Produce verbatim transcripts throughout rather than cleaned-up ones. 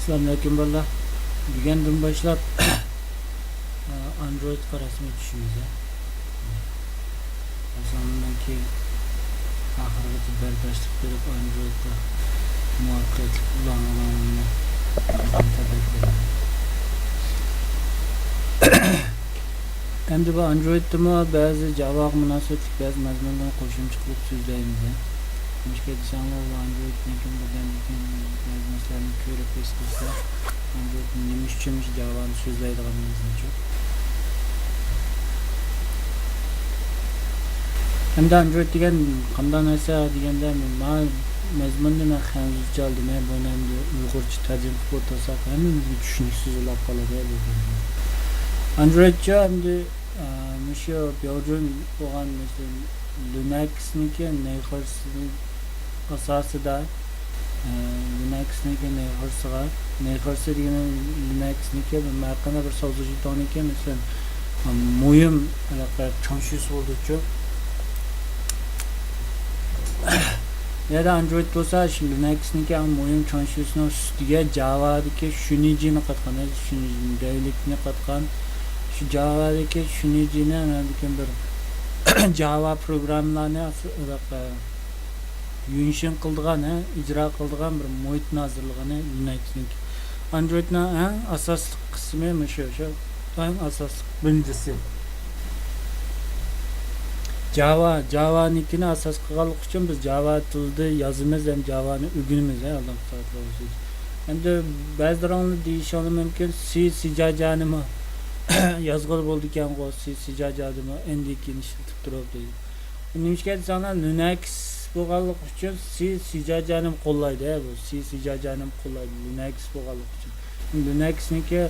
ئەسسالامۇئەلەيكۇم بالىلار. بۈگۈندىن باشلاپ ئاندرويدقا رەسمىي چۈشىمىز. ئەسلىدىن كېيىن ئاخىرغىچە بەرداشلىق بېرىپ ئاندرويدتا مۇۋەپپەقىيەتلىك ئۇلانغىنىڭلارنى تەبرىكلەيمەن. ئەمدى بۇ ئاندرويدتىمۇ بەزى جاۋاغا مۇناسىۋەتلىك بەزى مەزمۇنلارنى قوشۇمچە قىلىپ سۆزلەيمىز. نېمىشقا دېسەڭلار، بۇ ئاندرويدتىن كېيىن بىردەمدىن كېيىن بەزى نەرسىلەرنى كۆرۈپ ھېس قىلسا، ئاندرويدنى نېمە ئۈچۈن مۇشۇ جاۋانى سۆزلەيدىغانلىقىمىزنى. ئەمدى ئاندرويد دېگەن قانداق نەرسە دېگەندە، مەن مەزمۇننى مەن خەنزۇچە ئالدىم، بۇنى ئەمدى ئۇيغۇرچە تەرجىمە قىلىپ ئولتۇرساق، ھەممىمىزگە چۈشىنىكسىز بولاپ قالىدۇ بۇ. ئاندرويدچە ئەمدى، ئە، مۇشۇ بياۋجۈن بولغان، مەسىلەن، لىنەكسنىڭكى نەيخېرسىنىڭ ئاساسىدا، ئە، لىنەكسنىڭكى نەيخېرسىغا، نەيخېرسى دېگىنى لىنەكسنىڭكى ھەر قانداق بىر سازۇجى تاڭنىڭكى، مەسىلەن، مۇھىم، ھېلىقى چاڭشيۈسى بولىدۇچۇ. يەنە ئاندرويد بولسا شۇ لىنەكسنىڭكى ئەڭ مۇھىم چاڭشيۈسىنىڭ ئۈستىگە جاۋادىكى شۇنىجىنى قاتقان، شۇنىجى دەۋلىكىنى قاتقان، شۇ جاۋادىكى شۇنىجىنى ئاندىن كېيىن بىر جاۋا پروگراممىلارنى ھېلىقى يۈنشېن قىلىدىغان، ھە، ئىجرا قىلىدىغان بىر مۇھىتنى ھازىرلىغان، ھە، لىنەكسنىڭكى. ئاندرويدنىڭ ئەڭ ئاساسلىق قىسمى مۇشۇ، شۇ ئەڭ ئاساسلىق بىرىنچىسى. جاۋا، جاۋانىڭكىنى ئاساس قىلغانلىقى ئۈچۈن بىز جاۋا تىلىدا يازىمىز ھەم جاۋانى ئۆگىنىمىز، ھە، ئالدىنقى سائەتلەر بولسا. ئەمدى بەزىلىرىڭلار دېيىشىڭلار مۇمكىن، سى، سى جاجانىمۇ يازغىلى بولىدىكەنغۇ، سى، سى جاجادىمۇ ئەندىن كېيىن ئىشلىتىپ تۇرۇپ دەيدۇ. نېمىشقا دېسەڭلار، لىنەكس بولغانلىقى ئۈچۈن سى، سى جاجانىمۇ قوللايدۇ، ھە، بۇ سى، سى جاجانىمۇ قوللايدۇ، لىنەكس بولغانلىقى ئۈچۈن. لىنەكسنىڭكى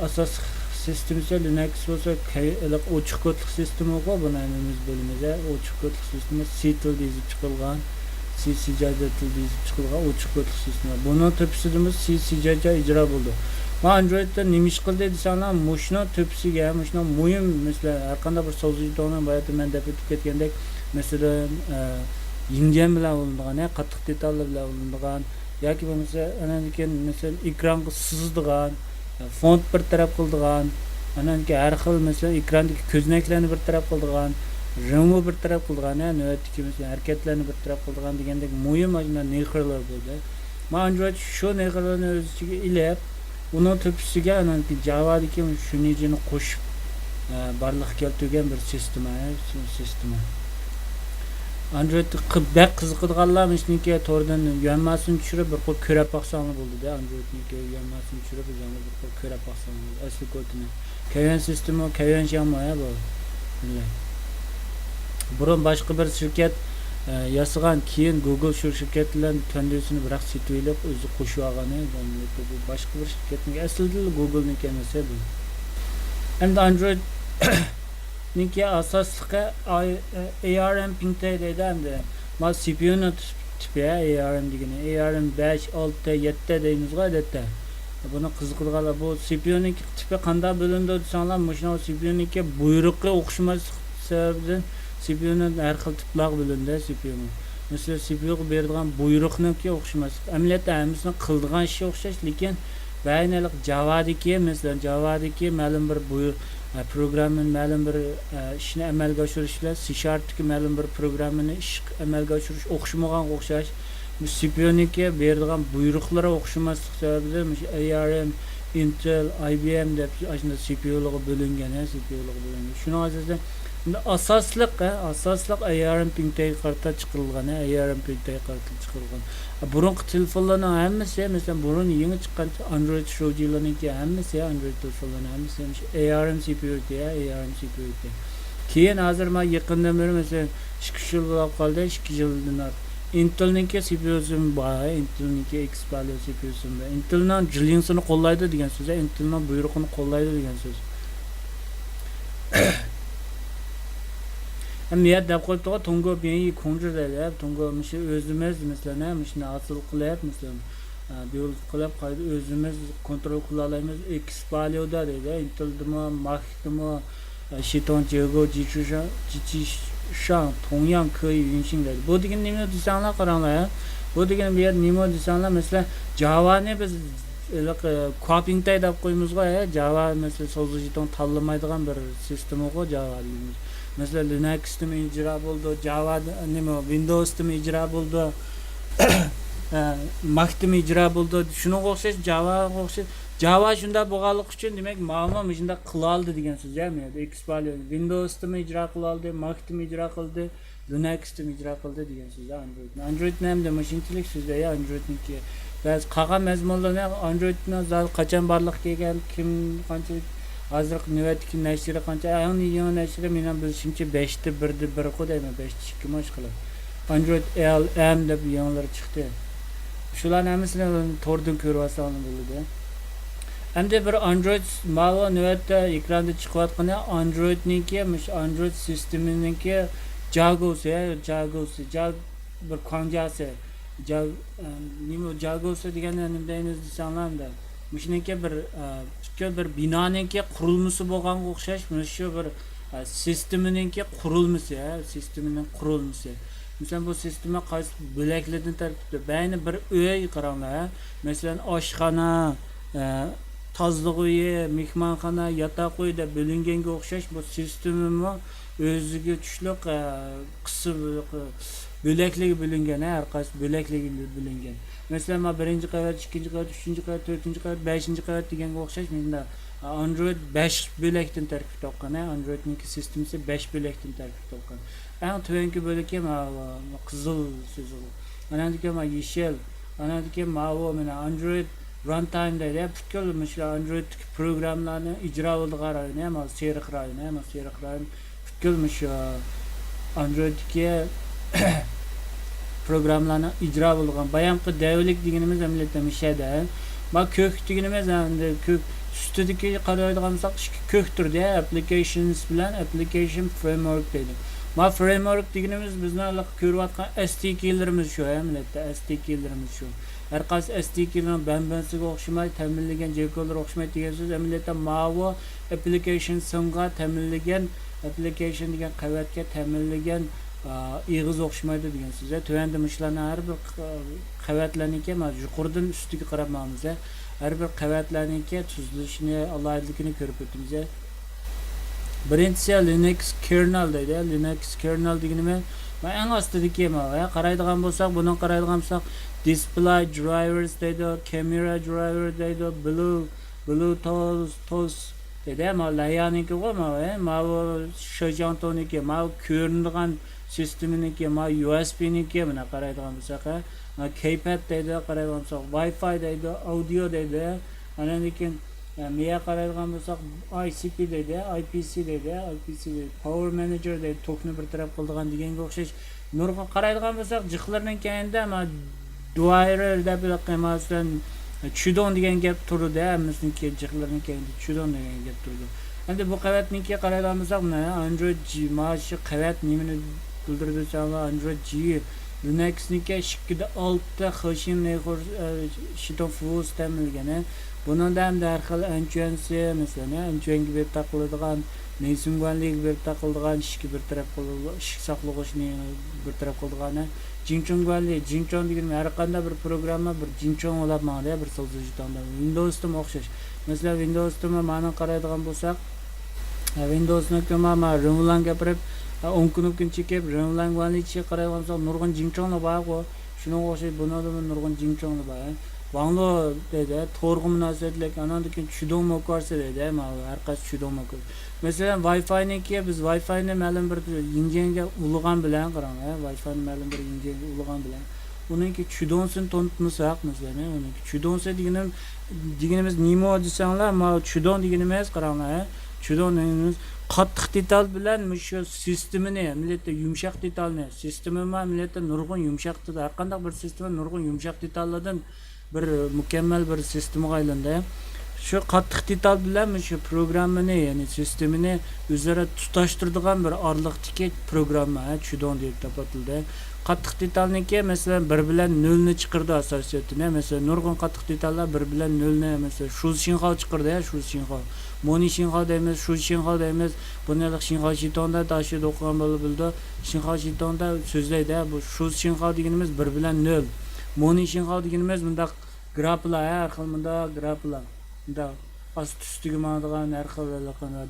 ئاساسلىق سىستېمىسى، لىنەكس بولسا كەي-، ھېلىقى ئوچۇق كودلۇق سىستېمىغۇ، بۇنى ھەممىمىز بىلىمىز، ھە، ئوچۇق كودلۇق سىستېما، سى تىلدا يېزىپ چىقىلغان، سى، سى جاجا تىلدا يېزىپ چىقىلغان ئوچۇق كودلۇق سىستېما. بۇنىڭ تۆپىسىدىمۇ سى، سى جاجا ئىجرا بولىدۇ. مانا ئاندرويدتا نېمە ئىش قىلدى دېسەڭلار، مۇشۇنىڭ تۆپىسىگە، مۇشۇنىڭ مۇھىم، مەسىلەن، ھەر قانداق بىر سازۇجى تاڭنىڭ باياتىن مەن دەپ ئۆتۈپ كەتكەندەك، مەسىلەن، ئە، يىڭگەن بىلەن ئۇلىنىدىغان، ھە، قاتتىق دېتاللار بىلەن ئۇلىنىدىغان، ياكى بولمىسا، ئانان كېيىن، مەسىلەن، ئېكرانغا سىزىدىغان، فونت بىر تەرەپ قىلىدىغان، ئانان كېيىن ھەر خىل، مەسىلەن، ئېكراندىكى كۆزنەكلەرنى بىر تەرەپ قىلىدىغان، رەڭمۇ بىر تەرەپ قىلىدىغان، ھە، نۆۋەتتىكى، مەسىلەن، ھەرىكەتلەرنى بىر تەرەپ قىلىدىغان دېگەندەك مۇھىم ئاشۇنداق نېخىرلار بولدى. مانا ئاندرويد شۇ نېخىرلارنى ئۆز ئىچىگە ئېلىپ، ئۇنىڭ تۆپىسىگە ئانان كېيىن جاۋادىكى شۇنىجىنى قوشۇپ، ئە، بارلىققا كەلتۈرگەن بىر سىستېما، ئە، سىستېما. ئاندرويد قى-، بەك قىزىقىدىغانلار مۇشۇنىڭكى توردىن يۆنماسىنى چۈشۈرۈپ بىر قۇر كۆرۈپ باقساڭلار بولىدۇ، ئاندرويدنىڭكى يۆنماسىنى چۈشۈرۈپ ئۆزۈڭلار بىر قۇر كۆرۈپ باقساڭلار بولىدۇ. ئەسلى كودىنى. كەيۋەن سىستېما، كەيۋەن شياڭمۇ، ھە، بۇ. بىللە. بۇرۇن باشقا بىر شىركەت، ئە، ياسىغان، كېيىن گۇگل شۇ شىركەت بىلەن تۆندىسىنى بىراق سېتىۋېلىپ، ئۆزى قوشۇۋالغان، ھە، بۇ باشقا بىر شىركەتنىڭ، ئەسلىدىلا گۇگلنىڭكى ئەمەس، ھە، بۇ. ئەمدى ئاندرويدنىڭكى ئاساسلىقى ئاي-، ئە، ئەي ئار ئېم پىڭتەي دەيدۇ ئەمدى. ما سى پى يۇنىڭ تىپى، ئەي ئار ئېم دېگىنى. ئەي ئار ئېم بەش، ئالتە، يەتتە دەيمىزغۇ ئادەتتە. بۇنى قىزىقىدىغانلار، بۇ سى پى يۇنىڭكى تىپى قانداق بۆلۈنىدۇ دېسەڭلار، مۇشۇنىڭ سى پى يۇنىڭكى بۇيرۇقى ئوخشىماسلىق سەۋەبىدىن سى پى يۇنى ھەر خىل تىپلارغا بۆلۈندى، سى پى يۇنى. مەسىلەن، سى پى يۇغا بېرىدىغان بۇيرۇقنىڭكى ئوخشىماسلىق. ئەمەلىيەتتە ھەممىسىنىڭ قىلىدىغان ئىشى ئوخشاش، لېكىن بەزى ھېلىقى جاۋادىكى، مەسىلەن، جاۋادىكى مەلۇم بىر بۇيرۇق، ئە، پروگراممىنى مەلۇم بىر، ئە، ئىشنى ئەمەلگە ئاشۇرۇش بىلەن سى شارپتىكى مەلۇم بىر پروگراممىنى ئىش ئەمەلگە ئاشۇرۇش ئوخشىمىغانغا ئوخشاش. بۇ سى پى يۇنىڭكى بېرىدىغان بۇيرۇقلىرى ئوخشىماسلىق سەۋەبىدىن مۇشۇ ئەي ئار ئېم، ئىنتېل، ئاي بى ئېم دەپ ئاشۇنداق سى پى يۇلارغا بۆلۈنگەن، ھە، سى پى يۇلارغا بۆلۈنگەن. شۇنىڭ ئاساسىدا ئاساسلىق، ھە، ئاساسلىق ئەي ئار ئېم پىڭتەيگە قارىتا چىقىرىلغان، ھە، ئەي ئار ئېم پىڭتەيگە قارىتا چىقىرىلغان. بۇرۇنقى تېلېفونلارنىڭ ھەممىسى، مەسىلەن، بۇرۇن يېڭى چىققان ئاندرويد شوجىلارنىڭكى ھەممىسى، ئاندرويد تېلېفونلارنىڭ ھەممىسى مۇشۇ ئەي ئار ئېم سى پى يۇ دەيدۇ، ئەي ئار ئېم سى پى يۇ دەيدۇ. كېيىن ھازىر مانا يېقىندىن بېرى، مەسىلەن، ئىككى، ئۈچ يىل بولاپ قالدى، ئىككى يىلدىن ئارتۇق. ئىنتېلنىڭكى سى پى يۇسىمۇ بار، ئىنتېلنىڭكى ئېكسپالىيا سى پى يۇسىمۇ بار. ئىنتېلنىڭ جىلىڭسىنى قوللايدۇ دېگەن سۆز، ئىنتېلنىڭ بۇيرۇقىنى قوللايدۇ دېگەن سۆز. ھەم يەر دەپ قويۇپتىغۇ، تۇڭگو بىڭيى كۇڭجى دەيدۇ، ھە، تۇڭگو مۇشۇ ئۆزىمىز، مەسىلەن، ھە، مۇشۇنى ھاسىل قىلىپ، مەسىلەن، ئە، دېۋلوپ قىلىپ، قايتا ئۆزىمىز كونترول قىلالايمىز. ئېكسپالىيودا دەيدۇ، ئىنتېلدىمۇ، ماكتىمۇ، ئە، شىتوڭ، جيېگو، جىچۈشاڭ، جىچىشاڭ، تۇڭياڭ، كېي، يۈنشىڭ دەيدۇ. بۇ دېگەن نېمە دېسەڭلار، قاراڭلار، ھە. بۇ دېگەن بۇ يەردە نېمە دېسەڭلار، مەسىلەن، جاۋانى بىز ھېلىقى كۇاپىڭتەي دەپ قويىمىزغۇ، ھە، جاۋا، مەسىلەن، سوزۇلۇ ژېتون تاللىمايدىغان بىر سىستېمىغۇ جاۋا دېگىنىمىز. مەسىلەن، لىنەكستىمۇ ئىجرا بولىدۇ، جاۋا، نېمە، ۋىندوۋستىمۇ ئىجرا بولىدۇ، ھە، ماكتىمۇ ئىجرا بولىدۇ. شۇنىڭغا ئوخشاش، جاۋاغا ئوخشاش. جاۋا شۇنداق بولغانلىقى ئۈچۈن، دېمەك، ماۋۇمۇ مۇشۇنداق قىلالىدى دېگەن سۆز، ھە، مۇ يەردە ئېكسپاليون. ۋىندوۋستىمۇ ئىجرا قىلالىدى، ماكتىمۇ ئىجرا قىلدى. لىنەكستىمۇ ئىجرا قىلدى دېگەن سۆز ئاندرويدنى. ئاندرويدنى ھەمدە مۇشۇنچىلىك سۆزلەي ئاندرويدنىڭكى. بەزى قالغان مەزمۇنلىرىنى ئاندرويدنىڭ زادى قاچان بارلىققا كەلگەن، كىم قانچىلىك، ھازىرقى نۆۋەتتىكى نەشرى قانچە، ئەڭ يېڭى نەشرى مېنىڭ بىلىشىمچە بەشتە بىردە بىرقۇ دەيمەن، بەشتە ئىككىمۇ ئىشقىلىپ. ئاندرويد ئېل ئېم دەپ يېڭىلىرى چىقتى. شۇلارنىڭ ھەممىسىنى توردىن كۆرۈۋالساڭلار بولىدۇ. ئەمدى بىر ئاندرويد، ماۋۇ نۆۋەتتە ئېكراندا چىقىۋاتقىنى ئاندرويدنىڭكى، مۇشۇ ئاندرويد سىستېمىنىڭكى جاگوسى، جاگوسى، جاگ-، بىر كۇاڭجاسى. جاگ-، ئەم، نېمە، جاگوسى دېگەندە نېمە دەيمىز دېسەڭلار ئەمدى. مۇشۇنىڭكى بىر، ئە، پۈتكۈل بىر بىنانىڭكى قۇرۇلمىسى بولغانغا ئوخشاش، مۇشۇ بىر، ئە، سىستېمىنىڭكى قۇرۇلمىسى، ھە، سىستېمىنىڭ قۇرۇلمىسى. مەسىلەن، بۇ سىستېما قايسى بۆلەكلەردىن تەركىبتۇر؟ بەينى بىر ئۆي قاراڭلار، ھە. مەسىلەن، ئاشخانا، ئە، تازىلىق ئۆيى، مېھمانخانا، ياتاق ئۆيى دەپ بۆلۈنگەنگە ئوخشاش، بۇ سىستېمىمۇ ئۆزىگە چۈشلۈك، ئە، قىسىم، بۆلەكلىرىگە بۆلۈنگەن، ھە، ھەر قايسى بۆلەكلىرىگە بۆلۈنگەن. مەسىلەن، مانا بىرىنچى قەۋەت، ئىككىنچى قەۋەت، ئۈچىنچى قەۋەت، تۆتىنچى قەۋەت، بەشىنچى قەۋەت دېگەنگە ئوخشاش، مۇشۇنداق ئاندرويد بەش بۆلەكتىن تەركىب تاپقان، ھە، ئاندرويدنىڭكى سىستېمىسى بەش بۆلەكتىن تەركىب تاپقان. ئەڭ تۆۋەنكى بۆلىكى مانا قىزىل سىزىق. ئاناندىن كېيىن مانا يېشىل. ئاناندىن كېيىن ماۋۇ، مانا ئاندرويد رانتايم دەيدۇ. پۈتكۈل مۇشۇ ئاندرويدتىكى پروگراممىلارنى ئىجرا بولىدىغان رايونى، مانا سېرىق رايونى، مانا سېرىق رايون. پۈتكۈل مۇشۇ ئاندرويدتىكى پروگراممىلارنىڭ ئىجرا بولىدىغان بايامقى دەۋلىك دېگىنىمىز ئەمەلىيەتتە مۇشەدە. ما كۆك دېگىنىمىز ئەمدى كۆك ئۈستىدىكى قارايدىغان بولساق ئىككى كۆك تۈردە ئەپلىكېيشنس بىلەن ئەپلىكېيشن فرېمورك دەيدۇ. ما فرېمورك دېگىنىمىز بىزنىڭ ھېلىقى كۆرۈۋاتقان ئەس دى كېيلىرىمىز شۇ، ئەمەلىيەتتە ئەس دى كېيلىرىمىز شۇ. ھەر قايسى ئەس دى كېيلىرىنىڭ بەنبەنسىگە ئوخشىماي، تەمىنلىگەن جېكولىرى ئوخشىمايدۇ دېگەن سۆز. ئەمەلىيەتتە ماۋۇ ئەپلىكېيشن سىڭغا تەمىنلىگەن، ئەپلىكېيشن دېگەن قەۋەتكە تەمىنلىگەن، ئا، ئېغىز ئوخشىمايدۇ دېگەن سۆز. تۆۋەندە مۇشۇلارنىڭ ھەر بىر ق-، قەۋەتلەرنىڭكى، مانا يۇقىرىدىن ئۈستىگە قاراپ ماڭىمىز. ھەر بىر قەۋەتلەرنىڭكى تۈزۈلۈشىنى، ئالاھىدىلىكىنى كۆرۈپ ئۆتىمىز. بىرىنچىسى لىنكس كېرنېل دەيدۇ. لىنكس كېرنېل دېگىنىمىز، مانا ئەڭ ئاستىدىكى، مانا قارايدىغان بولساق، بۇنىڭغا قارايدىغان بولساق، دىسپلاي درايۋېرس دەيدۇ، كامېرا درايۋېر دەيدۇ، بلۇ، بلۇتوز، توز دەيدۇ. مانا لەيانىڭكىغۇ، مانا، ماۋۇ شېجياڭتونىڭكى، ماۋۇ كۆرۈنىدىغان سىستېمىنىڭكى، ماۋۇ يۇ ئېس بىنىڭكى، مانا قارايدىغان بولساق، ھە. مانا كېيپاد دەيدۇ، قارايدىغان بولساق، ۋاي فاي دەيدۇ، ئاودىيو دەيدۇ. ئاندىن كېيىن، ئە، مېيە قارايدىغان بولساق، ئاي سى پى دەيدۇ، ئاي پى سى دەيدۇ، ئاي پى سى دەيدۇ، پاۋېر مېنېجېر دەيدۇ، توكنى بىر تەرەپ قىلىدىغان دېگەنگە ئوخشاش. نۇرغۇن قارايدىغان بولساق، جىقلىرىنىڭ كەينىدە، مانا، درايۋېر دەپ، مەسىلەن، چۈدوڭ دېگەن گەپ تۇرىدۇ، ھەممىسىنىڭكى جىقلىرىنىڭ كەينىدە چۈدوڭ دېگەن گەپ تۇرىدۇ. ئەمدى بۇ قەۋەتنىڭكى قارايدىغان بولساق، مانا ئاندرويد جى، مانا شۇ قەۋەت نېمىنى بىلدۈرىدۇ دېسەڭلار، ئاندرويد جى، لىنەكسنىڭكى ئىككىدە ئالتە خېشىن نېخور، ئە، شىتوڭ فۇس تەمىنلىگەن. بۇنىڭدا ئەمدى ھەر خىل ئەنچۈەنسى، مەسىلەن، ئەنچۈەنگە بېرىپ تاقىلىدىغان، نېيسىڭگۇەنلىگە بېرىپ تاقىلىدىغان، ئىشىككە بىر تەرەپ قىلىدىغان، ئىشىك ساقلىغۇچنى بىر تەرەپ قىلىدىغان، جىنچۇڭگۇەنلى، جىنچۇڭ دېگىنىم ھەر قانداق بىر پروگرامما بىر جىنچۇڭ بولاپ ماڭىدۇ، بىر سوزۇلۇشتان. ۋىندوۋستىمۇ ئوخشاش. مەسىلەن، ۋىندوۋستىمۇ مانا قارايدىغان بولساق، ۋىندوۋسنىڭكى مانا رېنۋلانغا بېرىپ، ئوڭ كنوپكىنى چېكىپ، رېنۋلانغۇەنلى ئىچىگە قارايدىغان بولساق، نۇرغۇن جىنچۇڭلار بارغۇ. شۇنىڭغا ئوخشاش بۇنىڭدىمۇ نۇرغۇن جىنچوڭلار بار. ۋاڭلۇ دەيدۇ، تورغا مۇناسىۋەتلىك، ئاناندىن كېيىن چۈدوڭ موكۋارسى دەيدۇ، ماۋۇ ھەر قايسى چۈدوڭ موكۋارسى. مەسىلەن، ۋاي فاينىڭكى، بىز ۋاي فاينى مەلۇم بىر يىڭجيەنگە ئۇلىغان بىلەن، قاراڭ، ھە، ۋاي فاينى مەلۇم بىر يىڭجيەنگە ئۇلىغان بىلەن، ئۇنىڭكى چۈدوڭسىنى تونۇتمىساق، مەسىلەن، ھە، ئۇنىڭكى چۈدوڭسى دېگىنىم، دېگىنىمىز نېمە دېسەڭلار، ماۋۇ چۈدوڭ دېگىنىمىز، قاراڭلار، ھە، چۈدوڭ دېگىنىمىز قاتتىق دېتال بىلەن مۇشۇ سىستېمىنى، ئەمەلىيەتتە يۇمشاق دېتالنى، سىستېما ئەمەلىيەتتە نۇرغۇن يۇمشاق دېتال، ھەر قانداق بىر سىستېما نۇرغۇن يۇمشاق دېتاللاردىن بىر مۇكەممەل بىر سىستېمىغا ئايلاندى. شۇ قاتتىق دېتال بىلەن مۇشۇ پروگراممىنى، يەنى سىستېمىنى ئۆزئارا تۇتاشتۇرىدىغان بىر ئارىلىقتىكى پروگرامما، ھە، چۈدوڭ دەپ ئاتىلىدۇ. قاتتىق دېتالنىڭكى، مەسىلەن، بىر بىلەن نۆلنى چىقىرىدۇ ئاساسىيەتتە. مەسىلەن، نۇرغۇن قاتتىق دېتاللار بىر بىلەن نۆلنى، مەسىلەن، شۇزى شىنخاۋ چىقىرىدۇ، ھە، شۇزى شىنخاۋ. مونى شىنخاۋ دەيمىز، شۇزى شىنخاۋ دەيمىز. بۇنى ھېلىقى شىنخاۋ شىتوڭدا تاشيېدە ئوقۇغان بالا بىلىدۇ. شىنخاۋ شىتوڭدا سۆزلەيدۇ، ھە، بۇ شۇزى شىنخاۋ دېگىنىمىز بىر بىلەن نۆل. مونى شىنخاۋ دېگىنىمىز مۇنداق گراپلار، ھە، ھەر خىل مۇنداق گراپلار. مۇنداق ئاستى ئۈستىگە ماڭىدىغان ھەر خىل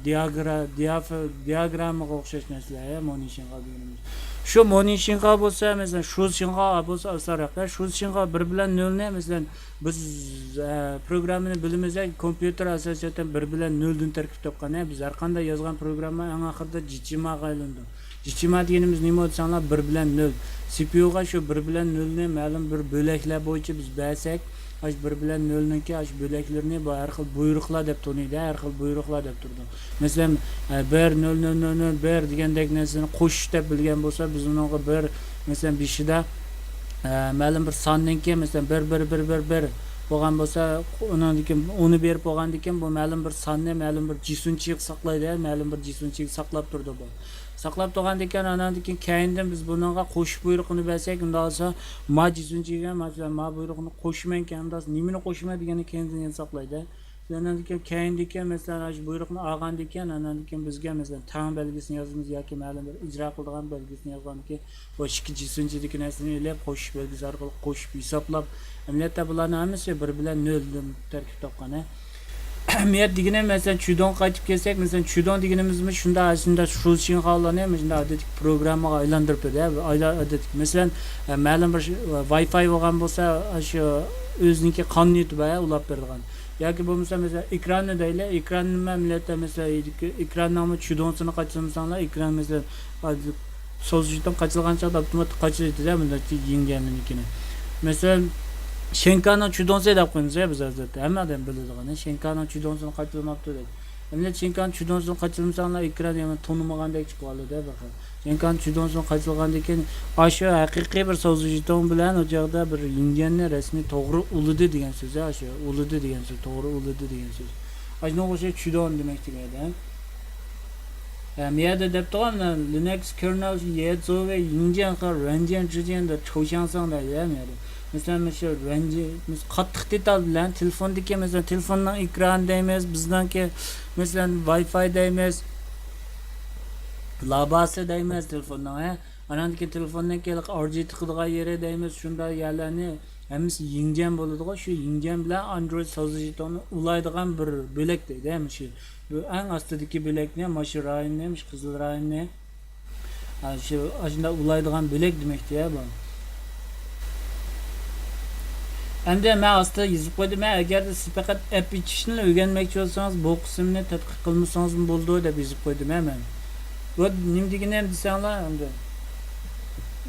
دىياگرا-، دىياف-، دىياگراممىغا ئوخشاش نەرسىلەر، ھە، مونىشىنغا دېگىنىمىز. شۇ مونىشىنغا بولسا، مەسىلەن، شۇشىنغا بولسا ئاسانراق، ھە، شۇشىنغا بىر بىلەن نۆلنى، مەسىلەن، بىز، ھە، پروگراممىنى بىلىمىز، ھە، كومپيۇتېر ئاساسەن بىر بىلەن نۆلدىن تەركىب تاپقان، ھە، بىز ھەر قانداق يازغان پروگرامما ئەڭ ئاخىرىدا جىچىماغا ئايلىنىدۇ. جىچىما دېگىنىمىز نېمە دېسەڭلار، بىر بىلەن نۆل. سى پى يۇغا شۇ بىر بىلەن نۆلنى مەلۇم بىر بۆلەكلەر بويىچە بىز بەرسەك، ئاشۇ بىر بىلەن نۆلنىڭكى ئاشۇ بۆلەكلىرىنى بۇ ھەر خىل بۇيرۇقلار دەپ تونۇيدۇ، ھەر خىل بۇيرۇقلار دەپ تۇرىدۇ. مەسىلەن، ئە، بىر نۆل نۆل نۆل نۆل بىر دېگەندەك نەرسىنى قوشۇش دەپ بىلگەن بولسا، بىز ئۇنىڭغا بىر، مەسىلەن، بېشىدا، ئە، مەلۇم بىر ساننىڭكى، مەسىلەن، بىر بىر بىر بىر بىر بولغان بولسا، ئۇنىڭدىن كېيىن ئۇنى بېرىپ بولغاندىن كېيىن بۇ مەلۇم بىر ساننى مەلۇم بىر جىسۇنچىغا ساقلايدۇ، مەلۇم بىر جىسۇنچىغا ساقلاپ تۇرىدۇ بۇ. ساقلاپ تۇرغاندىكىن، ئاناندىن كېيىن كەينىدىن بىز بۇنىڭغا قوشۇش بۇيرۇقىنى بەرسەك، ئۇنداق بولسا ما جىسۇنچىگە، مەسىلەن، ما بۇيرۇقنى قوشىمەنكەن، ئۇنداق بولسا نېمىنى قوشىمەن دېگەننى كەينىدىن يەنە ساقلايدۇ. ئاناندىن كېيىن، كەينىدىكى، مەسىلەن، ئاشۇ بۇيرۇقنى ئالغاندىكىن، ئاناندىن كېيىن بىزگە، مەسىلەن، تەڭ بەلگىسىنى يازىمىز ياكى مەلۇم بىر ئىجرا قىلىدىغان بەلگىسىنى يازغاندىكىن، بۇ ئىككى جىسۇنچىدىكى نەرسىنى ئېلىپ، قوشۇش بەلگىسى ئارقىلىق قوشۇپ ھېسابلاپ، ئەمەلىيەتتە بۇلارنىڭ ھەممىسى بىر بىلەن نۆلدىن تەركىب تاپقان، ھە. ئەمەلىيەت دېگىنى، مەسىلەن، چۈدوڭغا قايتىپ كەلسەك، مەسىلەن، چۈدوڭ دېگىنىمىزمۇ شۇنداق، شۇنداق شۇشىڭخاۋلارنى مۇشۇنداق ئادەتتىكى پروگراممىغا ئايلاندۇرۇپ بېرىدۇ، ھە. ئايلا-، ئادەتتىكى، مەسىلەن، ئە، مەلۇم بىر ش-، ۋاي فاي بولغان بولسا، شۇ ئۆزىنىڭكى قانۇنىيىتى بار، ھە، ئۇلاپ بېرىدىغان. ياكى بولمىسا، مەسىلەن، ئېكراننى دەيلى، ئېكراننىمۇ ئەمەلىيەتتە، مەسىلەن، ئېكراننىڭمۇ چۈدوڭسىنى قاچىلىمىساڭلار، ئېكران، مەسىلەن، سوزۇلۇشىدىن قاچىلىغان چاغدا ئاپتوماتىك قاچىلىيدۇ-دە، بۇنداق يېڭگەنلىكىنى. مەسىلەن، شېنكانىڭ چۈدوڭسى دەپ قويىمىز يا بىز ھازىر. ھەممە ئادەم بىلىدىغان، شېنكانىڭ چۈدوڭسىنى قاچىلىماپتۇ دەپ. ئەمدى شېنكانىڭ چۈدوڭسىنى قاچىلىمىساڭلار، ئېكران يەنە تونۇمىغاندەك چىقىۋالىدۇ-دە بىر خىل. شېنكانىڭ چۈدوڭسىنى قاچىلىغاندىن كېيىن، ئاشۇ ھەقىقىي بىر سوزۇجىتوڭ بىلەن ئۇ چاغدا بىر يېڭگەننى رەسمىي توغرا ئۇلىدى دېگەن سۆز، ئاشۇ ئۇلىدى دېگەن سۆز، توغرا ئۇلىدى دېگەن سۆز. ئاشۇنىڭغا ئوخشاش چۈدوڭ دېمەكچى بۇ يەردە. ئە، مۇ يەردە دەپتۇغۇ، لىنەكس كېرنېل يېزۇۋى يىڭجيەن خې رۇەنجيەن جىجيەن دە چوشياڭساڭ دەيدۇ، مۇ يەردە. مەسىلەن، مۇشۇ رۇەنجى، مۇشۇ قاتتىق دېتال بىلەن تېلېفوندىكى، مەسىلەن، تېلېفوننىڭ ئېكرانى دەيمىز، بىزنىڭكى، مەسىلەن، ۋاي فاي دەيمىز، لاباسى دەيمىز تېلېفوننىڭ، ھە. ئاناندىن كېيىن تېلېفوننىڭكى ھېلىقى ئار جى تىقىدىغان يېرى دەيمىز، شۇنداق يەرلەرنى ھەممىسى يىڭجيەن بولىدىغۇ، شۇ يىڭجيەن بىلەن ئاندرويد سوزۇجىتوڭنى ئۇلايدىغان بىر بۆلەك دەيدۇ، ھە، مۇشۇ. بۇ ئەڭ ئاستىدىكى بۆلەكنى، مانا شۇ رايوننى، مانا شۇ قىزىل رايوننى، ھە، شۇ، ئاشۇنداق ئۇلايدىغان بۆلەك دېمەكتە بۇ. ئەمدى مەن ئاستىدا يېزىپ قويدۇم، ھە، ئەگەردە سىز پەقەت ئەپ ئېچىشنىلا ئۆگەنمەكچى بولسىڭىز، بۇ قىسىمنى تەتقىق قىلمىسىڭىزمۇ بولىدۇ دەپ يېزىپ قويدۇم، ھە، مەن. بۇ نېمە دېگىنى دېسەڭلار، ئەمدى.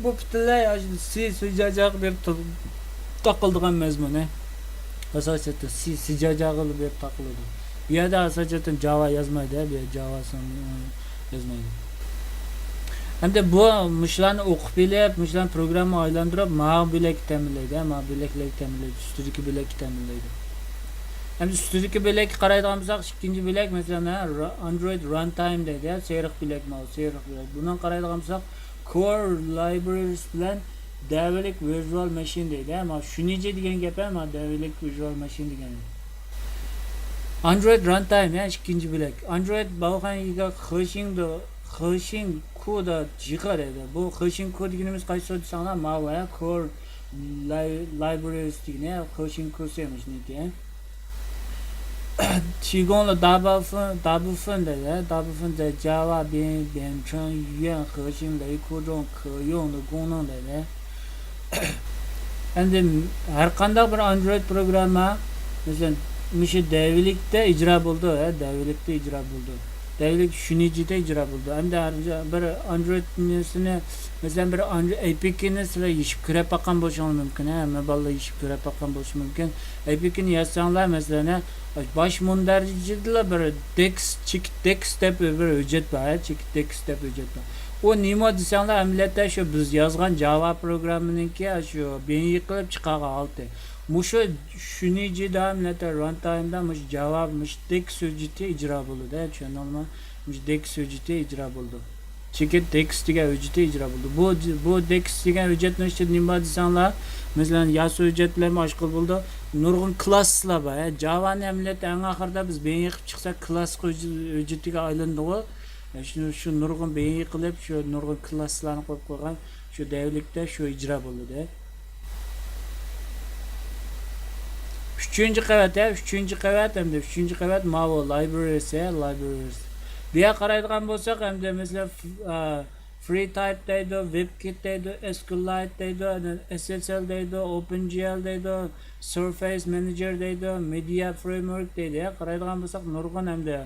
بۇ پۈتۈنلەي سى سىجاجاغا بېرىپ تاقىلىدىغان مەزمۇن، ھە. ئاساسىيەتتە سى سىجاجاغا بېرىپ تاقىلىدۇ. بۇ يەردە ئاساسىيەتتە جاۋا يازمايدۇ، ھە، بۇ يەردە جاۋا يازمايدۇ. ئەمدى بۇ مۇشۇلارنى ئوقۇپ بىلىپ، مۇشۇلارنى پروگرامما ئايلاندۇرۇپ، ماۋۇ بۆلەككە تەمىنلەيدۇ، ھە، ماۋۇ بۆلەكلەرگە تەمىنلەيدۇ. ئۈستىدىكى بۆلەككە تەمىنلەيدۇ. ئەمدى ئۈستىدىكى بۆلەككە قارايدىغان بولساق، ئىككىنچى بۆلەك، مەسىلەن، ھە، را-، ئاندرويد رانتايم دەيدۇ، ھە، سېرىق بۆلەك ماۋۇ، سېرىق بۆلەك. بۇنىڭغا قارايدىغان بولساق، كور لايبرېرىس بىلەن دەۋىلىك ۋىرتۇئال ماشىنا دەيدۇ، ھە، مانا شۇنىجى دېگەن گەپ، ھە، مانا دەۋىلىك ۋىرتۇئال ماشىنا دېگەن. ئاندرويد رانتايم، ھە، ئىككىنچى بۆلەك. ئاندرويد باۋخەن يىگا خېشىڭ دو، خېشىڭ كۇ دا جىخا دەيدۇ. بۇ خېشىڭ كۇ دېگىنىمىز قايسى دېسەڭلار، ماۋۇ، ھە، كور لاي-، لايبرېرىس دېگىنى، ھە، خېشىڭ كۇسى ماشىنىكى. 提供了大部分، 大部分 دەيدۇ، 大部分 دە جاۋا بىڭ بىڭچېن يۈەن خېشىڭ لەي كۇ جوڭ كې يوڭ دە گوڭ نېڭ دەيدۇ. ئەمدى ھەر قانداق بىر ئاندرويد پروگرامما، مەسىلەن، مۇشۇ دەۋىلىكتە ئىجرا بولىدۇ، ھە، دەۋىلىكتە ئىجرا بولىدۇ. دەۋىلىك شۇنىجىدا ئىجرا بولىدۇ. ئەمدى ھەر بىر ئاندرويد نېمىسىنى، مەسىلەن، بىر ئاندرو-، ئەي پى كېنى سىلەر يېشىپ كۆرۈپ باققان بولۇشىڭلار مۇمكىن، ھە، ھەممە بالىلار يېشىپ كۆرۈپ باققان بولۇشى مۇمكىن. ئەي پى كېنى يازساڭلار، مەسىلەن، ھە، باش مۇندەرىجىدىلا بىر دېكس، چېكىت دېكس دەپ بىر ھۆججەت بار، ھە، چېكىت دېكس دەپ ھۆججەت بار. ئۇ نېمە دېسەڭلار، ئەمەلىيەتتە شۇ بىز يازغان جاۋا پروگراممىنىڭكى شۇ بىنى قىلىپ چىقارغان ھالىتى. مۇشۇ شۇنىجىدا ئەمەلىيەتتە رانتايمدا مۇشۇ جاۋا، مۇشۇ دېكس ھۆججىتى ئىجرا بولىدۇ، ھە، چۈشەندىڭلارمۇ؟ مۇشۇ دېكس ھۆججىتى ئىجرا بولىدۇ. چېكىت دېكس دېگەن ھۆججىتى ئىجرا بولىدۇ. بۇ، بۇ دېكس دېگەن ھۆججەتنىڭ ئىچىدە نېمە بار دېسەڭلار، مەسىلەن، ياسۇ ھۆججەت بىلەن ئاشقىلى بولىدۇ. نۇرغۇن كلاسلار بار. ھە، جاۋانى ئەمەلىيەتتە ئەڭ ئاخىرىدا بىز بېيىن يېقىپ چىقساق، كلاس ھۆجج-، ھۆججىتىگە ئايلىنىدىغۇ. شۇ، شۇ نۇرغۇن بېيىن يېقىلىپ، شۇ نۇرغۇن كلاسلارنى قويۇپ قويغان شۇ دەۋىلىكتە شۇ ئىجرا بولىدۇ. ئۈچىنچى قەۋەت، ھە، ئۈچىنچى قەۋەت، ئەمدى ئۈچىنچى قەۋەت ماۋۇ، libraries، ھە، libraries. بۇ يەرگە قارايدىغان بولساق، ئەمدى مەسىلەن، ف-، ئا، FreeType دەيدۇ، WebKit دەيدۇ، SQLite دەيدۇ، ئەنە SSL دەيدۇ، OpenGL دەيدۇ، Surface Manager دەيدۇ، Media Framework دەيدۇ. ھە، قارايدىغان بولساق، نۇرغۇن ئەمدى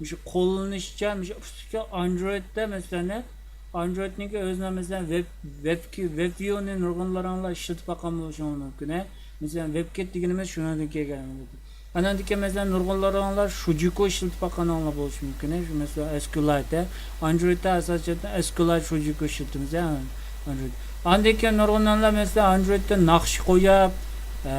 مۇشۇ قوللىنىشچان، مۇشۇ ئۈستىدىكى ئاندرويدتا، مەسىلەن، ئاندرويدنىڭكى ئۆزىنىڭ، مەسىلەن، ۋېب، ۋېب، ۋېبۋيۇنى نۇرغۇنلىرىڭلار ئىشلىتىپ باققان بولۇشىڭلار مۇمكىن، ھە. مەسىلەن، ۋېبكىت دېگىنىمىز شۇنىڭدىن كەلگەن. ئاناندىن كېيىن، مەسىلەن، نۇرغۇنلىرىڭلار شۇجۇكۇ ئىشلىتىپ باققانلار بولۇشى مۇمكىن، ھە. شۇ، مەسىلەن، SQLite، ھە. ئاندرويدتا ئاساسەن SQLite شۇجۇكۇ ئىشلىتىمىز، ھە. ئاندرويد. ئاندىن كېيىن نۇرغۇنلار، مەسىلەن، ئاندرويدتا ناخشا قويۇپ، ئە،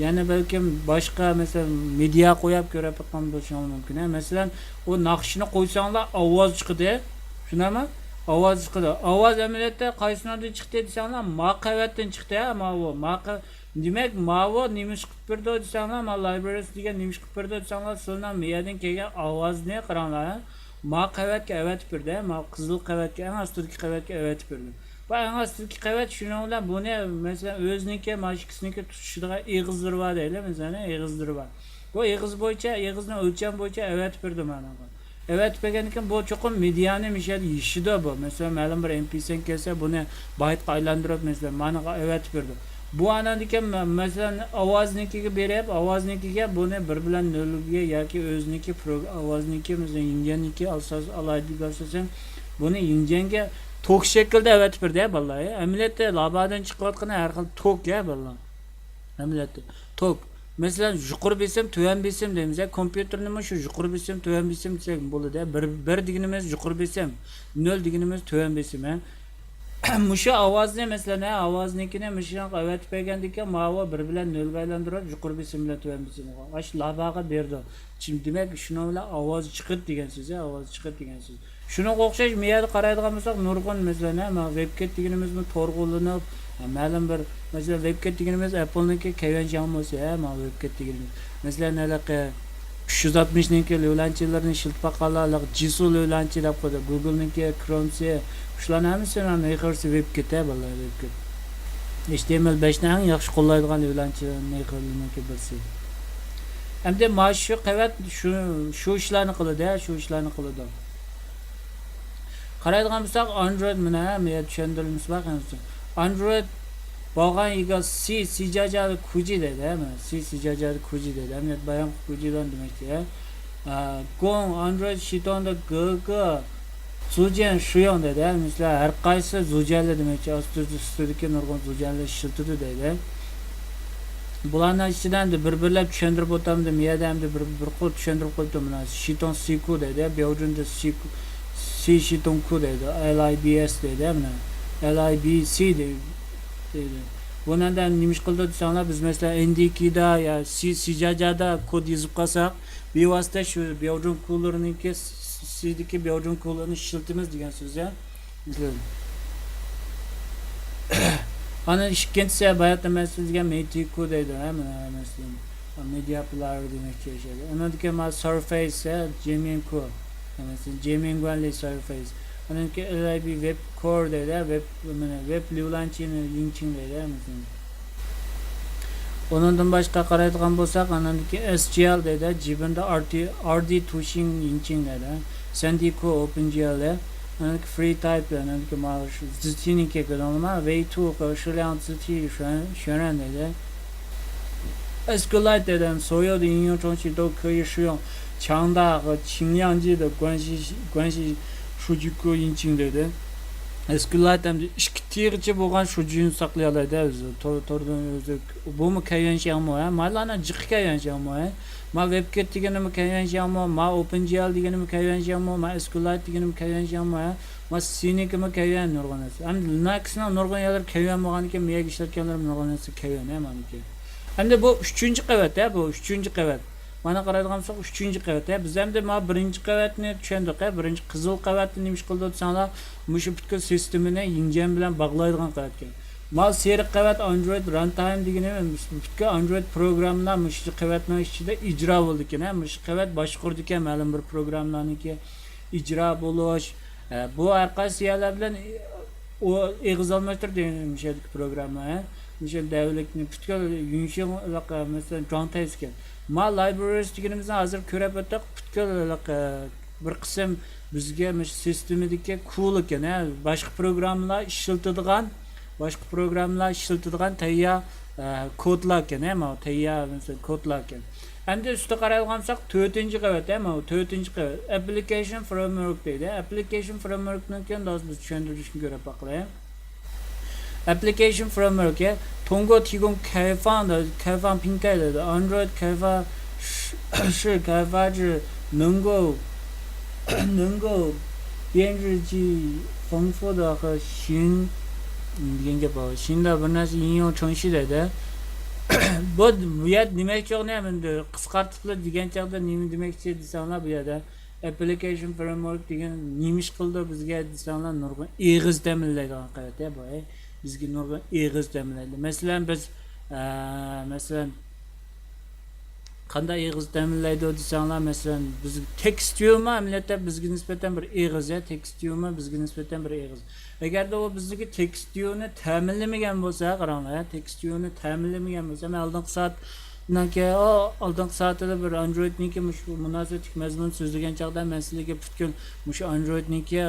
يەنە بەلكىم باشقا، مەسىلەن، مېدىيا قويۇپ كۆرۈپ باققان بولۇشىڭلار مۇمكىن، ھە. مەسىلەن، ئۇ ناخشىنى قويساڭلار، ئاۋاز چىقىدۇ. شۇنداقمۇ؟ ئاۋاز چىقىدۇ. ئاۋاز ئەمەلىيەتتە قايسىلاردىن چىقتى دېسەڭلار، ما قەۋەتتىن چىقتى، ھە، ماۋۇ. ما قە-، دېمەك، ماۋۇ نېمە ئىش قىلىپ بېرىدۇ دېسەڭلار، ما libraries دېگەن نېمە ئىش قىلىپ بېرىدۇ دېسەڭلار، سىلەرنىڭ مىيەدىن كەلگەن ئاۋازنى قاراڭلار، ھە. ما قەۋەتكە ئەۋەتىپ بېرىدۇ، ھە، ما قىزىل قەۋەتكە، ئەڭ ئاستىدىكى قەۋەتكە ئەۋەتىپ بېرىدۇ. بۇ ئەڭ ئاستىدىكى قەۋەت شۇنىڭ بىلەن بۇنى، مەسىلەن، ئۆزىنىڭكى، مانا ئىككىسىنىڭكى تۇتىشىدىغان ئېغىزلىرى بار دەيلى، مەسىلەن، ئېغىزلىرى بار. بۇ ئېغىز بويىچە، ئېغىزنىڭ ئۆلچەم بويىچە ئەۋەتىپ بېرىدۇ مانا. ئەۋەتىپ بەرگەندىن كېيىن بۇ چوقۇم مېدىيانى مۇشۇ يەردە يېشىدۇ بۇ. مەسىلەن، مەلۇم بىر ئېم پى سەن كەلسە، بۇنى بايتقا ئايلاندۇرۇپ، مەسىلەن، مانىغا ئەۋەتىپ بېرىدۇ. بۇ ئاناندىن كېيىن، مە-، مەسىلەن، ئاۋازنىڭكىگە بېرىپ، ئاۋازنىڭكىگە بۇنى بىر بىلەن نۆلگە ياكى ئۆزىنىڭكى پرو-، ئاۋازنىڭكى، مەسىلەن، يىڭجيەننىڭكى ئاساس-، ئالاھىدىلىكىگە ئاساسەن، بۇنى يىڭجيەنگە توك شەكلىدە ئەۋەتىپ بېرىدۇ، بالىلار. ئەمەلىيەتتە لابادىن چىقىۋاتقىنى ھەر خىل توك، يا، بالىلار. ئەمەلىيەتتە توك. مەسىلەن، يۇقىرى بېسىم، تۆۋەن بېسىم دەيمىز، يا، كومپيۇتېرنىمۇ شۇ يۇقىرى بېسىم، تۆۋەن بېسىم دېسەك بولىدۇ. بىر، بىر دېگىنىمىز يۇقىرى بېسىم، نۆل دېگىنىمىز تۆۋەن بېسىم، ھە. مۇشۇ ئاۋازنى، مەسىلەن، ھە، ئاۋازنىڭكىنى مۇشۇنىڭغا ئەۋەتىپ بەرگەندىكىن، ماۋۇ بىر بىلەن نۆلگە ئايلاندۇرۇپ، يۇقىرى بېسىم بىلەن تۆۋەن بېسىمغا، ئاشۇ لاباغا بېرىدۇ. شۇ، دېمەك، شۇنىڭ بىلەن ئاۋاز چىقىدۇ دېگەن سۆز، ھە، ئاۋاز چىقىدۇ دېگەن سۆز. شۇنىڭغا ئوخشاش، بۇ يەردە قارايدىغان بولساق، نۇرغۇن، مەسىلەن، ھە، مانا ۋېبكىت دېگىنىمىزمۇ تورغا ئۇلىنىپ، ھە، مەلۇم بىر، مەسىلەن، ۋېبكىت دېگىنىمىز ئەپلنىڭكى كەيۋەن شياڭمۇسى، ھە، مانا ۋېبكىت دېگىنىمىز. مەسىلەن، ھېلىقى ئۈچ يۈز ئاتمىشنىڭكى ليۇلەنچىلىرىنى ئىشلىتىپ باققانلار، ھېلىقى جىسۇ ليۇلەنچى دەپ قويدى. گۇگلنىڭكى كرومسى، شۇلارنىڭ ھەممىسىنىڭ نېيخېرسى ۋېبكىت، ھە، بالىلار، ۋېبكىت. ئېچ تى ئېم ئېل بەشنى ئەڭ ياخشى قوللايدىغان ليۇلەنچى نېيخېرلىرىنىڭكى بىرسى. ئەمدى مانا شۇ قەۋەت شۇ، شۇ ئىشلارنى قىلىدۇ، ھە، شۇ ئىشلارنى قىلىدۇ. قارايدىغان بولساق، ئاندرويد مانا، ھە، مۇ يەردە چۈشەندۈرۈلمىسى بار، قېنى. ئاندرويد بولغان يىگا سى، سى جاجادا كۇجى دەيدۇ، ھە، مانا، سى، سى جاجادا كۇجى دەيدۇ. ئەمدى بايام كۇجىدان دېمەكچى، ھە. ئا، گوڭ، ئاندرويد شىتوڭدا گې گې، زۇجيەن شۇيۇڭ دەيدۇ، ھە. مەسىلەن، ھەر قايسى زۇجيەنلەر دېمەكچى، ئاستى-، ئۈستىدىكى نۇرغۇن زۇجيەنلەر ئىشلىتىدۇ دەيدۇ. بۇلارنىڭ ئىچىدە ئەمدى بىر-بىرلەپ چۈشەندۈرۈپ ئۆتەمدىم. يەردە ئەمدى بىر، بىر قۇر چۈشەندۈرۈپ قويۇپتۇ. مانا شىتوڭ سىكۇ دەيدۇ، بياۋجۈندە سىكۇ، سى شىتوڭ كۇ دەيدۇ، ئېل ئاي بى ئېس دەيدۇ، مانا ئېل ئاي بى سى دەيدۇ. بۇنى ئەمدى نېمە ئىش قىلىدۇ دېسەڭلار، بىز مەسىلەن، ئېن دى كىدا يا سى، سى جاجادا كود يېزىپ قالساق، بىۋاسىتە شۇ بياۋجۈن كۇلىرىنىڭكى سىدىكى بياۋجۈن كۇلىرىنى ئىشلىتىمىز دېگەن سۆز، يا. مەسىلەن، ئانا ئىككىنچىسى، باياتتا مەن سىزگە مېيتىكۇ دەيدۇ، ھە، مانا، مەسىلەن، مېدىيا پىلار دېمەكچى ئوخشايدۇ. ئاندىن كېيىن مانا سۇرفەيس، ھە، جيېمىنكۇ، مەسىلەن، جيېمىنگۇەنلى سۇرفەيس. ئاندىن كېيىن ئېل ئاي بى ۋېب كور دەيدۇ، ھە، ۋېب، مانا، ۋېب ليۇلەنچىنى يىڭچىڭ دەيدۇ، ھە، مەسىلەن. ئۇنىڭدىن باشقا قارايدىغان بولساق، ئاندىن كېيىن ئېس جى ئېل دەيدۇ، جىبىندە ئاردى، ئاردى توشىڭ يىڭچىڭ دەيدۇ. سەندىكو ئوپېن جى ئېل، ئاندىن كېيىن فرى تايپ، ئاندىن كېيىن مانا شۇ زىتىنىڭكى كۆرۈڭلارما، ۋېي تۇ شىلياڭ زىتى شۈەن، شۈەنرەن دەيدۇ. ئېسكۇلايت دەيدۇ، سويۇدا يىڭيۇڭ چوڭچى دو كېيى شۇيۇڭ، چاڭدا، چىڭلياڭجى دە گۇەنشى، گۇەنشى شۇجىكو يىنچىڭ دەيدۇ. ئېسكۇلايت ئەمدى ئىككى تېغىچە بولغان شۇجىنى ساقلىيالايدۇ ئۆزى. تور، توردىن ئۆزى. بۇمۇ كەيۋەن شياڭمۇ، ھە؟ مايلارنىڭ جىقى كەيۋەن شياڭمۇ، ھە؟ ما ۋېبكىت دېگىنىمۇ كەيۋەن شياڭمۇ، ما ئوپېن جى ئېل دېگىنىمۇ كەيۋەن شياڭمۇ، ما ئېسكۇلايت دېگىنىمۇ كەيۋەن شياڭمۇ، ھە؟ ما سىنىكىمۇ كەيۋەن نۇرغۇن نەرسە. ئەمدى لىناكسنىڭ نۇرغۇن يەرلىرى كەيۋەن بولغاندىكىن، مېيەگە ئىشلەتكەنلىرىم نۇرغۇن نەرسە كەيۋەن، ھە، مانىكى. ئەمدى بۇ ئۈچىنچى قەۋەت، ھە، بۇ ئۈچىنچى قەۋەت. مانا قارايدىغان بولساق، ئۈچىنچى قەۋەت، ھە. بىز ئەمدى ما بىرىنچى قەۋەتنى چۈشەندۇق، ھە. بىرىنچى قىزىل قەۋەتنى نېمە ئىش قىلىدۇ دېسەڭلار، مۇشۇ پۈتكۈل سىستېمىنى يىڭجيەن بىلەن باغلايدىغان قەۋەتكەن. ما سېرىق قەۋەت ئاندرويد رانتايم دېگىنى، پۈتكۈل ئاندرويد پروگراممىلار مۇشۇ قەۋەتنىڭ ئىچىدە ئىجرا بولىدىكەن، ھە. مۇشۇ قەۋەت باشقۇرىدىكەن مەلۇم بىر پروگراممىلارنىڭكى ئىجرا بولۇش، ئە، بۇ ھەر قايسى يەرلەر بىلەن ئۇ ئېغىز ئالماشتۇرىدۇ، مۇشۇ يەردىكى پروگرامما، ھە. مۇشۇ دەۋلىكنى پۈتكۈل يۈنشىڭ، مەسىلەن، جۇاڭتەيسى ئىكەن. ما لايبرېرىس دېگىنىمىزنى ھازىر كۆرۈپ ئۆتتۇق. پۈتكۈل بىر قىسىم بىزگە مۇشۇ سىستېمىدىكى كۇل ئىكەن، ھە، باشقا پروگراممىلار ئىشلىتىدىغان، باشقا پروگراممىلار ئىشلىتىدىغان تەييار، ئە، كودلار ئىكەن، ھە، ماۋۇ تەييار، مەسىلەن، كودلار ئىكەن. ئەمدى ئۈستىگە قارايدىغان بولساق، تۆتىنچى قەۋەت، ھە، ماۋۇ تۆتىنچى قەۋەت. ئەپلىكېيشن فرېمۋورك دەيدۇ. ئەپلىكېيشن فرېمۋوركنىڭ كېيىن ھازىر بىز چۈشەندۈرۈشنى كۆرۈپ باقايلى. ئەپلىكېيشن فرېمۋورك، 通过提供开放的，开放平台的 Android 开发是，是开发者能够，能够编制具丰富的和新، دېگەن گەپ بار. 新的 بىر نەرسە 应用程序 دەيدۇ. بۇ، بۇ يەردە نېمە ئىچىغىنى ئەمدى قىسقارتىپلا دېگەن چاغدا نېمە دېمەكچى دېسەڭلار، بۇ يەردە ئەپلىكېيشن فرېمۋورك دېگەن نېمە ئىش قىلىدۇ بىزگە دېسەڭلار، نۇرغۇن ئېغىز تەمىنلەيدىغان قەۋەت، ھە، بۇ، ھە. بىزگە نۇرغۇن ئېغىز تەمىنلەيدۇ. مەسىلەن، بىز، ئە، مەسىلەن، قانداق ئېغىز تەمىنلەيدۇ دېسەڭلار، مەسىلەن، بىز تېكىست ۋىيۇمۇ ئەمەلىيەتتە بىزگە نىسبەتەن بىر ئېغىز، ھە، تېكىست ۋىيۇمۇ بىزگە نىسبەتەن بىر ئېغىز. ئەگەردە ئۇ بىزدىكى تېكىست ۋىيۇنى تەمىنلىمىگەن بولسا، قاراڭلار، ھە، تېكىست ۋىيۇنى تەمىنلىمىگەن بولسا، مەن ئالدىنقى سائەت، ئالدىنقى سائەتتە بىر ئاندرويدنىڭكى مۇشۇ مۇناسىۋەتلىك مەزمۇن سۆزلىگەن چاغدا مەن سىلەرگە پۈتكۈل مۇشۇ ئاندرويدنىڭكى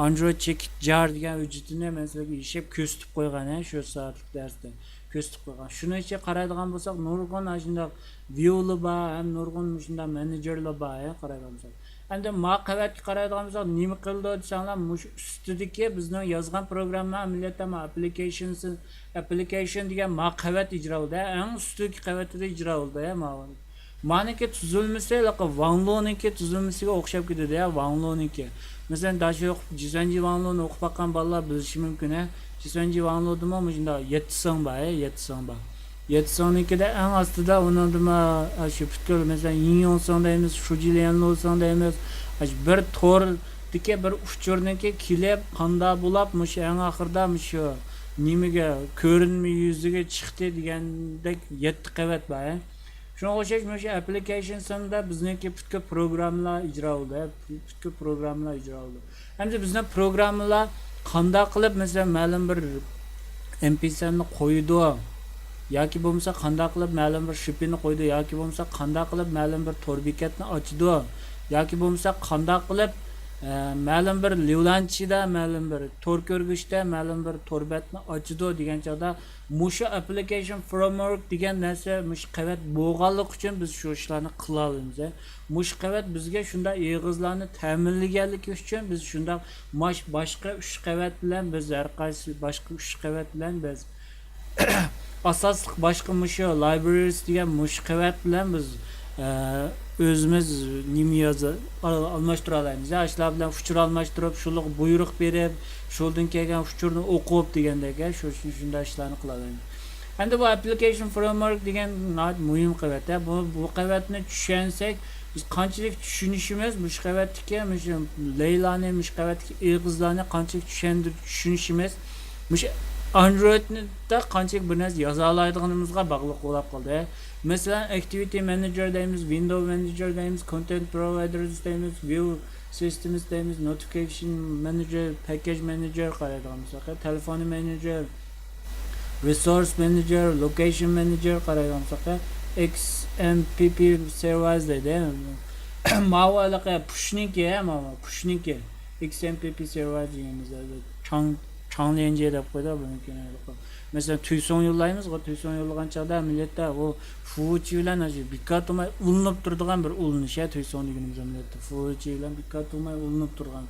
ئاندرويد چېكىت جار دېگەن ھۆججىتىنى مەن سىلەرگە يېشىپ كۆرسىتىپ قويغان، ھە، شۇ سائەتلىك دەرستە كۆرسىتىپ قويغان. شۇنىڭ ئىچىگە قارايدىغان بولساق، نۇرغۇن ئاشۇنداق ۋىيۇلار بار، ھەم نۇرغۇن مۇشۇنداق مېنېجېرلار بار، ھە، قارايدىغان بولساق. ئەمدى ما قەۋەتكە قارايدىغان بولساق، نېمە قىلىدۇ دېسەڭلار، مۇشۇ ئۈستىدىكى بىزنىڭ يازغان پروگرامما ئەمەلىيەتتە ما ئەپلىكېيشنسى، ئەپلىكېيشن دېگەن ما قەۋەت ئىجرا بولدى، ھە، ئەڭ ئۈستىدىكى قەۋىتىدە ئىجرا بولدى، ھە، ماۋۇ. مانىڭكى تۈزۈلمىسى ھېلىقى ۋاڭلۇنىڭكى تۈزۈلمىسىگە ئوخشاپ كېتىدۇ، ھە، ۋاڭلۇنىڭكى. مەسىلەن، داشى ئوقۇپ، جىسەنجى ۋاڭلۇنى ئوقۇپ باققان بالىلار بىلىشى مۇمكىن، ھە. جىسەنجى ۋاڭلۇدىمۇ مۇشۇنداق يەتتە سىڭ بار، ھە، يەتتە سىڭ بار. يەتتە سىڭنىڭكىدە ئەڭ ئاستىدا ئۇنىڭدىمۇ، ئاشۇ پۈتكۈل، مەسىلەن، يىڭيوڭ سىڭ دەيمىز، شۇجيليەنلۇ سىڭ دەيمىز. ئاشۇ بىر توردىكى بىر ئۇچۇرنىڭكى كېلىپ، قانداق بولۇپ، مۇشۇ ئەڭ ئاخىرىدا مۇشۇ نېمىگە، كۆرۈنمە يۈزىگە چىقتى دېگەندەك يەتتە قەۋەت بار، ھە. شۇنىڭغا ئوخشاش مۇشۇ ئەپلىكېيشنسىدا بىزنىڭكى پۈتكۈل پروگراممىلار ئىجرا بولدى، پۈتكۈل پروگراممىلار ئىجرا بولدى. ئەمدى بىزنىڭ پروگراممىلار قانداق قىلىپ، مەسىلەن، مەلۇم بىر ئېمپىسەننى قويىدۇ، ياكى بولمىسا قانداق قىلىپ مەلۇم بىر شىپىنى قويىدۇ، ياكى بولمىسا قانداق قىلىپ مەلۇم بىر تور بېكەتنى ئاچىدۇ، ياكى بولمىسا قانداق قىلىپ، ئە، مەلۇم بىر ليۇلانچىدا، مەلۇم بىر تور كۆرگۈچتە، مەلۇم بىر تور بەتنى ئاچىدۇ دېگەن چاغدا، مۇشۇ ئەپلىكېيشن فرېمۋورك دېگەن نەرسە مۇشۇ قەۋەت بولغانلىقى ئۈچۈن بىز شۇ ئىشلارنى قىلالايمىز. مۇشۇ قەۋەت بىزگە شۇنداق ئېغىزلارنى تەمىنلىگەنلىكى ئۈچۈن بىز شۇنداق ماش-، باشقا ئۈچ قەۋەت بىلەن بىز ھەر قايسى باشقا ئۈچ قەۋەت بىلەن بىز ئاساسلىق باشقا مۇشۇ لايبرېرىس دېگەن مۇشۇ قەۋەت بىلەن بىز، ئە، ئۆزىمىز نېمە يازا-، ئال-، ئالماشتۇرالايمىز. ئاشۇلار بىلەن ئۇچۇر ئالماشتۇرۇپ، شۇلارغا بۇيرۇق بېرىپ، شۇلدىن كەلگەن ئۇچۇرنى ئوقۇپ دېگەندەك، شۇ، شۇ، شۇنداق ئىشلارنى قىلالايمىز. ئەمدى بۇ ئەپلىكېيشن فرېمۋورك دېگەن ناھايىتى مۇھىم قەۋەت. بۇ، بۇ قەۋەتنى چۈشەنسەك، بىز قانچىلىك چۈشىنىشىمىز، مۇشۇ قەۋەتتىكى، مۇشۇ لەيلانى، مۇشۇ قەۋەتتىكى ئېغىزلارنى قانچىلىك چۈشەندۈر-، چۈشىنىشىمىز، مۇشۇ ئاندرويدتا قانچىلىك بىر نەرسە يازالايدىغىنىمىزغا باغلىق بولاپ قالدى. مەسىلەن، ئەكتىۋىتى مېنېجېر دەيمىز، ۋىندوۋ مېنېجېر دەيمىز، كونتېنت پروۋايدېرس دەيمىز، ۋىيۇ سىستېمىس دەيمىز، نوتىفىكېيشن مېنېجېر، پەككەج مېنېجېر قارايدىغان بولساق، تېلېفون مېنېجېر، رېسورس مېنېجېر، لوكېيشن مېنېجېر قارايدىغان بولساق، ئېكس ئېم پى پى سېرۋېرس دەيدۇ. ماۋۇ ھېلىقى پۇشنىڭكى، ماۋۇ پۇشنىڭكى. ئېكس ئېم پى پى سېرۋېر دېگىنىمىز چاڭ، چاڭليەنجيې دەپ قويدى بۇنىڭكىنى. مەسىلەن، تۈيسوڭ يوللايمىزغۇ، تۈيسوڭ يوللىغان چاغدا ئەمەلىيەتتە ئۇ فۇۋېچى بىلەن بىكار تۇرماي ئۇلىنىپ تۇرىدىغان بىر ئۇلىنىش، ھە، تۈيسوڭ دېگىنىمىز ئەمەلىيەتتە فۇۋېچى بىلەن بىكار تۇرماي ئۇلىنىپ تۇرغان.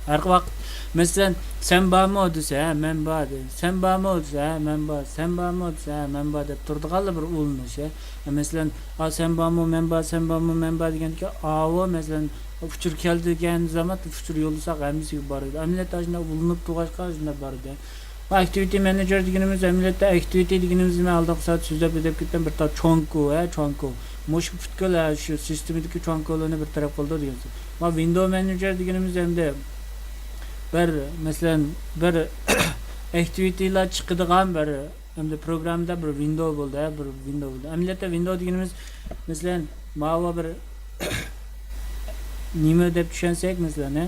ھەر ۋاقىت، مەسىلەن، سەن بارمۇ دېسە، ھە، مەن بار دەيدۇ. سەن بارمۇ دېسە، ھە، مەن بار. سەن بارمۇ دېسە، ھە، مەن بار دەپ تۇرىدىغانلا بىر ئۇلىنىش، ھە. مەسىلەن، ئا، سەن بارمۇ، مەن بار، سەن بارمۇ، مەن بار دېگەندىكىن، ئاۋۇ، مەسىلەن، ئۇچۇر كەلدى دېگەن زامان ئۇچۇر يوللىساق ھەممىسىگە بارىدۇ. ئەمەلىيەتتە ئاشۇنداق ئۇلىنىپ تۇرغاچقا ئاشۇنداق بارىدۇ. ئاكتىۋىتى مېنېجېر دېگىنىمىز، ئەمەلىيەتتە ئاكتىۋىتى دېگىنىمىز نېمە؟ ئالدىنقى سائەت سۆزلەپ ئۆتۈپ كەتكەن بىر تال چوڭكۇ، ھە، چوڭكۇ. مۇشۇ پۈتكۈل، ھە، شۇ سىستېمىدىكى چوڭكۇلارنى بىر تەرەپ قىلىدۇ دېگەن سۆز. ما ۋىندوۋ مېنېجېر دېگىنىمىز ئەمدى بىر، مەسىلەن، بىر ئاكتىۋىتىلار چىقىدىغان بىر، ئەمدى پروگراممىدا بىر ۋىندوۋ بولدى، ھە، بىر ۋىندوۋ بولدى. ئەمەلىيەتتە ۋىندوۋ دېگىنىمىز، مەسىلەن، ماۋۇ بىر نېمە دەپ چۈشەنسەك، مەسىلەن، ھە؟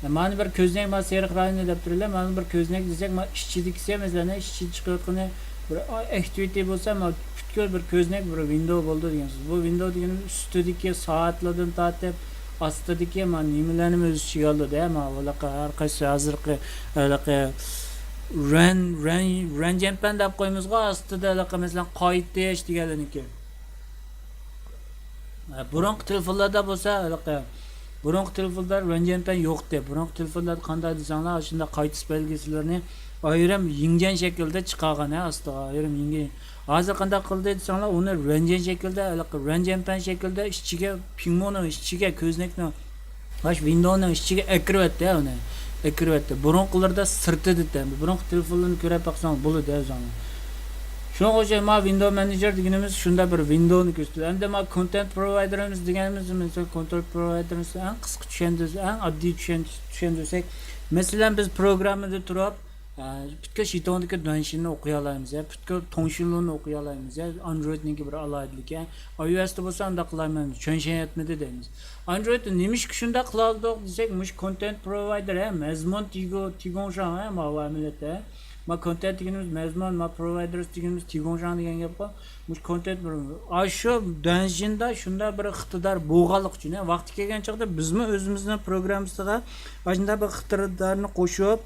مانا بىر كۆزنەك، مانا سېرىق رايونى دەپ تۇرىلە، مانا بىر كۆزنەك دېسەك، مانا ئىچىدىكىسى، مەسىلەن، ئىچىدە چىقىۋاتقىنى بىر ئاكتىۋىتى بولسا، مانا پۈتكۈل بىر كۆزنەك بىر ۋىندو بولدى دېگەن سۆز. بۇ ۋىندو دېگىنىمىز ئۈستىدىكى سائەتلەردىن تارتىپ، ئاستىدىكى مانا نېمىلەرنى ئۆز ئىچىگە ئالىدۇ، ھە، مانا ھېلىقى ھەر قايسى ھازىرقى ھېلىقى رەن، رەن، رەنجەنپەن دەپ قويىمىزغۇ، ئاستىدا ھېلىقى، مەسىلەن، قايتىش دېگەنلەرنىكى. ھە، بۇرۇنقى تېلېفونلاردا بولسا، ھېلىقى، بۇرۇنقى تېلېفوندا رەنجەنپەن يوقتى. بۇرۇنقى تېلېفونلاردا قانداق دېسەڭلار، ئاشۇنداق قايتىش بەلگىسىلىرىنى ئايرىم يىڭجەن شەكىلدە چىقارغان، ھە، ئاستىغا ئايرىم يىڭجەن. ھازىر قانداق قىلدى دېسەڭلار، ئۇنى رەنجەن شەكىلدە، ھېلىقى رەنجەنپەن شەكىلدە ئىچىگە، پىڭمۇنىڭ ئىچىگە، كۆزنەكنىڭ، باش ۋىندونىڭ ئىچىگە ئەكىرىۋەتتى، ھە، ئۇنى. ئەكىرىۋەتتى. بۇرۇنقىلىرىدا سىرتىدا ئىدى. بۇرۇنقى تېلېفونلارنى كۆرۈپ باقساڭ بولىدۇ، ئۆزۈڭ. شۇنىڭغا ئوخشاش، ما ۋىندو مېنېجېر دېگىنىمىز شۇنداق بىر ۋىندونى كۆرسىتىدۇ. ئەمدى ما كونتېنت پروۋايدېرىمىز دېگىنىمىز، مەسىلەن، كونتېنت پروۋايدېرىمىز ئەڭ قىسقا چۈشەندۈرسە، ئەڭ ئاددىي چۈشەن-، چۈشەندۈرسەك، مەسىلەن، بىز پروگراممىدا تۇرۇپ، ئە، پۈتكۈل شىتوڭدىكى دۇەنشىننى ئوقۇيالايمىز، يا پۈتكۈل تۇڭشىنلۇنى ئوقۇيالايمىز، يا ئاندرويدنىڭكى بىر ئالاھىدىلىكى. ئاي ئو ئېستا بولسا ئانداق قىلالايمىز، چۈەنشەن يەتمىدى دەيمىز. ئاندرويدتا نېمىشقا شۇنداق قىلالىدۇق دېسەك، مۇشۇ كونتېنت پروۋايدېر، ھە، مەزمۇن تىگو-، تىگوڭشاڭ، ھە، ماۋۇ ئەمەلىيەتتە. ما كونتېنت دېگىنىمىز مەزمۇن، ما پروۋايدېرس دېگىنىمىز تىگوڭشاڭ دېگەن گەپقۇ. مۇشۇ كونتېنت بىر، ئاشۇ دۇەنشىندا شۇنداق بىر ئىقتىدار بولغانلىقى ئۈچۈن، ھە، ۋاقتى كەلگەن چاغدا بىزمۇ ئۆزىمىزنىڭ پروگراممىسىغا ئاشۇنداق بىر ئىقتىدارنى قوشۇپ،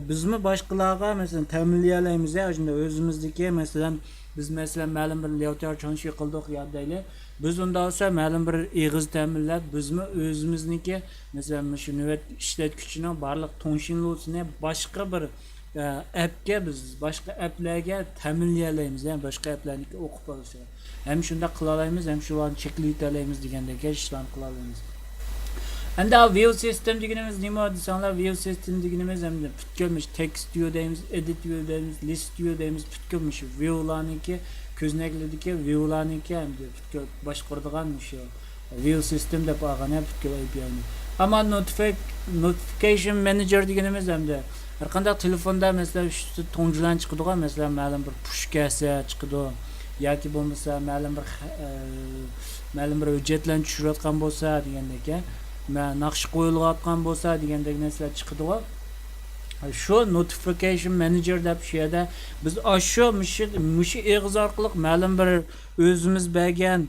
بىزمۇ باشقىلارغا، مەسىلەن، تەمىنلىيەلەيمىز، ھە، ئاشۇنداق ئۆزىمىزدىكى، مەسىلەن، بىز، مەسىلەن، مەلۇم بىر لياۋتياۋ چاڭشى قىلدۇق، يا دەيلى. بىز ئۇنداق بولسا مەلۇم بىر ئېغىز تەمىنلەپ، بىزمۇ ئۆزىمىزنىڭكى، مەسىلەن، مۇشۇ نۆۋەت ئىشلەتكۈچىنىڭ بارلىق تۇڭشىنلۇسىنى باشقا بىر، ئە، ئەپكە بىز، باشقا ئەپلەرگە تەمىنلىيەلەيمىز، يەنى باشقا ئەپلەرنىڭكى ئوقۇپ ئالىشىغا. ھەم شۇنداق قىلالايمىز، ھەم شۇلارنى چەكلىۋېتەلەيمىز دېگەندەك ئىشلارنى قىلالايمىز. ئەمدى ۋىۋ سىستېم دېگىنىمىز نېمە دېسەڭلار، ۋىۋ سىستېم دېگىنىمىز ئەمدى پۈتكۈل مۇشۇ تېكىست ۋىۋ دەيمىز، ئېدىت ۋىۋ دەيمىز، لىست ۋىۋ دەيمىز، پۈتكۈل مۇشۇ ۋىۋلارنىڭكى، كۆزنەكلىدىكى ۋىۋلارنىڭكى ئەمدى پۈتكۈل باشقۇرىدىغان مۇشۇ ۋىۋ سىستېم دەپ ئالغان، ھە، پۈتكۈل ئەي پى ئاينى. ئەمما نوتىفىك-، نوتىفىكېيشن مېنېجېر دېگىنىمىز ئەمدى ھەر قانداق تېلېفوندا، مەسىلەن، ئۈستىدە تۇڭجۇلەن چىقىدىغان، مەسىلەن، مەلۇم بىر پۇش كەلسە چىقىدۇ، ياكى بولمىسا مەلۇم بىر خە-، ئە، مەلۇم بىر ھۆججەتلەرنى چۈشۈرۈۋاتقان بولسا دېگەندەك، ھە، مە-، ناخشا قويۇلۇۋاتقان بولسا دېگەندەك نەرسىلەر چىقىدىغۇ. شۇ نوتىفىكېيشن مېنېجېر دەپ شۇ يەردە بىز ئاشۇ مۇشۇ، مۇشۇ ئېغىز ئارقىلىق مەلۇم بىر ئۆزىمىز بەرگەن،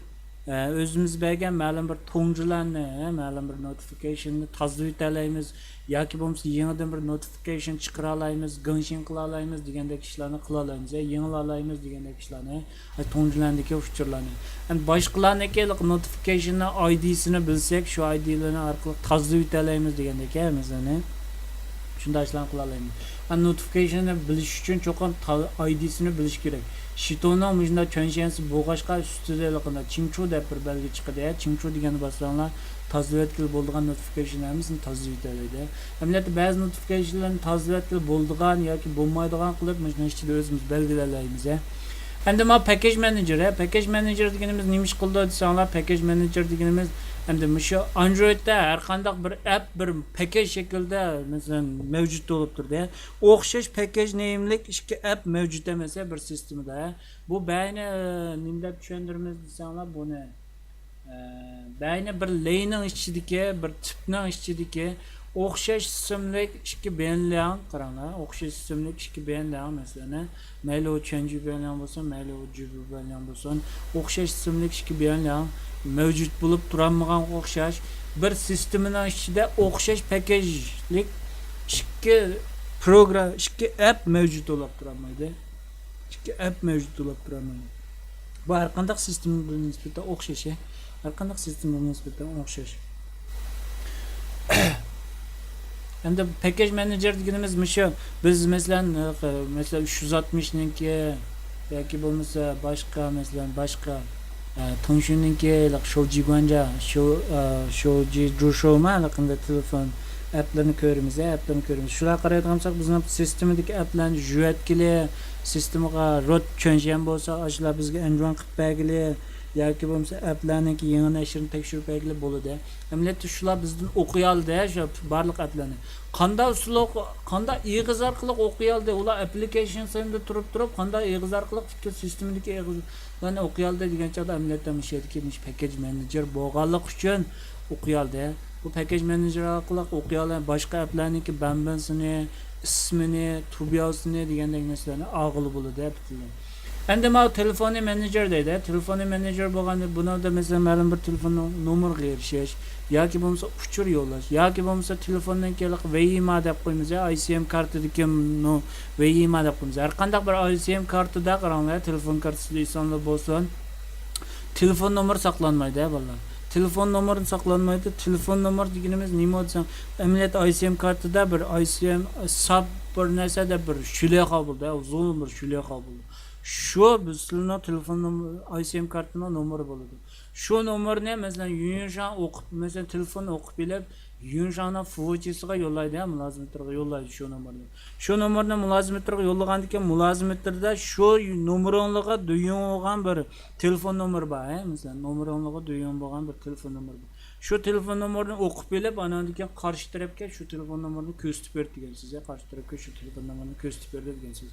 ئە، ئۆزىمىز بەرگەن مەلۇم بىر تۇڭجۇلارنى، ھە، مەلۇم بىر نوتىفىكېيشننى تازىلىۋېتەلەيمىز ياكى بولمىسا يېڭىدىن بىر نوتىفىكېيشن چىقىرالايمىز، گېڭشىڭ قىلالايمىز دېگەندەك ئىشلارنى قىلالايمىز، يا يېڭىلالايمىز دېگەندەك ئىشلارنى، ھە، تۇڭجۇلاندىكى ئۇچۇرلارنى. ئەمدى باشقىلارنىڭكى نوتىفىكېيشننىڭ ئايدىسىنى بىلسەك، شۇ ئايدىلىرىنى ئارقىلىق تازىلىۋېتەلەيمىز دېگەندەك ھەممىسىنى. شۇنداق ئىشلارنى قىلالايمىز. ئەمدى نوتىفىكېيشننى بىلىش ئۈچۈن چوقۇم تا-، ئايدىسىنى بىلىش كېرەك. شىتونىڭ مۇشۇنداق چۈەنشەنسى بولغاچقا، ئۈستىدە ھېلىقىنداق چىڭچۇ دەپ بىر بەلگە چىقىدۇ. چىڭچۇ دېگەننى باسساڭلار، تازىلىۋەتكىلى بولىدىغان نوتىفىكېيشن ھەممىسىنى تازىلىۋېتەلەيدۇ. ئەمەلىيەتتە بەزى نوتىفىكېيشنلارنى تازىلىۋەتكىلى بولىدىغان ياكى بولمايدىغان قىلىپ، مۇشۇنىڭ ئىچىدە ئۆزىمىز بەلگىلەيلەيمىز. ئەمدى ما پەككەج مېنېجېر، ھە، پەككەج مېنېجېر دېگىنىمىز نېمە ئىش قىلىدۇ دېسەڭلار، پەككەج مېنېجېر دېگىنىمىز ئەمدى مۇشۇ ئاندرويدتا ھەر قانداق بىر ئەپ، بىر پەككەج شەكلىدە، مەسىلەن، مەۋجۇت بولۇپ تۇرىدۇ. ئوخشاش پەككەج نېمىلىك ئىككى ئەپ مەۋجۇت ئەمەس، ھە، بىر سىستېمىدا. بۇ بەينى، نېمە دەپ چۈشەندۈرىمىز دېسەڭلار، بۇنى. ئە، بەينى بىر لەينىڭ ئىچىدىكى، بىر تىپنىڭ ئىچىدىكى ئوخشاش ئىسىملىك ئىككى بىيەنلياڭ، قاراڭلار، ئوخشاش ئىسىملىك ئىككى بىيەنلياڭ، مەسىلەن، مەيلى ئۇ چۈەنجۈ بىيەنلياڭ بولسۇن، مەيلى ئۇ جۈبۈ بىيەنلياڭ بولسۇن، ئوخشاش ئىسىملىك ئىككى بىيەنلياڭ مەۋجۇت بولۇپ تۇرالمىغانغا ئوخشاش، بىر سىستېمىنىڭ ئىچىدە ئوخشاش پەككەجلىك ئىككى پروگرام، ئىككى ئەپ مەۋجۇت بولۇپ تۇرالمايدۇ. ئىككى ئەپ مەۋجۇت بولۇپ تۇرالمايدۇ. بۇ ھەر قانداق سىستېمىغا نىسبەتەن ئوخشاش، ھە. ھەر قانداق سىستېمىغا نىسبەتەن ئوخشاش. ئەمدى پەككەج مېنېجېر دېگىنىمىز مۇشۇ. بىز مەسىلەن، مەسىلەن، ئۈچ يۈز ئاتمىشنىڭكى ياكى بولمىسا باشقا، مەسىلەن، باشقا، ئە، تۇڭشۈننىڭكى، شوجى گۇەنجا، شو-، ئە، شوجى جۇشوما، قانداق تېلېفون ئەپلىرىنى كۆرىمىز، ئەپلىرىنى كۆرىمىز. شۇلارغا قارايدىغان بولساق، بىزنىڭ سىستېمىدىكى ئەپلەرنى جۈۋەتكىلى، سىستېمىغا روت چۈەنشەن بولسا، ئاشۇلار بىزگە ئەنجۈەن قىلىپ بەرگىلى، ياكى بولمىسا ئەپلەرنىڭكى يېڭى نەشرىنى تەكشۈرۈپ بەرگىلى بولىدۇ. ئەمەلىيەتتە شۇلار بىزدىن ئوقۇيالىدۇ، شۇ بارلىق ئەپلەرنى. قانداق ئۇسۇل، قانداق ئېغىز ئارقىلىق ئوقۇيالىدۇ؟ ئۇلار ئەپلىكېيشن سېنتېردا تۇرۇپ تۇرۇپ، قانداق ئېغىز ئارقىلىق پۈتكۈل سىستېمىدىكى ئېغىزلارنى ئوقۇيالىدۇ دېگەن چاغدا، ئەمەلىيەتتە مۇشۇ يەردىكى مۇشۇ پەككەج مېنېجېر بولغانلىقى ئۈچۈن ئوقۇيالىدۇ. بۇ پەكەج مېنېجېر ئارقىلىق ئوقۇيالايمەن. باشقا ئەپلەرنىڭكى بەنبېنسىنى، ئىسمىنى، تۇبياۋسىنى دېگەندەك نەرسىلەرنى ئالغىلى بولىدۇ، ھە، پۈتۈنلەي. ئەمدى ماۋۇ تېلېفوننى مېنېجېر دەيدۇ. تېلېفوننى مېنېجېر بولغاندا، بۇنىڭدا مەسىلەن، مەلۇم بىر تېلېفون نومۇرىغا ئېرىشىش ياكى بولمىسا ئۇچۇر يوللاش ياكى بولمىسا تېلېفوندىن كېيىن ۋېيما دەپ قويىمىز، يا ئاي سىم كارتىدىكى نو-، ۋېيما دەپ قويىمىز. ھەر قانداق بىر ئاي سىم كارتىدا قاراڭلار، تېلېفون كارتىسىدا ئېسىڭلار بولسۇن، تېلېفون نومۇرى ساقلانمايدۇ، ھە، بالىلار. تېلېفون نومۇرى ساقلانمايدۇ. تېلېفون نومۇرى دېگىنىمىز نېمە دېسەڭ، ئەمەلىيەتتە ئاي سىم كارتىدا بىر ئاي سىم، ساپ بىر نەرسە دەپ بىر شۈلەخا بولىدۇ، ھە، ئۇزۇن بىر شۈلەخا بولىدۇ. شۇ بىز سىلىنىڭ تېلېفون نومۇرى، ئاي سىم كارتىنىڭ نومۇرى بولىدۇ. شۇ نومۇرنى، مەسىلەن، يۈنشاڭ ئوقۇپ، مەسىلەن، تېلېفون ئوقۇپ بېلىپ، يۈنشاڭنىڭ فۇۋېچىسىغا يوللايدۇ، ھە، مۇلازىمەتلىرىگە يوللايدۇ شۇ نومۇرنى. شۇ نومۇرنى مۇلازىمەتلىرىگە يوللىغاندىن كېيىن، مۇلازىمەتلىرىدە شۇ نومۇرۇڭلارغا دۆيۈڭ بولغان بىر تېلېفون نومۇرى بار، ھە، مەسىلەن، نومۇرۇڭلارغا دۆيۈڭ بولغان بىر تېلېفون نومۇرى بار. شۇ تېلېفون نومۇرىنى ئوقۇپ بېلىپ، ئاناندىن كېيىن قارشى تەرەپكە شۇ تېلېفون نومۇرىنى كۆرسىتىپ بېرىدۇ دېگەن سۆز، ھە، قارشى تەرەپكە شۇ تېلېفون نومۇرىنى كۆرسىتىپ بېرىدۇ دېگەن سۆز.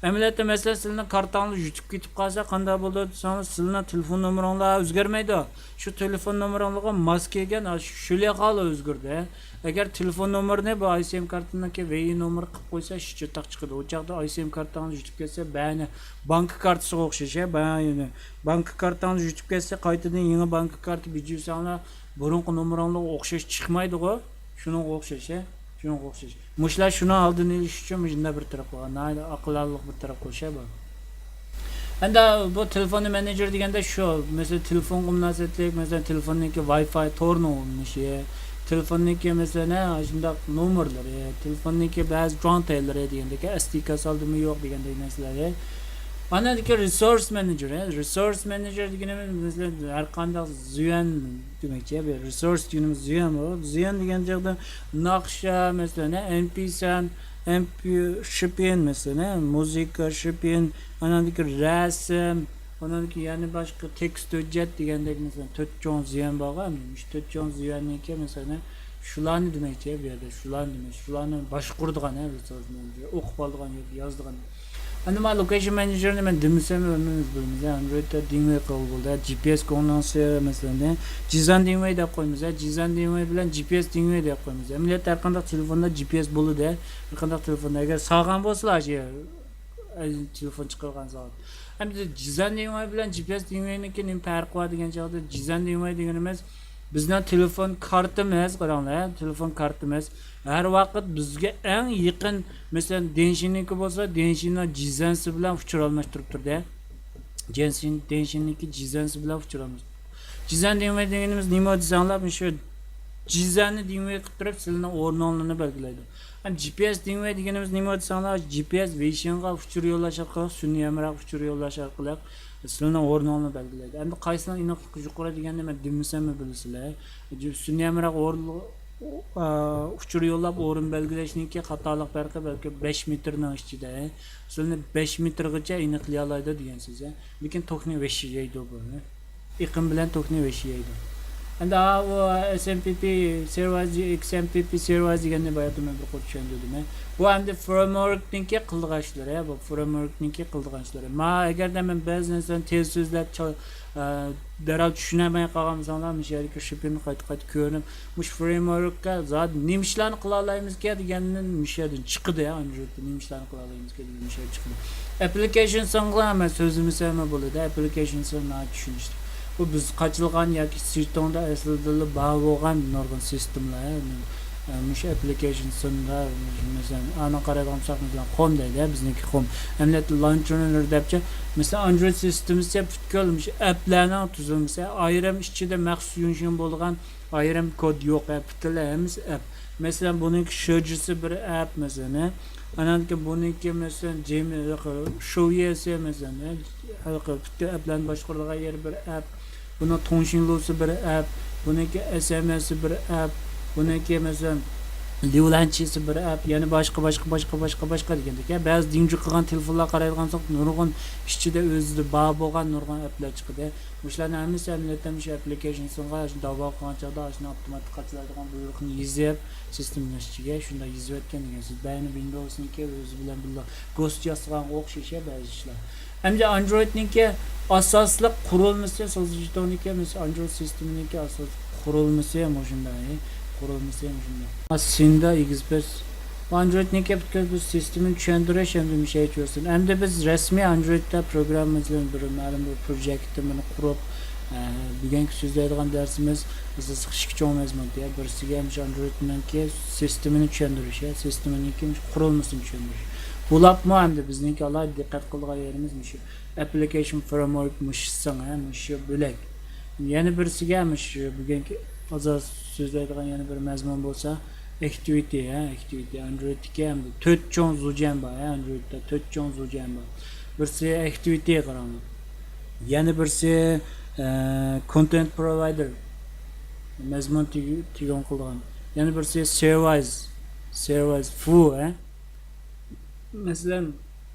ئەمەلىيەتتە، مەسىلەن، سىلىنىڭ كارتاڭلار يۈتۈپ كېتىپ قالسا، قانداق بولىدۇ دېسەڭلار، سىلىنىڭ تېلېفون نومۇرۇڭلار ئۆزگەرمەيدۇ. شۇ تېلېفون نومۇرۇڭلارغا ماس كەلگەن، ئاشۇ شۈلەخالا ئۆزگىرىدۇ. ئەگەر تېلېفون نومۇرىنى بۇ ئاي سىم كارتىنىڭكى ۋېي نومۇرى قىلىپ قويسا، ئىشى چاتاق چىقىدۇ. ئۇ چاغدا ئاي سىم كارتىڭىز يۈتۈپ كەتسە، بەنى بانكا كارتىسىغا ئوخشاش، ھە، بەنى بانكا كارتىڭىز يۈتۈپ كەتسە، قايتىدىن يېڭى بانكا كارتى بېجىرسەڭلار، بۇرۇنقى نومۇرۇڭلارغا ئوخشاش چىقمايدىغۇ. شۇنىڭغا ئوخشاش، ھە؟ شۇنىڭغا ئوخشاش. مۇشۇلار شۇنىڭ ئالدىنى ئېلىش ئۈچۈن مۇشۇنداق بىر تەرەپ قىلغان. ناھايىتى ئاقىلانىلىق بىر تەرەپ قىلىش، ھە، بۇ. ئەمدى بۇ تېلېفوننى مېنېجېر دېگەندە شۇ، مەسىلەن، تېلېفونغا مۇناسىۋەتلىك، مەسىلەن، تېلېفوننىڭكى ۋاي فاي تورىنىڭ ئۇلىنىشى، تېلېفوننىڭكى، مەسىلەن، ھە، شۇنداق نومۇرلىرى، تېلېفوننىڭكى بەزى جۇاڭتەيلىرى دېگەندەك، ئەس دى كارت ئالدىمۇ يوق دېگەندەك نەرسىلەر. ئاندىن كېيىن رېسورس مېنېجېر، ھە، رېسورس مېنېجېر دېگىنىمىز، مەسىلەن، ھەر قانداق زۇيەن دېمەكچى، بىر رېسورس دېگىنىمىز زۇيەن بۇ. زۇيەن دېگەن چاغدا ناخشا، مەسىلەن، ئېم پى سەن، ئېم پى شىپىن، مەسىلەن، مۇزىكا شىپىن، ئاناندىكى رەسىم، ئاناندىكى يەنە باشقا تېكىست ھۆججەت دېگەندەك، مەسىلەن، تۆت چوڭ زۇيەن بارغۇ، مۇشۇ تۆت چوڭ زۇيەننىڭكى، مەسىلەن، شۇلارنى دېمەكچى، بۇ يەردە شۇلارنى دېمەكچى، شۇلارنى باشقۇرىدىغان، ھە، رېسورس مېنېجېر، ئوقۇپ ئالىدىغان ياكى يازىدىغان. ئەمدى مانا لوكېيشن مېنېجېرنى مەن دېمىسەم، ھەممىمىز بىلىمىز، ھە، ئاندرويدتا دىڭۋېي قىلغىلى بولىدۇ، ھە، جى پى ئېس كوڭنىڭسى، مەسىلەن، ھە، جىزەن دىڭۋېي دەپ قويىمىز، ھە، جىزەن دىڭۋېي بىلەن جى پى ئېس دىڭۋېي دەپ قويىمىز. ئەمەلىيەتتە ھەر قانداق تېلېفوندا جى پى ئېس بولىدۇ، ھە، ھەر قانداق تېلېفوندا، ئەگەر سالغان بولسىلا، شۇ، ئە، تېلېفون چىقىرغان ساغات. ئەمدى جىزەن دىڭۋېي بىلەن جى پى ئېس دىڭۋېينىڭكى نېمە پەرقى بار دېگەن چاغدا، جىزەن دىڭۋېي دېگىنىمىز بىزنىڭ تېلېفون كارتىمىز، قاراڭلار، ھە، تېلېفون كارتىمىز ھەر ۋاقىت بىزگە ئەڭ يېقىن، مەسىلەن، دېنشىننىڭكى بولسا، دېنشىننىڭ جىزەنسى بىلەن ئۇچۇر ئالماشتۇرۇپ تۇرىدۇ. جېنسىن-، دېنشىننىڭكى جىزەنسى بىلەن ئۇچۇر ئالماشتۇرۇپ. جىزەن دىڭۋېي دېگىنىمىز نېمە دېسەڭلار، مۇشۇ جىزەننى دىڭۋېي قىلىپ تۇرۇپ، سىلىنىڭ ئورنۇڭلارنى بەلگىلەيدۇ. ئەمدى جى پى ئېس دىڭۋېي دېگىنىمىز نېمە دېسەڭلار، جى پى ئېس ۋېيشىڭغا ئۇچۇر يوللاش ئارقىلىق، سۈنئىي ھەمراھ ئۇچۇر يوللاش ئارقىلىق سىلىنىڭ ئورنۇڭلارنى بەلگىلەيدۇ. ئەمدى قايسىنىڭ ئېنىقلىقى يۇقىرى دېگەننى مەن دېمىسەممۇ بىلىسىلەر. سۈنئىي ھەمراھ ئورۇن، ئۇچۇر يوللاپ ئورۇن بەلگىلەشنىڭكى خاتالىق پەرقى بەلكى بەش مېتىرنىڭ ئىچىدە. سىلىنى بەش مېتىرغىچە ئېنىقلىيالايدۇ دېگەن سۆز. لېكىن توكنى ۋەھشىي يەيدۇ بۇ. ئېقىم بىلەن توكنى ۋەھشىي يەيدۇ. ئەمدى ھا، ئۇ ئېس ئېم پى پى سېرۋېر، ئېكس ئېم پى پى سېرۋېر دېگەننى باياتىن مەن بىر قۇر چۈشەندۈردۈم. بۇ ئەمدى فرېمۋوركنىڭكى قىلىدىغان ئىشلىرى، بۇ فرېمۋوركنىڭكى قىلىدىغان ئىشلىرى. مانا ئەگەردە مەن بەزى نەرسىلەرنى تېز سۆزلەپ چال-، ئە، دەرھال چۈشىنەلمەي قالغان بولساڭلار، مۇشۇ يەردىكى شىپىنى قايتا قايتا كۆرۈپ، مۇشۇ فرېمۋوركقا زادى نېمە ئىشلارنى قىلالايمىزكەن دېگەننى مۇشۇ يەردىن چىقىدۇ، ئاندرويدتا نېمە ئىشلارنى قىلالايمىزكەن دېگەن مۇشۇ يەردىن چىقىدۇ. ئەپلىكېيشنسىڭغا مەن سۆزلىمىسەممۇ بولىدۇ، ئەپلىكېيشنسىڭ ناھايىتى چۈشىنىشلىك. بۇ بىز قاچىلىغان ياكى سىرتىڭدا ئەسلىدىنلا بار بولغان نۇرغۇن سىستېمىلار، ئە، مۇشۇ ئەپلىكېيشنسىڭدا، مەسىلەن، ئانا قارايدىغان بولساق، مەسىلەن، خوم دەيدۇ، بىزنىڭكى خوم. ئەمەلىيەتتە لانچېر دەپچە، مەسىلەن، ئاندرويد سىستېمىسى پۈتكۈل مۇشۇ ئەپلەرنىڭ تۈزۈلمىسى، ئايرىم ئىچىدە مەخسۇس يۈنشىن بولغان ئايرىم كود يوق، ئە، پۈتۈنلەي ھەممىسى ئەپ. مەسىلەن، بۇنىڭكى شۆجىسى بىر ئەپ، مەسىلەن، ھە. ئاناندىكى بۇنىڭكى، مەسىلەن، جېم-، شوۋيەسى، مەسىلەن، ھە، ھېلىقى پۈتكۈل ئەپلەرنى باشقۇرىدىغان يېرى بىر ئەپ. بۇنىڭ تۇڭشىنلۇسى بىر ئەپ، بۇنىڭكى ئېس ئېم ئېسى بىر ئەپ، بۇنىڭكى، مەسىلەن، ليۇلەنچىسى بىر ئەپ، يەنە باشقا، باشقا، باشقا، باشقا، باشقا دېگەندەك. ھە، بەزى دىڭجۇ قىلغان تېلېفونلارغا قارايدىغان بولساق، نۇرغۇن ئىچىدە ئۆزىدە بار بولغان نۇرغۇن ئەپلەر چىقىدۇ. مۇشۇلارنىڭ ھەممىسى ئەمەلىيەتتە مۇشۇ ئەپلىكېيشنسىغا شۇ داۋا قىلغان چاغدا شۇنى ئاپتوماتىك قاچىلايدىغان بۇيرۇقنى يېزىپ، سىستېمىنىڭ ئىچىگە شۇنداق يېزىۋەتكەن دېگەن سۆز. بەينى ۋىندوۋسنىڭكى ئۆزى بىلەن بىللە گوست ياسىغانغا ئوخشاش بەزى ئىشلار. ئەمدى ئاندرويدنىڭكى ئاساسلىق قۇرۇلمىسى، سوزۇجىتونىڭكى، مەسىلەن، ئاندرويد سىستېمىنىڭكى ئاساسلىق قۇرۇلمىسى مۇشۇنداق. قۇرۇلمىسى مۇشۇنداق. سىندا ئېگىزپەس. ئاندرويدنىڭكى پۈتكۈل بۇ سىستېمىنى چۈشەندۈرۈش ھەمدە مۇشۇ ئىچ بولسۇن. ئەمدى بىز رەسمىي ئاندرويدتا پروگرامما بىلەن بىر مەلۇم بىر پروجېكتنى قۇرۇپ، ئە، بۈگۈنكى سۆزلەيدىغان دەرسىمىز ئاساسلىق ئىككى چوڭ مەزمۇن. بىرسىگە مۇشۇ ئاندرويدنىڭكى سىستېمىنى چۈشەندۈرۈش، يا سىستېمىنىڭكى قۇرۇلمىسىنى چۈشەندۈرۈش. بۇلاپمۇ ئەمدى بىزنىڭكى ئالاھىدە دىققەت قىلىدىغان يېرىمىز مۇشۇ. ئەپلىكېيشن فرېمۋورك مۇشۇ سىڭ، ھە، مۇشۇ بۆلەك. يەنە بىرسىگە مۇشۇ بۈگۈنكى ھازىر سۆزلەيدىغان يەنە بىر مەزمۇن بولسا، ئاكتىۋىتى، ھە، ئاكتىۋىتى. ئاندرويدتىكى ھەمدە تۆت چوڭ زۇجيەن بار، ھە، ئاندرويدتا تۆت چوڭ زۇجيەن بار. بىرسى ئاكتىۋىتى قاراڭلار. يەنە بىرسى، ئە، كونتېنت پروۋايدېر. مەزمۇن تۈگ-، تۈگۈن قىلىدىغان. يەنە بىرسى سېرۋىس، سېرۋىس فۇ، ھە. مەسىلەن،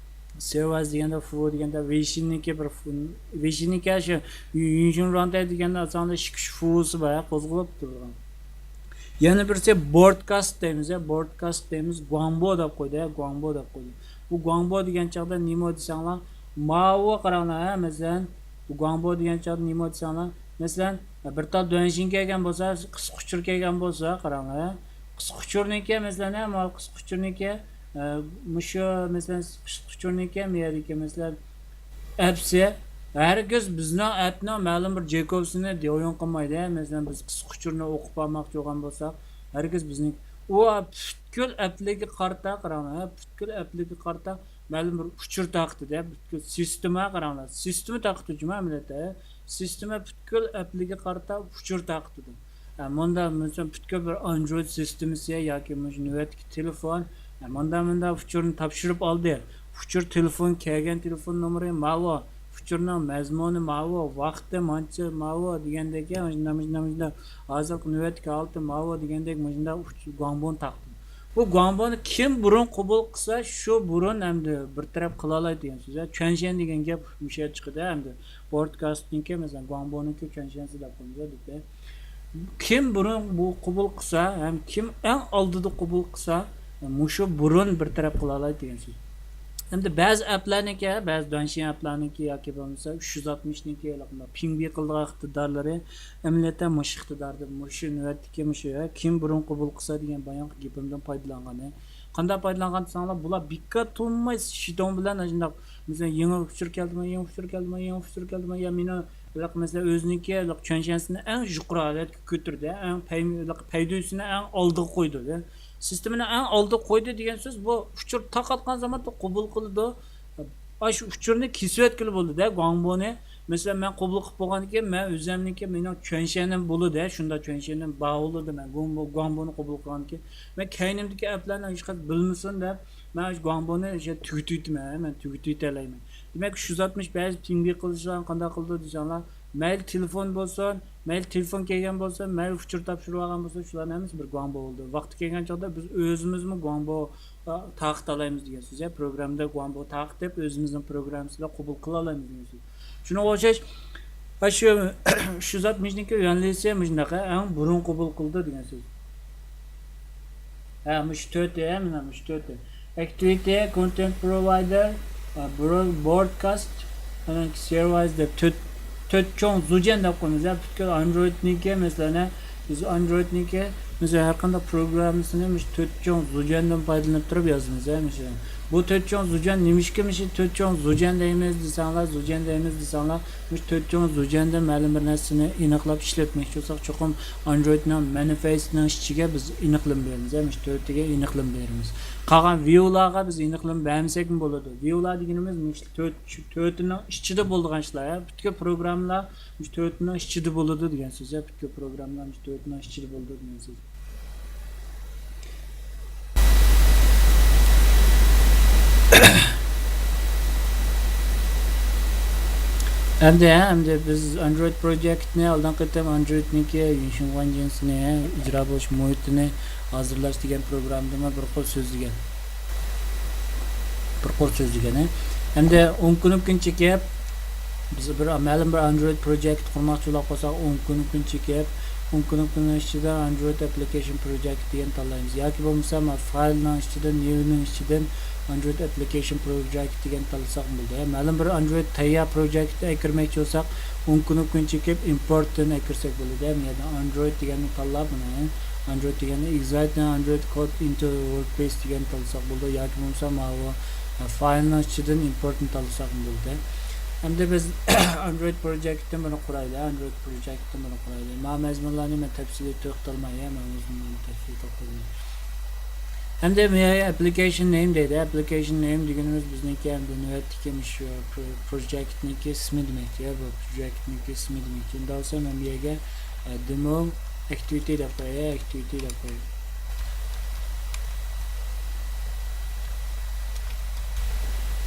سېرۋىس دېگەندە، فۇ دېگەندە، ۋېيشىننىڭكى بىر فۇ، ۋېيشىننىڭكى شۇ يۈنشۈن رۇەنتەي دېگەندە، ئاساندا ئىككى ئۈچ فۇسى بار، قوزغىلىپ تۇرىدىغان. يەنە بىرسى بورودكاست دەيمىز، يا، بورودكاست دەيمىز، گۇاڭبو دەپ قويدى، يا، گۇاڭبو دەپ قويدى. بۇ گۇاڭبو دېگەن چاغدا نېمە دېسەڭلار، ماۋۇ قاراڭلار، ھە، مەسىلەن، بۇ گۇاڭبو دېگەن چاغدا نېمە دېسەڭلار، مەسىلەن، بىر تال دۆنشىن كەلگەن بولسا، قىسقا ئۇچۇر كەلگەن بولسا، قاراڭلار، ھە. قىسقا ئۇچۇرنىڭكى، مەسىلەن، ھە، ماۋۇ قىسقا ئۇچۇرنىڭكى، ئە، مۇشۇ، مەسىلەن، قىسقا ئۇچۇرنىڭكى، مۇ يەردىكى، مەسىلەن، ئەپسى، ھەرگىز بىزنىڭ ئەپنىڭ مەلۇم بىر جېكوبسىنى دېئويۇن قىلمايدۇ، ھە. مەسىلەن، بىز قىسقا ئۇچۇرنى ئوقۇپ بارماقچى بولغان بولساق، ھەرگىز بىزنىڭ، ئۇ پۈتكۈل ئەپلىكى قارىتا، قاراڭلار، ھە، پۈتكۈل ئەپلىكى قارىتا مەلۇم بىر ئۇچۇر تارقىتىدۇ، ھە، پۈتكۈل سىستېما، قاراڭلار، سىستېما تارقىتىۋاتىدۇ ئەمەلىيەتتە، ھە. سىستېما پۈتكۈل ئەپلىكى قارىتا ئۇچۇر تارقىتىدۇ. ھە، مۇندا، مەسىلەن، پۈتكۈل بىر ئاندرويد سىستېمىسى ياكى مۇشۇ نۆۋەتتىكى تېلېفون، ھە، مۇندا، مۇندا ئۇچۇرنى تاپشۇرۇپ ئالدى. ئۇچۇر تېلېفون، كەلگەن تېلېفون نومۇرى ماۋۇ، ئۇچۇرنىڭ مەزمۇنى ماۋۇ، ۋاقتى مانچە ماۋۇ دېگەندەك، يا، مۇشۇنداق، مۇشۇنداق، مۇشۇنداق، ھازىرقى نۆۋەتتىكى ھالىتى ماۋۇ دېگەندەك، مۇشۇنداق ئۇچ-، گۇاڭبون تاقتى. بۇ گۇاڭبوننى كىم بۇرۇن قوبۇل قىلسا، شۇ بۇرۇن ئەمدى بىر تەرەپ قىلالايدۇ دېگەن سۆز. چۈەنشەن دېگەن گەپ مۇشۇ يەردە چىقىدۇ ئەمدى. بورودكاستنىڭكى، مەسىلەن، گۇاڭبونىڭكى چۈەنشەنسى دەپ قويىمىز دېدى. كىم بۇرۇن بۇ قوبۇل قىلسا ھەم كىم ئەڭ ئالدىدا قوبۇل قىلسا، مۇشۇ بۇرۇن بىر تەرەپ قىلالايدۇ دېگەن سۆز. ئەمدى بەزى ئەپلەرنىڭكى، بەزى دۇەنشيەن ئەپلەرنىڭكى ياكى بولمىسا ئۈچ يۈز ئاتمىشنىڭكى ھېلىقى پىڭبى قىلىدىغان ئىقتىدارلىرى ئەمەلىيەتتە مۇشۇ ئىقتىداردا، مۇشۇ نۆۋەتتىكى مۇشۇ، ھە، كىم بۇرۇن قوبۇل قىلسا دېگەن بايانقى گېپىمدىن پايدىلانغان. قانداق پايدىلانغان دېسەڭلار، بۇلار بىكار تۇرماي شىتوڭ بىلەن ئاشۇنداق، مەسىلەن، يېڭى ئۇچۇر كەلدىمۇ، يېڭى ئۇچۇر كەلدىمۇ، يېڭى ئۇچۇر كەلدىمۇ، يا مېنىڭ ھېلىقى، مەسىلەن، ئۆزىنىڭكى ھېلىقى چۈەنشەنسىنى ئەڭ يۇقىرى ھالەتكە كۆتۈردى، ئەڭ پەي-، ھېلىقى پەيدۇسىنى ئەڭ ئالدىغا قويدى. سىستېمىنى ئەڭ ئالدىغا قويدى دېگەن سۆز، بۇ ئۇچۇر تارقاتقان زاماندا قوبۇل قىلىدۇ. ئاشۇ ئۇچۇرنى كېسىۋەتكىلى بولىدۇ-دە، گۇاڭبونى. مەسىلەن، مەن قوبۇل قىلىپ بولغاندىن كېيىن، مەن ئۆزۈمنىڭكى، مېنىڭ چۈەنشەنىم بولىدۇ، شۇنداق چۈەنشەنىم بار بولىدۇ، مەن گۇ-، گۇاڭبونى قوبۇل قىلغاندىن كېيىن، مەن كەينىمدىكى ئەپلەرنى ھېچقاس بىلمىسۇن دەپ، مەن شۇ گۇاڭبونى شۇ تۈگىتىۋېتىمەن، مەن تۈگىتىۋېتەلەيمەن. دېمەك، ئۈچ يۈز ئاتمىش بەزى پىڭبى قىلىشلارنى قانداق قىلىدۇ دېسەڭلار، مەيلى تېلېفون بولسۇن، مەيلى تېلېفون كەلگەن بولسۇن، مەيلى ئۇچۇر تاپشۇرۇۋالغان بولسۇن، شۇلارنىڭ ھەممىسى بىر گۇاڭبو بولىدۇ. ۋاقتى كەلگەن چاغدا بىز ئۆزىمىزمۇ گۇاڭبو، ئا، تارقىتالايمىز دېگەن سۆز. يا پروگراممىدا گۇاڭبو تارقىتىپ، ئۆزىمىزنىڭ پروگراممىسى بىلەن قوبۇل قىلالايمىز دېگەن سۆز. شۇنىڭغا ئوخشاش، ھە، شۇ ئۈچ يۈز ئاتمىشنىڭكى يۆنىلىشى مۇشۇنداق، ئەڭ بۇرۇن قوبۇل قىلىدۇ دېگەن سۆز. ھە، مۇشۇ تۆتى، ھە، مانا مۇشۇ تۆتى. ئاكتىۋىتى، كونتېنت پروۋايدېر، ھە، برو-، بورودكاست، ئانان كېيىن سېرۋىس دەپ تۆت، تۆت چوڭ زۇجيەن دەپ قويىمىز، ھە، پۈتكۈل ئاندرويدنىڭكى، مەسىلەن، ھە، بىز ئاندرويدنىڭكى، مەسىلەن، ھەر قانداق پروگراممىسىنى مۇشۇ تۆت چوڭ زۇجيەندىن پايدىلىنىپ تۇرۇپ يازىمىز، ھە، مەسىلەن. بۇ تۆت چوڭ زۇجيەن نېمىشقا مۇشۇ تۆت چوڭ زۇجيەن دەيمىز دېسەڭلار، زۇجيەن دەيمىز دېسەڭلار، مۇشۇ تۆت چوڭ زۇجيەندىن مەلۇم بىر نەرسىنى ئېنىقلاپ ئىشلەتمەكچى بولساق، چوقۇم ئاندرويدنىڭ مانىفېستىنىڭ ئىچىگە بىز ئېنىقلىما بېرىمىز، ھە، مۇشۇ تۆتىگە ئېنىقلىما بېرىمىز. قالغان ۋىيۇلارغا بىز ئېنىقلىما بەرمىسەكمۇ بولىدۇ. ۋىيۇلار دېگىنىمىز مۇشۇ تۆت، شۇ تۆتىنىڭ ئىچىدە بولىدىغان ئىشلار، ھە، پۈتكۈل پروگراممىلار مۇشۇ تۆتىنىڭ ئىچىدە بولىدۇ دېگەن سۆز، ھە، پۈتكۈل پروگراممىلار مۇشۇ تۆتىنىڭ ئىچىدە بولىدۇ دېگەن سۆز. ئەمدى، ھە، ئەمدى بىز ئاندرويد پروجېكتنى، ئالدىنقى قېتىم ئاندرويدنىڭكى يۈنشىڭغۇەن جىنسىنى، ھە، ئىجرا بولۇش مۇھىتىنى ھازىرلاش دېگەن پروگراممىدىمۇ بىر قول سۆزلىگەن. بىر قول سۆزلىگەن، ھە. ئەمدى ئون كۇنۇپكىنى چېكىپ، بىز بىر مەلۇم بىر ئاندرويد پروجېكت قۇرماقچى بولساق، ئون كۇنۇپكىنى چېكىپ، ئون كۇنۇپكىنىڭ ئىچىدە ئاندرويد ئەپلىكېيشن پروجېكت دېگەننى تاللايمىز. ياكى بولمىسا، مانا فايلنىڭ ئىچىدىن، نيۇنىڭ ئىچىدىن ئاندرويد ئەپلىكېيشن پروجېكت دېگەننى تاللىساقمۇ بولىدۇ. مەلۇم بىر ئاندرويد تەييار پروجېكتنى ئەكىرمەكچى بولساق، ئون كۇنۇپكىنى چېكىپ، ئىمپورتتىن ئەكىرسەك بولىدۇ. بۇ يەردە ئاندرويد دېگەننى تاللاپ، بۇنى ئاندرويد دېگەندە، ئېكسايت ئاندرويد كود ئىنتو ۋوركبېيس دېگەننى تاللىساق بولىدۇ، ياكى بولمىسا ماۋۇ، ئە، فايلنىڭ ئىچىدىن ئىمپورتنى تاللىساقمۇ بولىدۇ. ئەمدى بىز ئاندرويد پروجېكتتىن بىرنى قۇرايلى، ئاندرويد پروجېكتتىن بىرنى قۇرايلى. ما مەزمۇنلارنى مەن تەپسىلىي توختالماي، يا، مەن ئۇزۇن تەپسىلىي توختالماي. ئەمدى مۇ يەرگە ئەپلىكېيشن نېيم دەيدۇ. ئەپلىكېيشن نېيم دېگىنىمىز بىزنىڭكى ئەمدى نۆۋەتتىكى مۇشۇ پرو-، پروجېكتنىڭكى ئىسمى دېمەكچى، يا، بۇ پروجېكتنىڭكى ئىسمى دېمەكچى. ئۇنداق بولسا مەن بۇ يەرگە، ئە، دېمو ئەكتىۋىتى دەپ قوياي، ئەكتىۋىتى دەپ قوياي.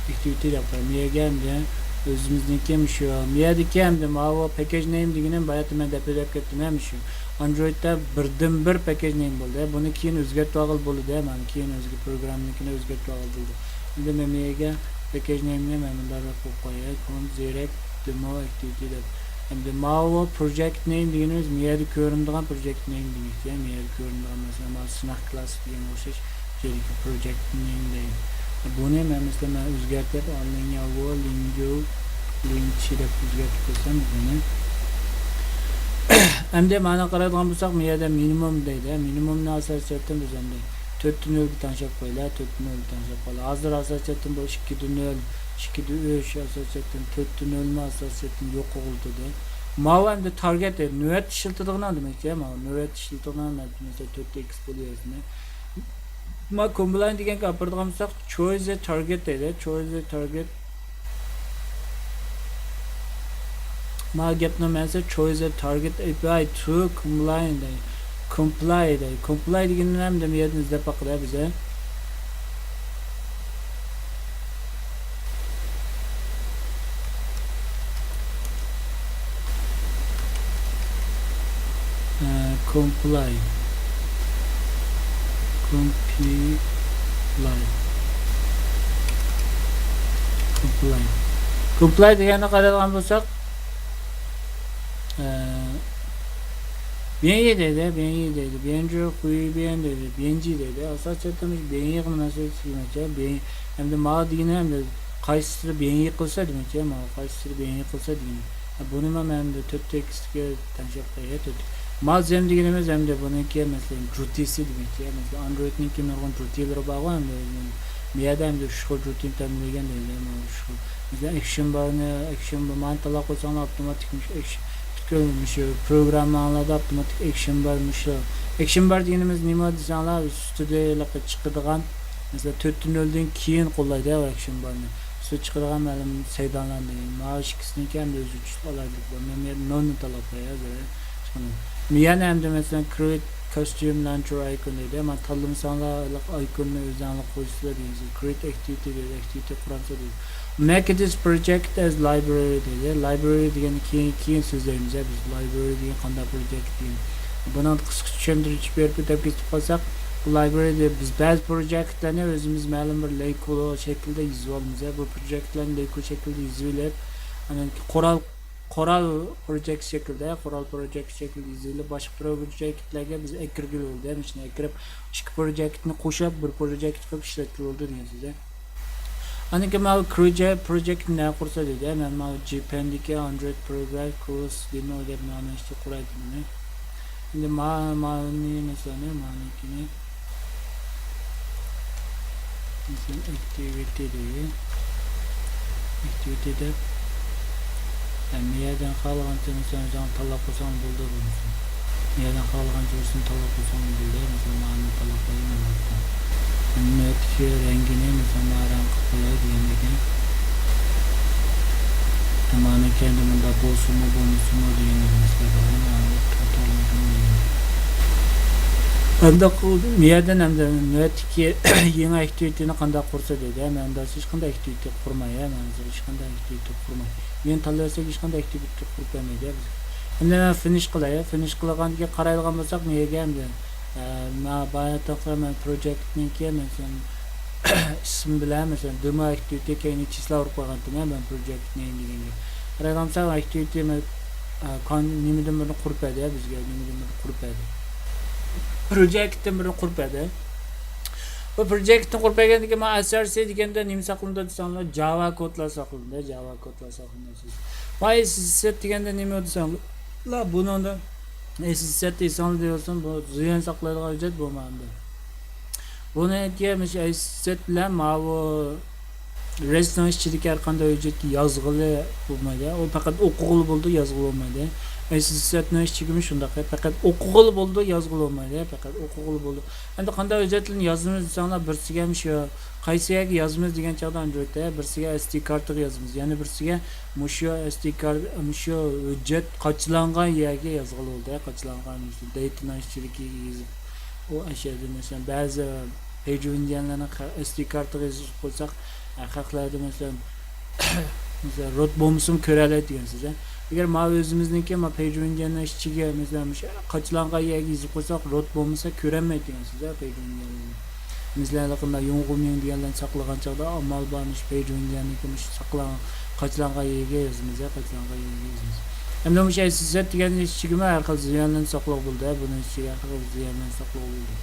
ئەكتىۋىتى دەپ قوياي. مۇ يەرگە ئەمدى ئۆزىمىزنىڭكى مۇشۇ، مۇ يەردىكى ئەمدى ماۋۇ پەككەج نېيم دېگىنىم باياتىن مەن دەپ ئۆتۈپ كەتتىم، ھە، مۇشۇ. ئاندرويدتا بىردىنبىر پەككەج نېيم بولدى. بۇنى كېيىن ئۆزگەرتىۋالغىلى بولىدۇ، مانا كېيىن ئۆزگە پروگراممىنىڭكىنى ئۆزگەرتىۋالغىلى بولىدۇ. ئەمدى مەن مۇ يەرگە پەككەج نېيمنى مەن مۇنداق قويۇپ قوياي، كونف زېرەك دېمو ئەكتىۋىتى دەپ. ئەمدى ماۋۇ پروجېكت نېيم دېگىنىمىز مۇ يەردە كۆرۈنىدىغان پروجېكت نېيم دېمەكچى. مۇ يەردە كۆرۈنىدىغان، مەسىلەن، مانا سىناق كىلاس دېگەن ئوخشاش. بۇنى مەن، مەسىلەن، مەن ئۆزگەرتىپ، لىنياۋو، لىنجو، لىنچى دەپ ئۆزگەرتىپ قويسام بۇنى. ئەمدى مانا قارايدىغان بولساق، بۇ يەردە مىنىمۇم دەيدۇ. مىنىمۇمنى ئاساسىي جەھەتتىن بىز ئەمدى تۆتتىن نۆلگە تەڭشەپ قويىلى، تۆتتىن نۆلگە تەڭشەپ قويىلى. ھازىر ئاساسىي جەھەتتىن بۇ ئىككىدە نۆل، ئىككىدە ئۈچ، ئاساسىي جەھەتتىن تۆتتە نۆلمۇ ئاساسىي جەھەتتىن يوق قىلدى. ماۋۇ ئەمدى تارگېت، نۆۋەتتە ئىشلىتىدىغان دېمەكچى، ماۋۇ نۆۋەتتە ئىشلىتىدىغان، مەسىلەن، تۆتتە ئېكس بولۇۋەرسۇن. ما كومپلاين دېگەنگە ئاپىرىدىغان بولساق، چويس تارگېت دەيدۇ. چويس تارگېت. ما گەپنىڭ مەنىسى چويس تارگېت ئەپلاي تو كومپلاين دەيدۇ. كومپلاي دەيدۇ. كومپلاي دېگىنىنى ھەم نېمە يەردىن ئىزدەپ باققىلى بىزە. ئە، كومپلاي. كومپلاي. كومپلاي. كومپلاي دېگەننى قارايدىغان بولساق، ئە، بيەنيى دەيدۇ، بيەنيى دەيدۇ، بيەنجۇ خۇيبيەن دەيدۇ، بيەنجى دەيدۇ. ئاساسىي جەھەتتىن بيەنيىغا مۇناسىۋەتلىك دېمەكچى. بيەن-، ئەمدى ماۋۇ دېگىنى ئەمدى قايسىسىدا بيەنيى قىلسا دېمەكچى، ماۋۇ قايسىسىدا بيەنيى قىلسا دېگىنى. بۇنى مەن ئەمدى تۆت تېكىستكە تەڭشەپ قوياي، تۆت. مازېم دېگىنىمىز ئەمدى بۇنىڭكى، مەسىلەن، جۇتىسى دېمەكچى. مەسىلەن، ئاندرويدنىڭكى نۇرغۇن جۇتىلىرى بارغۇ، ئەمدى بۇ يەردە ئەمدى ئۈچ خىل جۇتىنى تەمىنلىگەن دەيدۇ، مانا ئۈچ خىل. مەسىلەن، ئەكشن بارنى، ئەكشن بار، مانى تاللاپ قويساڭلار، ئاپتوماتىك مۇشۇ ئەكش-، پۈتكۈل مۇشۇ پروگرامماڭلاردا ئاپتوماتىك ئەكشن بار مۇشۇ. ئەكشن بار دېگىنىمىز نېمە دېسەڭلار، ئۈستىدە ھېلىقى چىقىدىغان، مەسىلەن، تۆتتە نۆلدىن كېيىن قوللايدۇ ئەكشن بارنى. ئۈستىدە چىقىدىغان مەلۇم سەيدانلارنى. ماۋۇ ئىككىسىنىڭكى ئەمدى ئۆزى ئالاھىدىلىك بار. مەن بۇ يەردە نوننى تاللاپ قوياي ھازىر. يەنە ئەمدى مەسىلەن، كرېئېت كاستيۇم لانچېر ئايكون دەيدۇ. مانا تاللىمىساڭلار، ھېلىقى ئايكوننى ئۆزۈڭلار قويىسىلەر دېگەن سۆز. كرېئېت ئەكتىۋىتى دەيدۇ، ئەكتىۋىتى قۇرامسىلەر دەيدۇ. مەك دىس پروجېكت ئەز لايبرارى دەيدۇ. لايبرارى دېگەننى كېيىن، كېيىن سۆزلەيمىز، ھە، بىز لايبرارى دېگەن قانداق پروجېكت دېگەن. بۇنىڭ قىسقىچە چۈشەندۈرۈش بېرىپ ئۆتۈپ كېتىپ قالساق، بۇ لايبرارى دە بىز بەزى پروجېكتلارنى ئۆزىمىز مەلۇم بىر لېيكو شەكلىدە يېزىۋالىمىز، ھە. بۇ پروجېكتلارنى لېيكو شەكلىدە يېزىۋېلىپ، ئاندىن كېيىن قورال قورال پروجېكت شەكلىدە، قورال پروجېكت شەكلىدە يېزىلىپ، باشقا پروجېكتلارغا بىز ئەكىرگىلى بولىدۇ. مۇشۇنى ئەكىرىپ، ئىككى پروجېكتنى قوشۇپ، بىر پروجېكت قىلىپ ئىشلەتكىلى بولىدۇ دېگەن سۆز. ئاندىن كېيىن ماۋۇ پروجېكت، پروجېكتنى نە قۇرسا دېدى. مەن ماۋۇ جىپەندىكى ئاندرويد پروگرام كورس دېمو دەپ نامىنى قۇراي دېدىم. ئەمدى ما-، مانى، مەسىلەن، مانىڭكىنى، مەسىلەن، ئەكتىۋىتى دەيلى. ئەكتىۋىتى دەپ، ھە، مۇ يەردىن خالىغانچە، مەسىلەن، ئۆزۈڭ تاللاپ قويساڭ بولىدۇ بولمىسا. مۇ يەردىن خالىغانچە بىرسىنى تاللاپ قويساڭ بولىدۇ. مەسىلەن، مانى تاللاپ قوياي مەن ھازىر. نۆۋەتتىكى رەڭگىنى، مەسىلەن، مانا رەڭ قىلىپ قوياي دېگەندىكىن. مانا كەينىدە مۇنداق بولسىمۇ، بولمىسىمۇ دېگەندەك مەسىلە بار. مانا تۇتالمىدىم دېگەندەك. ئەمدى بۇ يەردىن ئەمدى نۆۋەتتىكى يېڭى ئەكتىۋىتىنى قانداق قۇرسا دېدى. مەن ئەمدى ھېچقانداق ئەكتىۋىتى قۇرماي، مەن ھېچقانداق ئەكتىۋىتى قۇرماي. مېنى تاللىۋەتسەك ھېچقانداق ئەكتىۋىتى قۇرۇپ بەرمەيدۇ بىزگە. ئەمدى مەن فىنىش قىلاي. فىنىش قىلغاندىكىن قارايدىغان بولساق، مۇ يەرگە ئەمدى، ئە، مانا باياتىنقى مەن پروجېكتنىڭكى، مەسىلەن، ئىسمى بىلەن، مەسىلەن، دېمو ئەكتىۋىتى كەينىگە چىسلا ئۇرۇپ قويغانتىم، مەن پروجېكتنى دېگەنگە. قارايدىغان بولساق، ئەكتىۋىتى مەن، ئە، كان-، نېمىدىن بىرنى قۇرۇپ بەردى، بىزگە نېمىدىن بىرنى قۇرۇپ بەردى. پروجېكتتىن بىرنى قۇرۇپ بەردى. بۇ پروجېكتنى قۇرۇپ بەرگەندىن كېيىن، مانا ئەس ئار سى دېگەندە نېمە ساقلىنىدۇ دېسەڭلار، جاۋا كودلار ساقلىنىدۇ، جاۋا كودلار ساقلىنىدۇ. ماي سېت دېگەندە نېمە دېسەڭلار، بۇنىڭدا ئېسسېتنى ئېسىڭىزدە يۈرسۇن، بۇ زىيان ساقلايدىغان ھۆججەت بولمامدۇ؟ بۇنىڭكى مۇشۇ ئېسسېت بىلەن ماۋۇ رېستنىڭ ئىچىدىكى ھەر قانداق ھۆججەتكە يازغىلى بولمايدۇ. ئۇ پەقەت ئوقۇغىلى بولىدۇ، يازغىلى بولمايدۇ. ئېسسېتنىڭ ئىچىگىمۇ شۇنداق، پەقەت ئوقۇغىلى بولىدۇ، يازغىلى بولمايدۇ، پەقەت ئوقۇغىلى بولىدۇ. ئەمدى قانداق ھۆججەتلەرنى يازىمىز دېسەڭلار، بىرسىگە مۇشۇ قايسى يەرگە يازىمىز دېگەن چاغدا ئاندرويدتا، بىرسىگە ئېس دى كارتىغا يازىمىز، يەنە بىرسىگە مۇشۇ ئېس دى كارت، مۇشۇ ھۆججەت قاچىلانغان يەرگە يازغىلى بولىدۇ. قاچىلانغان مۇشۇ دېتىنىڭ ئىچىدىكى يېزىپ، ئۇ ئەشەدە مەسىلەن، بەزى پېيجۋىنجيەنلەرنىڭ ئېس دى كارتىغا يېزىپ قويساق، خەقلەردە مەسىلەن، مەسىلەن، روت بولمىسىمۇ كۆرەلەيدۇ دېگەنسىز. ئەگەر ما ئۆزىمىزنىڭكى ما پېيجۋىنجيەننىڭ ئىچىگە، مەسىلەن، مۇشۇ قاچىلانغان يەرگە يېزىپ قويساق، روت بولمىسا كۆرەلمەيدۇ دېگەنسىز، پېيجۋىنجيەننى. مەسىلەن، ياقىندا يۇڭغۇميىڭ دېگەنلەرنى ساقلىغان چاغدا ئامال بار، مۇشۇ پېيجۋىنجيەننىڭكى مۇشۇ ساقلانغان، قاچىلانغان يېرىگە يازىمىز، قاچىلانغان يېرىگە يازىمىز. ئەمدى مۇشۇ ئېسسېت دېگەن ئىچىگىمۇ ھەر خىل زىيانلارنى ساقلىغىلى بولىدۇ، بۇنىڭ ئىچىگە ھەر خىل زىيانلارنى ساقلىغىلى بولىدۇ.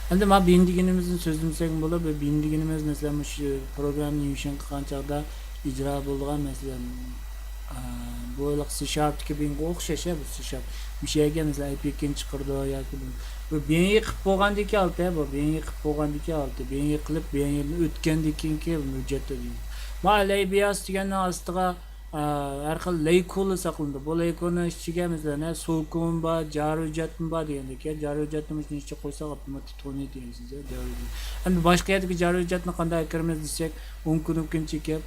ئەمدى ما بىن دېگىنىمىزنى سۆزلىمىسەكمۇ بولىدۇ. بۇ بىن دېگىنىمىز، مەسىلەن، مۇشۇ پروگراممىنى يۈشەن قىلغان چاغدا ئىجرا بولىدىغان، مەسىلەن، ئە، بۇ ھېلىقى سى شارپتىكى بىنغا ئوخشاش، بۇ سى شارپ. مۇشۇ يەرگە، مەسىلەن، ئاي پى كىنى چىقىرىدۇ ياكى بۇ، بۇ بىن قىلىپ بولغاندىكى ھالىتى، بۇ بىن قىلىپ بولغاندىكى ھالىتى، بىن قىلىپ، بىن ئۆتكەندىن كېيىنكى ھۆججەتتە دېگەن. ما ئەلەيبىياس دېگەننىڭ ئاستىغا ئە، ھەر خىل لەيكۇلار ساقلىنىدۇ. بۇ لەيكۇلنىڭ ئىچىگە، مەسىلەن، ھە، سوكۇن بار، جارى ھۆججەتمۇ بار دېگەندەك. جارى ھۆججەتنى مۇشۇنىڭ ئىچىگە قويساق، ئاپتوماتىك تونۇيدۇ دېگەنسىز، جارى ھۆججەت. ئەمدى باشقا يەردىكى جارى ھۆججەتنى قانداق ئەكىرىمىز دېسەك، ئون كۇنۇپكىنى چېكىپ،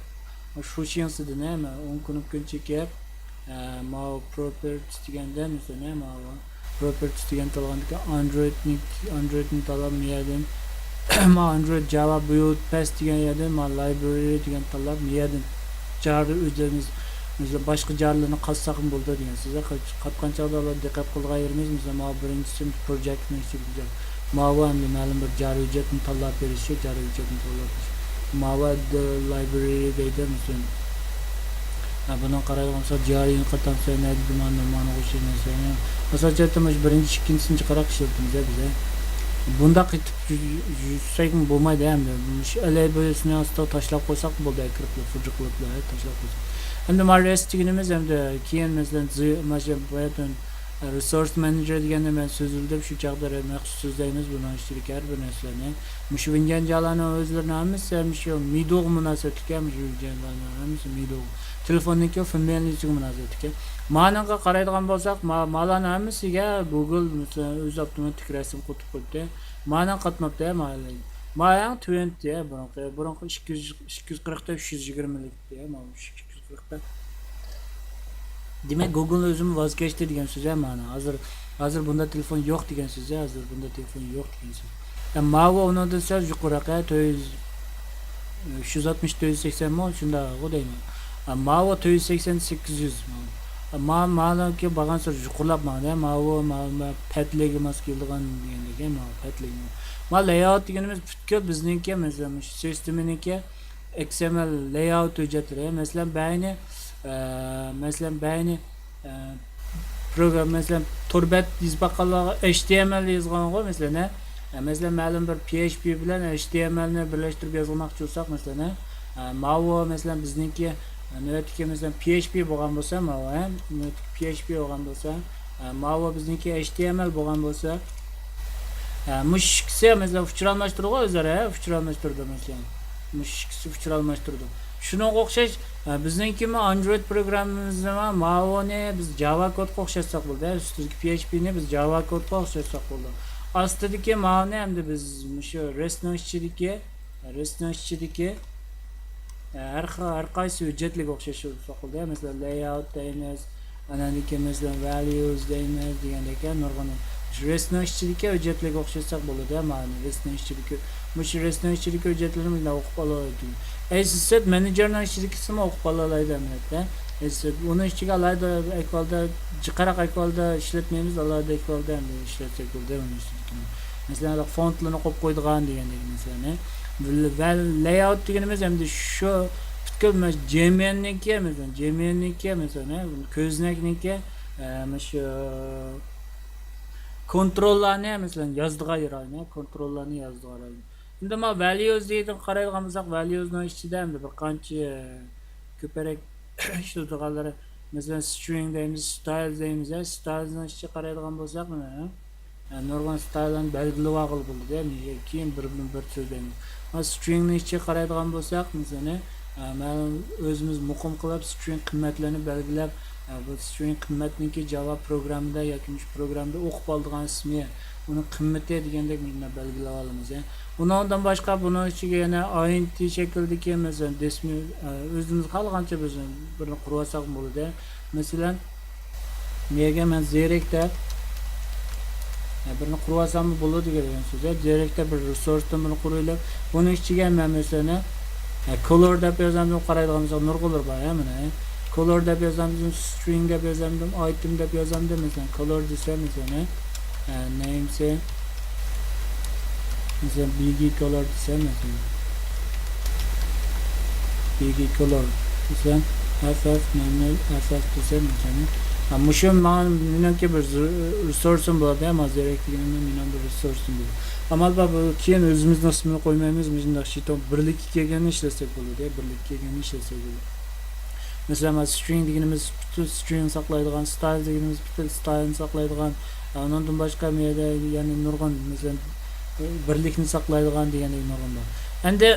شۇشىڭسىدىن، ھە، مەن ئون كۇنۇپكىنى چېكىپ، ئە، ماۋۇ پروپېرتىس دېگەندە، مەسىلەن، ھە، ماۋۇ پروپېرتىس دېگەن تاللىغاندىكىن ئاندرويدنى، ئاندرويدنى تاللاپ، مۇ يەردىن ما ئاندرويد جاۋا بيۇلد پەس دېگەن يەردىن ما لايبرېرى دېگەن تاللاپ، مۇ يەردىن جارى ئۆزىمىز، مەسىلەن، باشقا جارىلارنى قاتساقمۇ بولىدۇ دېگەنسىز. قاتقان چاغدا ئۇلار دىققەت قىلىدىغان يېرىمىز، مەسىلەن، ماۋۇ بىرىنچىسى پروجېكتنىڭ ئىچىدە ماۋۇ ئەمدى مەلۇم بىر جارى ھۆججەتنى تاللاپ بېرىش، جارى ھۆججەتنى تاللاپ بېرىش. ماۋۇ لايبرېرى دەيدۇ، مەسىلەن. ھە، بۇنىڭغا قارايدىغان بولساق، جارى قاتارلىق نەدە مانا، مانا ئوخشاش نەرسىلەرنى، مىسال ئۈچۈن، مۇشۇ بىرىنچى، ئىككىنچىسىنى جىقراق ئىشلىتىمىز، ھە، بىز، ھە. بۇنداق قېتىپ يۈ-، يۈرسەكمۇ بولمايدۇ، ھە، ئەمدى. مۇشۇ ئەلەي بويىسىنى ئاستا تاشلاپ قويساق بولدى، كىرىپلا، فۇرجۇقلاپلا، ھە، تاشلاپ قويساق. ئەمدى مانا رېست دېگىنىمىز، ئەمدى كېيىن، مەسىلەن، زى-، مانا شۇ باياتىن رېسورس مېنېجېر دېگەندە مەن سۆزلىدىم، شۇ چاغدا مەخسۇس سۆزلەيمىز بۇنىڭ ئىچىدىكى ھەر بىر نەرسىلەرنى. مۇشۇ ۋېنجيەنجالارنىڭ ئۆزلىرىنىڭ ھەممىسى ھەم شۇ مىدوغا مۇناسىۋەتلىك، ھەم شۇ ۋېنجيەنجالارنىڭ ھەممىسى مىدوغا. تېلېفوننىڭكى فېمىلىنىڭكىگە مۇناسىۋەتلىك. مانىڭغا قارايدىغان بولساق، ما-، مالارنىڭ ھەممىسىگە گۇگل، مەسىلەن، ئۆزى ئاپتوماتىك رەسىم قويۇپ قويدى. مانىڭ قاتماپتۇ، ھە، ما-، ماياڭ تۆۋەنتى، ھە، بۇرۇنقى، بۇرۇنقى ئىككى يۈز، ئىككى يۈز قىرىقتا ئۈچ يۈز يىگىرمىلىك. يا، ماۋۇ ئىككى يۈز قىرىق. دېمەك، گۇگل ئۆزىمۇ ۋاز كەچتى دېگەن سۆز، ھە، مانا. ھازىر، ھازىر بۇندا تېلېفون يوق دېگەن سۆز، ھە، ھازىر بۇندا تېلېفون يوق دېگەن سۆز. يا، ماۋۇ ئۇنىڭدىن سەل يۇقىرىراق، ھە، تۆت يۈز، ئۈچ يۈز ئاتمىش، تۆت يۈز سەكسەنمۇ شۇنداقغۇ دەيمەن. ھە، ماۋۇ تۆت يۈز سەكسەن، سەككىز يۈز. ھە، ما-، مانىڭكى بارغانسېرى يۇقىرىلاپ ماڭدى، ھە، ماۋۇ، ما-، ما-، پەتلىگە ماس كېلىدىغان دېگەندەك، ھە، ماۋۇ پەتلىگە. ما لەيئاۋۇت دېگىنىمىز پۈتكۈل بىزنىڭكى، مەسىلەن، مۇشۇ سىستېمىنىڭكى ئېكس ئېم ئېل لەيئاۋۇت ھۆججەتلىرى، مەسىلەن، بەينى، ئە، مەسىلەن، بەينى، ئە، پروگرام، مەسىلەن، تور بەت يېزىپ باققانلارغا ئېچ تى ئېم ئېل يازغانغۇ، مەسىلەن، ئە، مەسىلەن، مەلۇم بىر پى ئېچ پى بىلەن ئېچ تى ئېم ئېلنى بىرلەشتۈرۈپ يازماقچى بولساق، مەسىلەن، ئە، ماۋۇ، مەسىلەن، بىزنىڭكى، ئە، نۆۋەتتىكى، مەسىلەن، پى ئېچ پى بولغان بولسا، ماۋۇ، ھە، نۆۋەتتىكى پى ئېچ پى بولغان بولسا، ئە، ماۋۇ بىزنىڭكى ئېچ تى ئېم ئېل بولغان بولسا، ئە، مۇشۇ ئىككىسى، مەسىلەن، ئۇچۇر ئالماشتۇرىدىغۇ ئۆزئارا، ھە، ئۇچۇر ئالماشتۇرىدۇ، مەسىلەن. مۇشۇ ئىككىسى ئۇچۇر ئالماشتۇرىدۇ. شۇنىڭغا ئوخشاش، ئە، بىزنىڭكىمۇ ئاندرويد پروگراممىمىزنىمۇ ماۋۇنى بىز جاۋا كودقا ئوخشاتساق بولىدۇ، ھە، ئۈستىدىكى پى ئېچ پىنى بىز جاۋا كودقا ئوخشاتساق بولىدۇ. ئاستىدىكى ماۋۇنى ئەمدى بىز مۇشۇ رېستنىڭ ئىچىدىكى، رېستنىڭ ئىچىدىكى، ئە، ھەر خىل، ھەر قايسى ھۆججەتلىرىگە ئوخشاتساق بولىدۇ، ھە، مەسىلەن، لەيئاۋۇت دەيمىز، ئاناندىن كېيىن، مەسىلەن، ۋەليۇز دەيمىز دېگەندەك، ھە، نۇرغۇن. شۇ رېستنىڭ ئىچىدىكى ھۆججەتلەرگە ئوخشاتساق بولىدۇ، ھە، مانا رېستنىڭ ئىچىدىكى، مۇشۇ رېستنىڭ ئىچىدىكى ھۆججەتلىرىنى مۇنداق ئوقۇپ ئالالايدۇ. ئېسسېت مېنېجېرنىڭ ئىچىدىكىسىمۇ ئوقۇپ ئالالايدۇ ئەمەلىيەتتە. ئېسسېت، ئۇنىڭ ئىچىگە ئالاھىدە ئەھۋالدا، جىقراق ئەھۋالدا ئىشلەتمەيمىز، ئالاھىدە ئەھۋالدا ئەمدى ئىشلەتسەك بولىدۇ، ئۇنىڭ ئىچىدىكىنى. مەسىلەن، فونتلىرىنى قويۇپ قويىدىغان دېگەندەك، مەسىلەن، ھە. ۋە لەيئاۋۇت دېگىنىمىز ئەمدى شۇ پۈتكۈل مەن جېميەننىڭكى، مەسىلەن، جېميەننىڭكى، مەسىلەن، ھە، كۆزنەكنىڭكى، ئە، مۇشۇ كونتروللارنى، مەسىلەن، يازىدىغان رايونى، كونتروللارنى يازىدىغان رايون. ئەمدى ما ۋەليۇز دېگەن قارايدىغان بولساق، ۋەليۇزنىڭ ئىچىدە ئەمدى بىر قانچە كۆپرەك ئىشلىتىدىغانلىرى، مەسىلەن، سترىڭ دەيمىز، ستايل دەيمىز. ستايلنىڭ ئىچىگە قارايدىغان بولساق، مانا، نۇرغۇن ستايللارنى بەلگىلەپ ئالغىلى بولىدۇ. كېيىن بىر، بىر سۆزلەيمىز. سترىڭنىڭ ئىچىگە قارايدىغان بولساق، مەسىلەن، مەلۇم ئۆزىمىز مۇقىم قىلىپ سترىڭ قىممەتلىرىنى بەلگىلەپ، بۇ سترىڭ قىممەتنىڭكى جاۋا پروگراممىدا ياكى مۇشۇ پروگراممىدا ئوقۇپ ئالىدىغان ئىسمى، ئۇنىڭ قىممىتى دېگەندەك مۇشۇنداق بەلگىلەپ ئالىمىز. ئۇنىڭدىن باشقا بۇنىڭ ئىچىگە يەنە ئاينتى شەكلىدىكى، مەسىلەن، دېسمال، ئۆزىمىز خالىغانچە بىز بىرنى قۇرۇۋالساقمۇ بولىدۇ. مەسىلەن، مەيەگە مەن زېرەك دەپ، بىرنى قۇرۇۋالساممۇ بولىدۇ دېگەن سۆز. زېرەك دەپ بىر رېسۇرستىن بىرنى قۇرۇۋېلىپ، بۇنىڭ ئىچىگە مەن مەسىلەن، كولور دەپ يازامدىم، قارايدىغان بولساق نۇرغۇنلىرى بار، ھە، مانا. كولور دەپ يازامدىم، سترىڭ دەپ يازامدىم، ئايتېم دەپ يازامدىم، مەسىلەن، كولور دېسەم، مەسىلەن، نېيمسى، مەسىلەن، بىگى كولور دېسەم، مەسىلەن، بىگى كولور دېسەم، ئەف ئەف نۆل نۆل ئەف ئەف دېسەم، مەسىلەن، ھە، مۇشۇ ماڭا مېنىڭكى بىر رېسۇرسۇم بولدى، ھە، مانا زېرەك دېگىنىم مېنىڭ بىر رېسۇرسۇم بولدى. ئەمما بۇ كېيىن ئۆزىمىزنىڭ ئىسمىنى قويمايمىز، مۇشۇنداق شىتون بىرلىككە كەلگەننى ئىشلەتسەك بولىدۇ، بىرلىككە كەلگەننى ئىشلەتسەك بولىدۇ. مەسىلەن، مانا سترىڭ دېگىنىمىز پۈتۈن سترىڭنى ساقلايدىغان، ستايل دېگىنىمىز پۈتۈن ستايلنى ساقلايدىغان، ئۇنىڭدىن باشقا مۇ يەردە يەنە نۇرغۇن، مەسىلەن، بىرلىكنى ساقلايدىغان دېگەندەك نۇرغۇن بار. ئەمدى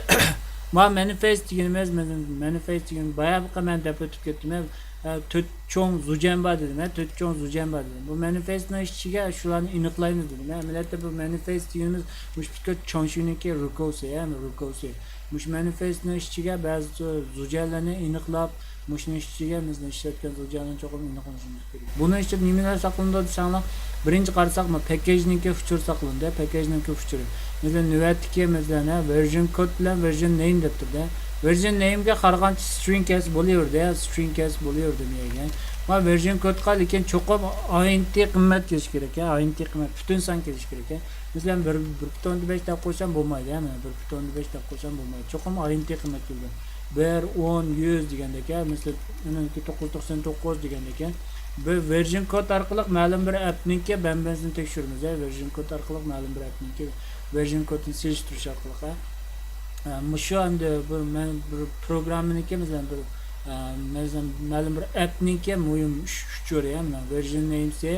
ما مانىفېست دېگىنىمىز، مەسىلەن، مانىفېست دېگىنىمىز بايا بىر مەن دەپ ئۆتۈپ كەتتىم. تۆت چوڭ زۇجەن بار دېدىم، ھە، تۆت چوڭ زۇجەن بار دېدىم. بۇ مانىفېستنىڭ ئىچىگە شۇلارنى ئېنىقلايمىز دېدىم. ئەمەلىيەتتە بۇ مانىفېست دېگىنىمىز مۇشۇ پۈتكۈل چاڭشۈنىڭكى رۇكوسى، ھە، رۇكوسى. مۇشۇ مانىفېستنىڭ ئىچىگە بەزى زۇجەنلەرنى ئېنىقلاپ، مۇشۇنىڭ ئىچىگە بىزنىڭ ئىشلەتكەن زۇجەنلەرنى چوقۇم ئېنىقلىشىمىز كېرەك. بۇنىڭ ئىچىدە نېمىلەر ساقلىنىدۇ دېسەڭلار، بىرىنچى قارىساق، مانا پەككەجنىڭكى فىچۇر ساقلىنىدۇ، پەككەجنىڭكى فىچۇرى. مەسىلەن، نۆۋەتتىكى، مەسىلەن، ھە، ۋېرژن كود بىلەن ۋېرژن نېيم دەپ تۇرىدۇ. ۋېرژن نېيمگە قارىغانچە سترىڭ كەلسە بولۇۋېرىدۇ، سترىڭ كەلسە بولۇۋېرىدۇ مېگە. مانا ۋېرژن كودقا لېكىن چوقۇم ئاينتى قىممەت كېلىشى كېرەك، ئاينتى قىممەت، پۈتۈن سان كېلىشى كېرەك. مەسىلەن، بىر، بىر پۈتۈن ئوندىن بەش دەپ قويسام بولمايدۇ، ھە، مانا بىر پۈتۈن ئوندىن بەش دەپ قويسام بولمايدۇ. چوقۇم ئاينتى قىممەت كېلىدۇ. بىر، ئون، يۈز دېگەندەك، ھە، مەسىلەن، ئۇنىڭكى توققۇز يۈز توقسان توققۇز دېگەندەك، ھە. بىر ۋېرژن كود ئارقىلىق مەلۇم بىر ئەپنىڭكى بەنبەنسىنى تەكشۈرىمىز، ھە، ۋېرژن كود ئارقىلىق مەلۇم بىر ئەپنىڭكى ۋېرژن كودىنى سېلىشتۇرۇش ئارقىلىق، ھە. ئە، مۇشۇ ئەمدى بىر، مەن بىر پروگراممىنىڭكى، مەسىلەن، بىر، ئە، مەسىلەن، مەلۇم بىر ئەپنىڭكى مۇھىم ئۈچ، ئۈچ ئورى، ھە، مانا ۋېرژن نېيمسى،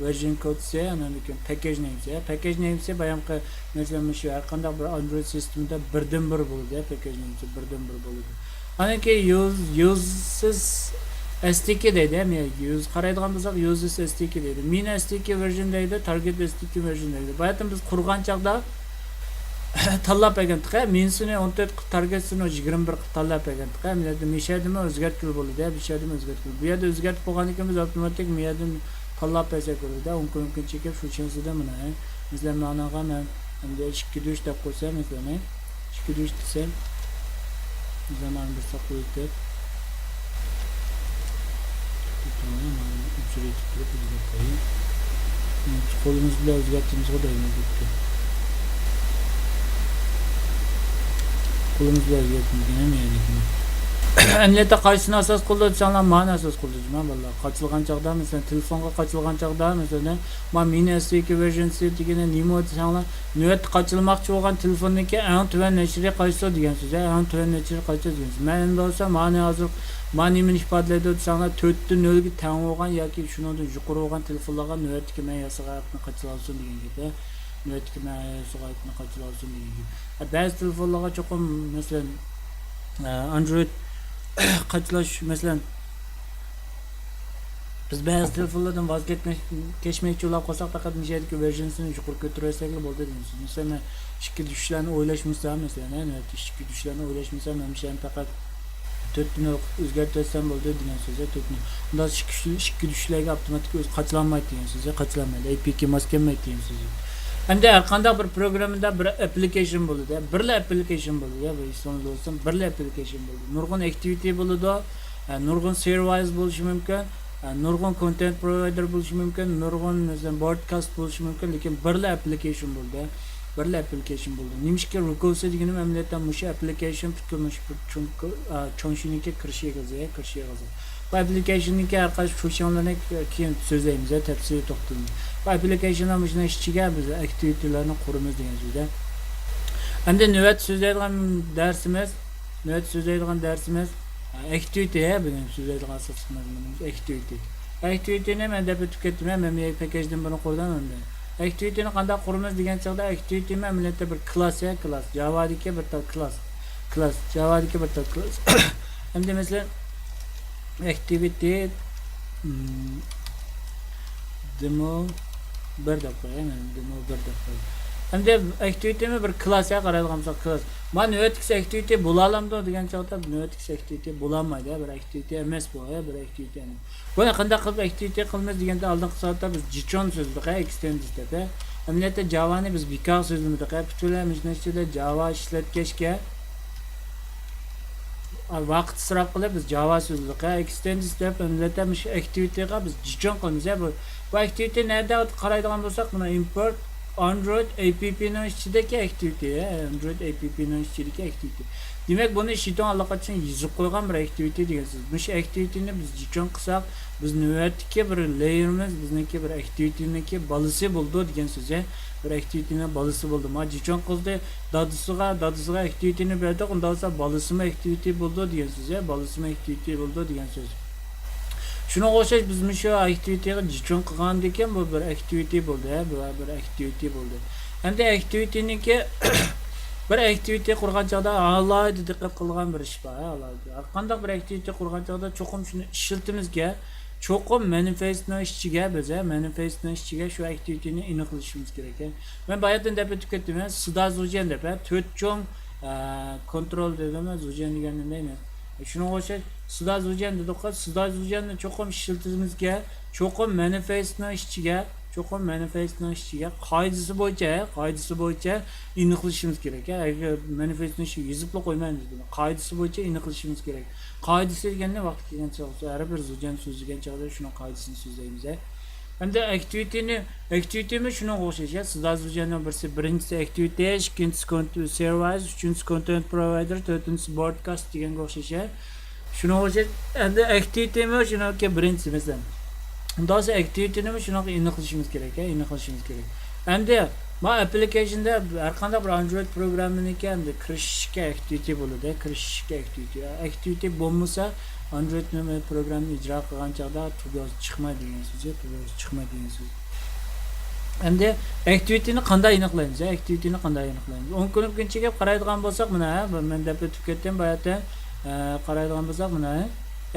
ۋېرژن كودسى، ئاندىن كېيىن پەككەج نېيمسى. پەككەج نېيمسى بايامقى، مەسىلەن، مۇشۇ ھەر قانداق بىر ئاندرويد سىستېمىدا بىردىن بىر بولىدۇ، ھە، پەككەج نېيمسى بىردىن بىر بولىدۇ. ئاندىن كېيىن يۇز، يۇزسىز ئېس دى كې دەيدۇ، ھە، يۇز قارايدىغان بولساق، يۇزسىز ئېس دى كې دەيدۇ. مىنى ئېس دى كې ۋېرژن دەيدۇ، تارگېت ئېس دى كې ۋېرژن دەيدۇ. باياتىن بىز قۇرغان چاغدا تاللاپ بەرگەنتۇق، ھە، مىنىسىنى ئون تۆت قىلىپ، تارگېتسىنى يىگىرمە بىر قىلىپ تاللاپ بەرگەنتۇق، ھە. مۇشۇ يەردىمۇ ئۆزگەرتكىلى بولىدۇ، ھە، مۇشۇ يەردىمۇ ئۆزگەرتكىلى. بۇ يەردە ئۆزگەرتىپ بولغاندىن كېيىن بىز ئاپتوماتىك بۇ يەردىن تاللاپ بەرسەك بولىدۇ، ھە. ئون كۈن، ئون كۈن چېكىپ شۇ چىڭزىدە مانا، ھە. مەسىلەن، مانا ماڭا مەن ئەمدى ئىككى دۈش دەپ قويسام، مەسىلەن، ئىككى دۈش دېسەم، زامانى بىر ساقلاپ ئۆتۈپ، ئۆچۈرۈۋېتىپ تۇرۇپ ئۆزگەرتەي. قولىمىز بىلەن ئۆزگەرتىمىزغۇ دەيمىز بۇ يەردە. قولىمىز بىلەن ئۆزگەرتمىگەن يەنى. ئەمەلىيەتتە قايسىنى ئاساس قىلىدۇ دېسەڭلار، مانى ئاساس قىلىدۇ جۇما بالىلار. قاچىلىغان چاغدا، مەسىلەن، تېلېفونغا قاچىلىغان چاغدا، مەسىلەن، ما مىنى ئېس دى كې ۋېرژنسى دېگىنى نېمە دېسەڭلار، نۆۋەتتە قاچىلىماقچى بولغان تېلېفوننىڭكى ئەڭ تۆۋەن نەشرى قايسى دېگەن سۆز، ئەڭ تۆۋەن نەشرى قايسى دېگەن سۆز. مەن ئەمدى بولسا مانا ھازىر، مانا نېمىنى ئىپادىلەيدۇ دېسەڭلار، تۆتتە نۆلگە تەڭ بولغان ياكى شۇنىڭدىن يۇقىرى بولغان تېلېفونلارغا نۆۋەتتىكى مەن ياسىغان ئەپنى قاچىلالسۇن دېگەن گەپ. نۆۋەتتىكى مەن ياسىغان ئەپنى قاچىلالسۇن دېگەن گەپ. بەزى تېلېفونلارغا چوقۇم، مەسىلەن، ئاندرويد قاچىلاش، مەسىلەن، بىز بەزى تېلېفونلاردىن ۋاز كەچمەك، كەچمەكچى بولۇپ قالساق، پەقەت مۇشۇ يەردىكى ۋېرژنسىنى يۇقىرى كۆتۈرۈۋەتسەكلا بولدى دېگەن سۆز. مەسىلەن، مەن ئىككى دۈشلەرنى ئويلاشمىسام، مەسىلەن، ھە، ئىككى دۈشلەرنى ئويلاشمىسام، مەن مۇشۇ يەرنى پەقەت تۆتنى ئۆزگەرتىۋەتسەم بولدى دېگەن سۆز، تۆتنى. ئۇنداق ئىككى دۈشلەرگە ئاپتوماتىك ئۆزى قاچىلانمايدۇ دېگەن سۆز، قاچىلانمايدۇ. ئەي پى كې ماس كەلمەيدۇ دېگەن سۆز. ئەمدى ھەر قانداق بىر پروگراممىدا بىر ئەپلىكېيشن بولىدۇ، بىرلا ئەپلىكېيشن بولىدۇ، بىر ئىسمىڭىز بولسۇن، بىرلا ئەپلىكېيشن بولىدۇ. نۇرغۇن ئەكتىۋىتى بولىدۇ، ھە، نۇرغۇن سېرۋىس بولۇشى مۇمكىن، ھە، نۇرغۇن كونتېنت پروۋايدېر بولۇشى مۇمكىن، نۇرغۇن، مەسىلەن، برودكاست بولۇشى مۇمكىن، لېكىن بىرلا ئەپلىكېيشن بولىدۇ، بىرلا ئەپلىكېيشن بولىدۇ. نېمىشقا رۇكوسى دېگىنىم ئەمەلىيەتتە مۇشۇ ئەپلىكېيشن پۈتكۈل مۇشۇ چوڭ، ئا، چوڭشىنىڭكى كىرىش ئېغىزى، كىرىش ئېغىزى. بۇ ئەپلىكېيشننىڭكى ھەر قايسى فۇنكسىيونلىرىنى كېيىن سۆزلەيمىز، تەپسىلىي توختىلىمىز. بۇ ئەپلىكېيشننىڭ مۇشۇنىڭ ئىچىگە بىز ئەكتىۋىتىلەرنى قۇرىمىز دېگەن سۆزدە. ئەمدى نۆۋەتتە سۆزلەيدىغان دەرسىمىز، نۆۋەتتە سۆزلەيدىغان دەرسىمىز، ئەكتىۋىتى، ھە، بۈگۈن سۆزلەيدىغان ئاساسلىق مەزمۇنىمىز ئەكتىۋىتى. ئەكتىۋىتىنى مەن دەپ ئۆتۈپ كەتتىم، ھە، مەن بۇ پەكەجدىن بۇرۇن قۇردۇم ئەمدى. ئەكتىۋىتىنى قانداق قۇرىمىز دېگەن چاغدا، ئەكتىۋىتى مەن ئەمەلىيەتتە بىر كلاس، ھە، كلاس. جاۋادىكى بىر تال كلاس. كلاس. جاۋادىكى بىر تال كلاس. ئەمدى مەسىلەن، ئەكتىۋىتى، دېمو بىر دەپ قوياي، مەن دېمو بىر دەپ قوياي. ئەمدى ئەكتىۋىتىمۇ بىر كلاس، ھە، قارايدىغان بولساق كلاس. مانا نۆۋەتتىكى ئەكتىۋىتى بولالامدۇ دېگەن چاغدا، نۆۋەتتىكى ئەكتىۋىتى بولالمايدۇ، ھە، بىر ئەكتىۋىتى ئەمەس بۇ، ھە، بىر ئەكتىۋىتى ئەمەس. بۇنى قانداق قىلىپ ئەكتىۋىتى قىلىمىز دېگەندە، ئالدىنقى سائەتتە بىز جىچون سۆزلىدۇق، ھە، ئېكستېندېس دەپ، ھە. ئەمەلىيەتتە جاۋانى بىز بىكار سۆزلىمىدۇق، ھە، پۈتۈنلەي مۇشۇنىڭ ئىچىدە جاۋا ئىشلەتكەچكە، ۋاقىت ئىسراپ قىلىپ بىز جاۋا سۆزلىدۇق، ھە، ئېكستېندېس دەپ ئەمەلىيەتتە مۇشۇ ئەكتىۋىتىغا بىز جىچون قىلىمىز، ھە. بۇ، بۇ ئەكتىۋىتى نەدە قارايدىغان بولساق، مانا ئىمپورت ئاندرويد ئەپپىنىڭ ئىچىدىكى ئەكتىۋىتى، ھە، ئاندرويد ئەپپىنىڭ ئىچىدىكى ئەكتىۋىتى. دېمەك، بۇنى شىتوڭ ئاللىقاچان يېزىپ قويغان بىر ئەكتىۋىتى دېگەن سۆز. مۇشۇ ئەكتىۋىتىنى بىز جىچون قىلساق، بىز نۆۋەتتىكى بىر لېيېرىمىز، بىزنىڭكى بىر ئەكتىۋىتىنىڭكى بالىسى بولىدۇ دېگەن سۆز، ھە. بىر ئەكتىۋىتىنىڭ بالىسى بولىدۇ. ما جىچون قىلدى، دادىسىغا، دادىسىغا ئەكتىۋىتىنى بەردۇق، ئۇنداق بولسا بالىسىمۇ ئەكتىۋىتى بولىدۇ دېگەن سۆز، ھە. بالىسىمۇ ئەكتىۋىتى بولىدۇ دېگەن سۆز. شۇنىڭغا ئوخشاش بىز مۇشۇ ئەكتىۋىتىغا جىچون قىلغاندىكىن بۇ بىر ئەكتىۋىتى بولدى، ھە، بۇ بىر ئەكتىۋىتى بولدى. ئەمدى ئەكتىۋىتىنىڭكى بىر ئەكتىۋىتى قۇرغان چاغدا ئالاھىدە دىققەت قىلىدىغان بىر ئىش بار، ھە، ئالاھىدە. ھەر قانداق بىر ئەكتىۋىتى قۇرغان چاغدا چوقۇم شۇنى ئىشلىتىمىزكەن، چوقۇم مانىفېستنىڭ ئىچىگە بىز، ھە، مانىفېستنىڭ ئىچىگە شۇ ئەكتىۋىتىنى ئېنىقلىشىمىز كېرەك، ھە. مەن باياتىن دەپ ئۆتۈپ كەتتىم، ھە، سىدا زۇجيەن دەپ، ھە، تۆت چوڭ، ئە، كونترول دېدىم، زۇجيەن دېگەننى دەيمەن. شۇنىڭغا ئوخشاش سىدا زۇجيەن دېدۇققۇ، سىدا زۇجيەننى چوقۇم ئىشلىتىمىزكەن، چوقۇم مانىفېستنىڭ ئىچىگە، چوقۇم مانىفېستنىڭ ئىچىگە قائىدىسى بويىچە، قائىدىسى بويىچە ئېنىقلىشىمىز كېرەك. ئەگەر مانىفېستنىڭ ئىچىگە يېزىپلا قويمايمىز بۇنى. قائىدىسى بويىچە ئېنىقلىشىمىز كېرەك. قائىدىسى دېگەننى ۋاقتى كەلگەن چاغدا، ھەر بىر زۇجيەن سۆزلىگەن چاغدا شۇنىڭ قائىدىسىنى سۆزلەيمىز. ئەمدى ئەكتىۋىتىنى، ئەكتىۋىتىمۇ شۇنىڭغا ئوخشاش، يا، سىدا زۇجيەننىڭ بىرسى، بىرىنچىسى ئەكتىۋىتى، ئىككىنچىسى كونت-، سېرۋىس، ئۈچىنچىسى كونتېنت پروۋايدېر، تۆتىنچىسى بودكاست دېگەنگە ئوخشاش، يا. شۇنىڭغا ئوخشاش. ئەمدى ئەكتىۋىتىمۇ شۇنىڭكى بىرىنچىسى، مەسىلەن. ئۇنداق بولسا ئەكتىۋىتىنىمۇ شۇنىڭغا ئېنىقلىشىمىز كېرەك، يا، ئېنىقلىشىمىز كېرەك. ئەمدى ما ئەپلىكېيشندا ھەر قانداق بىر ئاندرويد پروگراممىنىڭكى ئەمدى كىرىشىشكە ئەكتىۋىتى بولىدۇ، كىرىشىشكە ئەكتىۋىتى. ئەكتىۋىتى بولمىسا، ئاندرويد نېمە پروگراممىنى ئىجرا قىلغان چاغدا تۇگاز چىقمايدۇ دېگەن سۆز، تۇگاز چىقمايدۇ دېگەن سۆز. ئەمدى ئەكتىۋىتىنى قانداق ئېنىقلايمىز؟ ئەكتىۋىتىنى قانداق ئېنىقلايمىز؟ ئون كۈن كۈنچىگە قارايدىغان بولساق، مانا، ھە، مەن دەپ ئۆتۈپ كەتتىم باياتىن. ئە، قارايدىغان بولساق، مانا، ھە،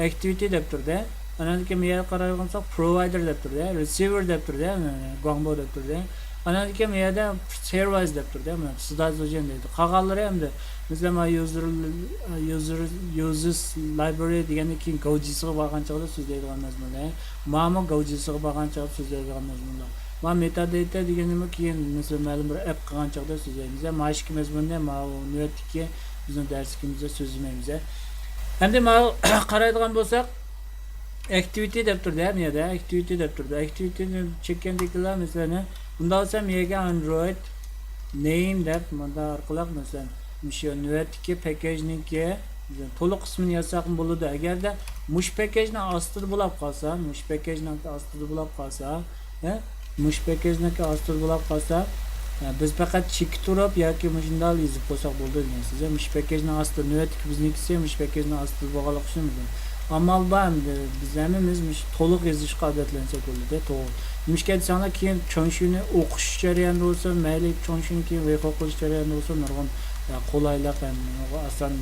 ئەكتىۋىتى دەپ تۇرىدۇ. ئانان كېيىن بۇ يەرگە قارايدىغان بولساق، پروۋايدېر دەپ تۇرىدۇ، ھە، رىسىۋېر دەپ تۇرىدۇ، ھە، مانا، گۇاڭبو دەپ تۇرىدۇ. ئانان كېيىن بۇ يەردە سېرۋىس دەپ تۇرىدۇ، ھە، مانا، سىدا زۇجيەن دەيدۇ. قالغانلىرى ئەمدى مەسىلەن، مانا يۇزېر، يۇزېر، يۇزېرس لايبرارى دېگەندىن كېيىن گاۋجىسىغا بارغان چاغدا سۆزلەيدىغان مەزمۇنلار. مانا گاۋجىسىغا بارغان چاغدا سۆزلەيدىغان مەزمۇنلار. مانا مېتاداتا دېگەننىمۇ كېيىن، مەسىلەن، مەلۇم بىر ئەپ قىلغان چاغدا سۆزلەيمىز. مانا ئىككى مەزمۇننى مانا نۆۋەتتىكى بىزنىڭ دەرسلىكىمىزدە سۆزلىمەيمىز. ئەمدى مانا قارايدىغان بولساق، ئەكتىۋىتى دەپ تۇرىدۇ، ھە، بۇ يەردە ئەكتىۋىتى دەپ تۇرىدۇ. ئەكتىۋىتىنى چەككەندىكىنلا، مەسىلەن، بۇنداق بولسا، بۇ يەرگە ئاندرويد نېيم دەپ مۇنداق ئارقىلىق، مەسىلەن، مۇشۇ نۆۋەتتىكى پەكەجنىڭكى تولۇق قىسمىنى ياساقمۇ بولىدۇ. ئەگەردە مۇشۇ پەكەجنىڭ ئاستىدا بولاپ قالسا، مۇشۇ پەكەجنىڭ ئاستىدا بولاپ قالسا، ھە؟ مۇشۇ پەكەجنىڭكى ئاستىدا بولاپ قالسا، ھە، بىز پەقەت چېكە تۇرۇپ ياكى مۇشۇنداق يېزىپ قويساق بولىدۇ دېگەن سۆز. مۇشۇ پەكەجنىڭ ئاستىدا، نۆۋەتتىكى بىزنىڭكىسى مۇشۇ پەكەجنىڭ ئاستىدا بولغانلىقى ئۈچۈن بىز ئامال بار ئەمدى. بىز ھەممىمىز مۇشۇ تولۇق يېزىشقا ئادەتلەنسەك بولىدۇ، توغرا. نېمىشقا دېسەڭلار، كېيىن چۈەنشۈنى ئوقۇش جەريانىدا بولسۇن، مەيلى چۈەنشۈنى كېيىن ۋېيخۇ قىلىش جەريانىدا بولسۇن، نۇرغۇن، ئە، قولايلىق ھەم ئاسان،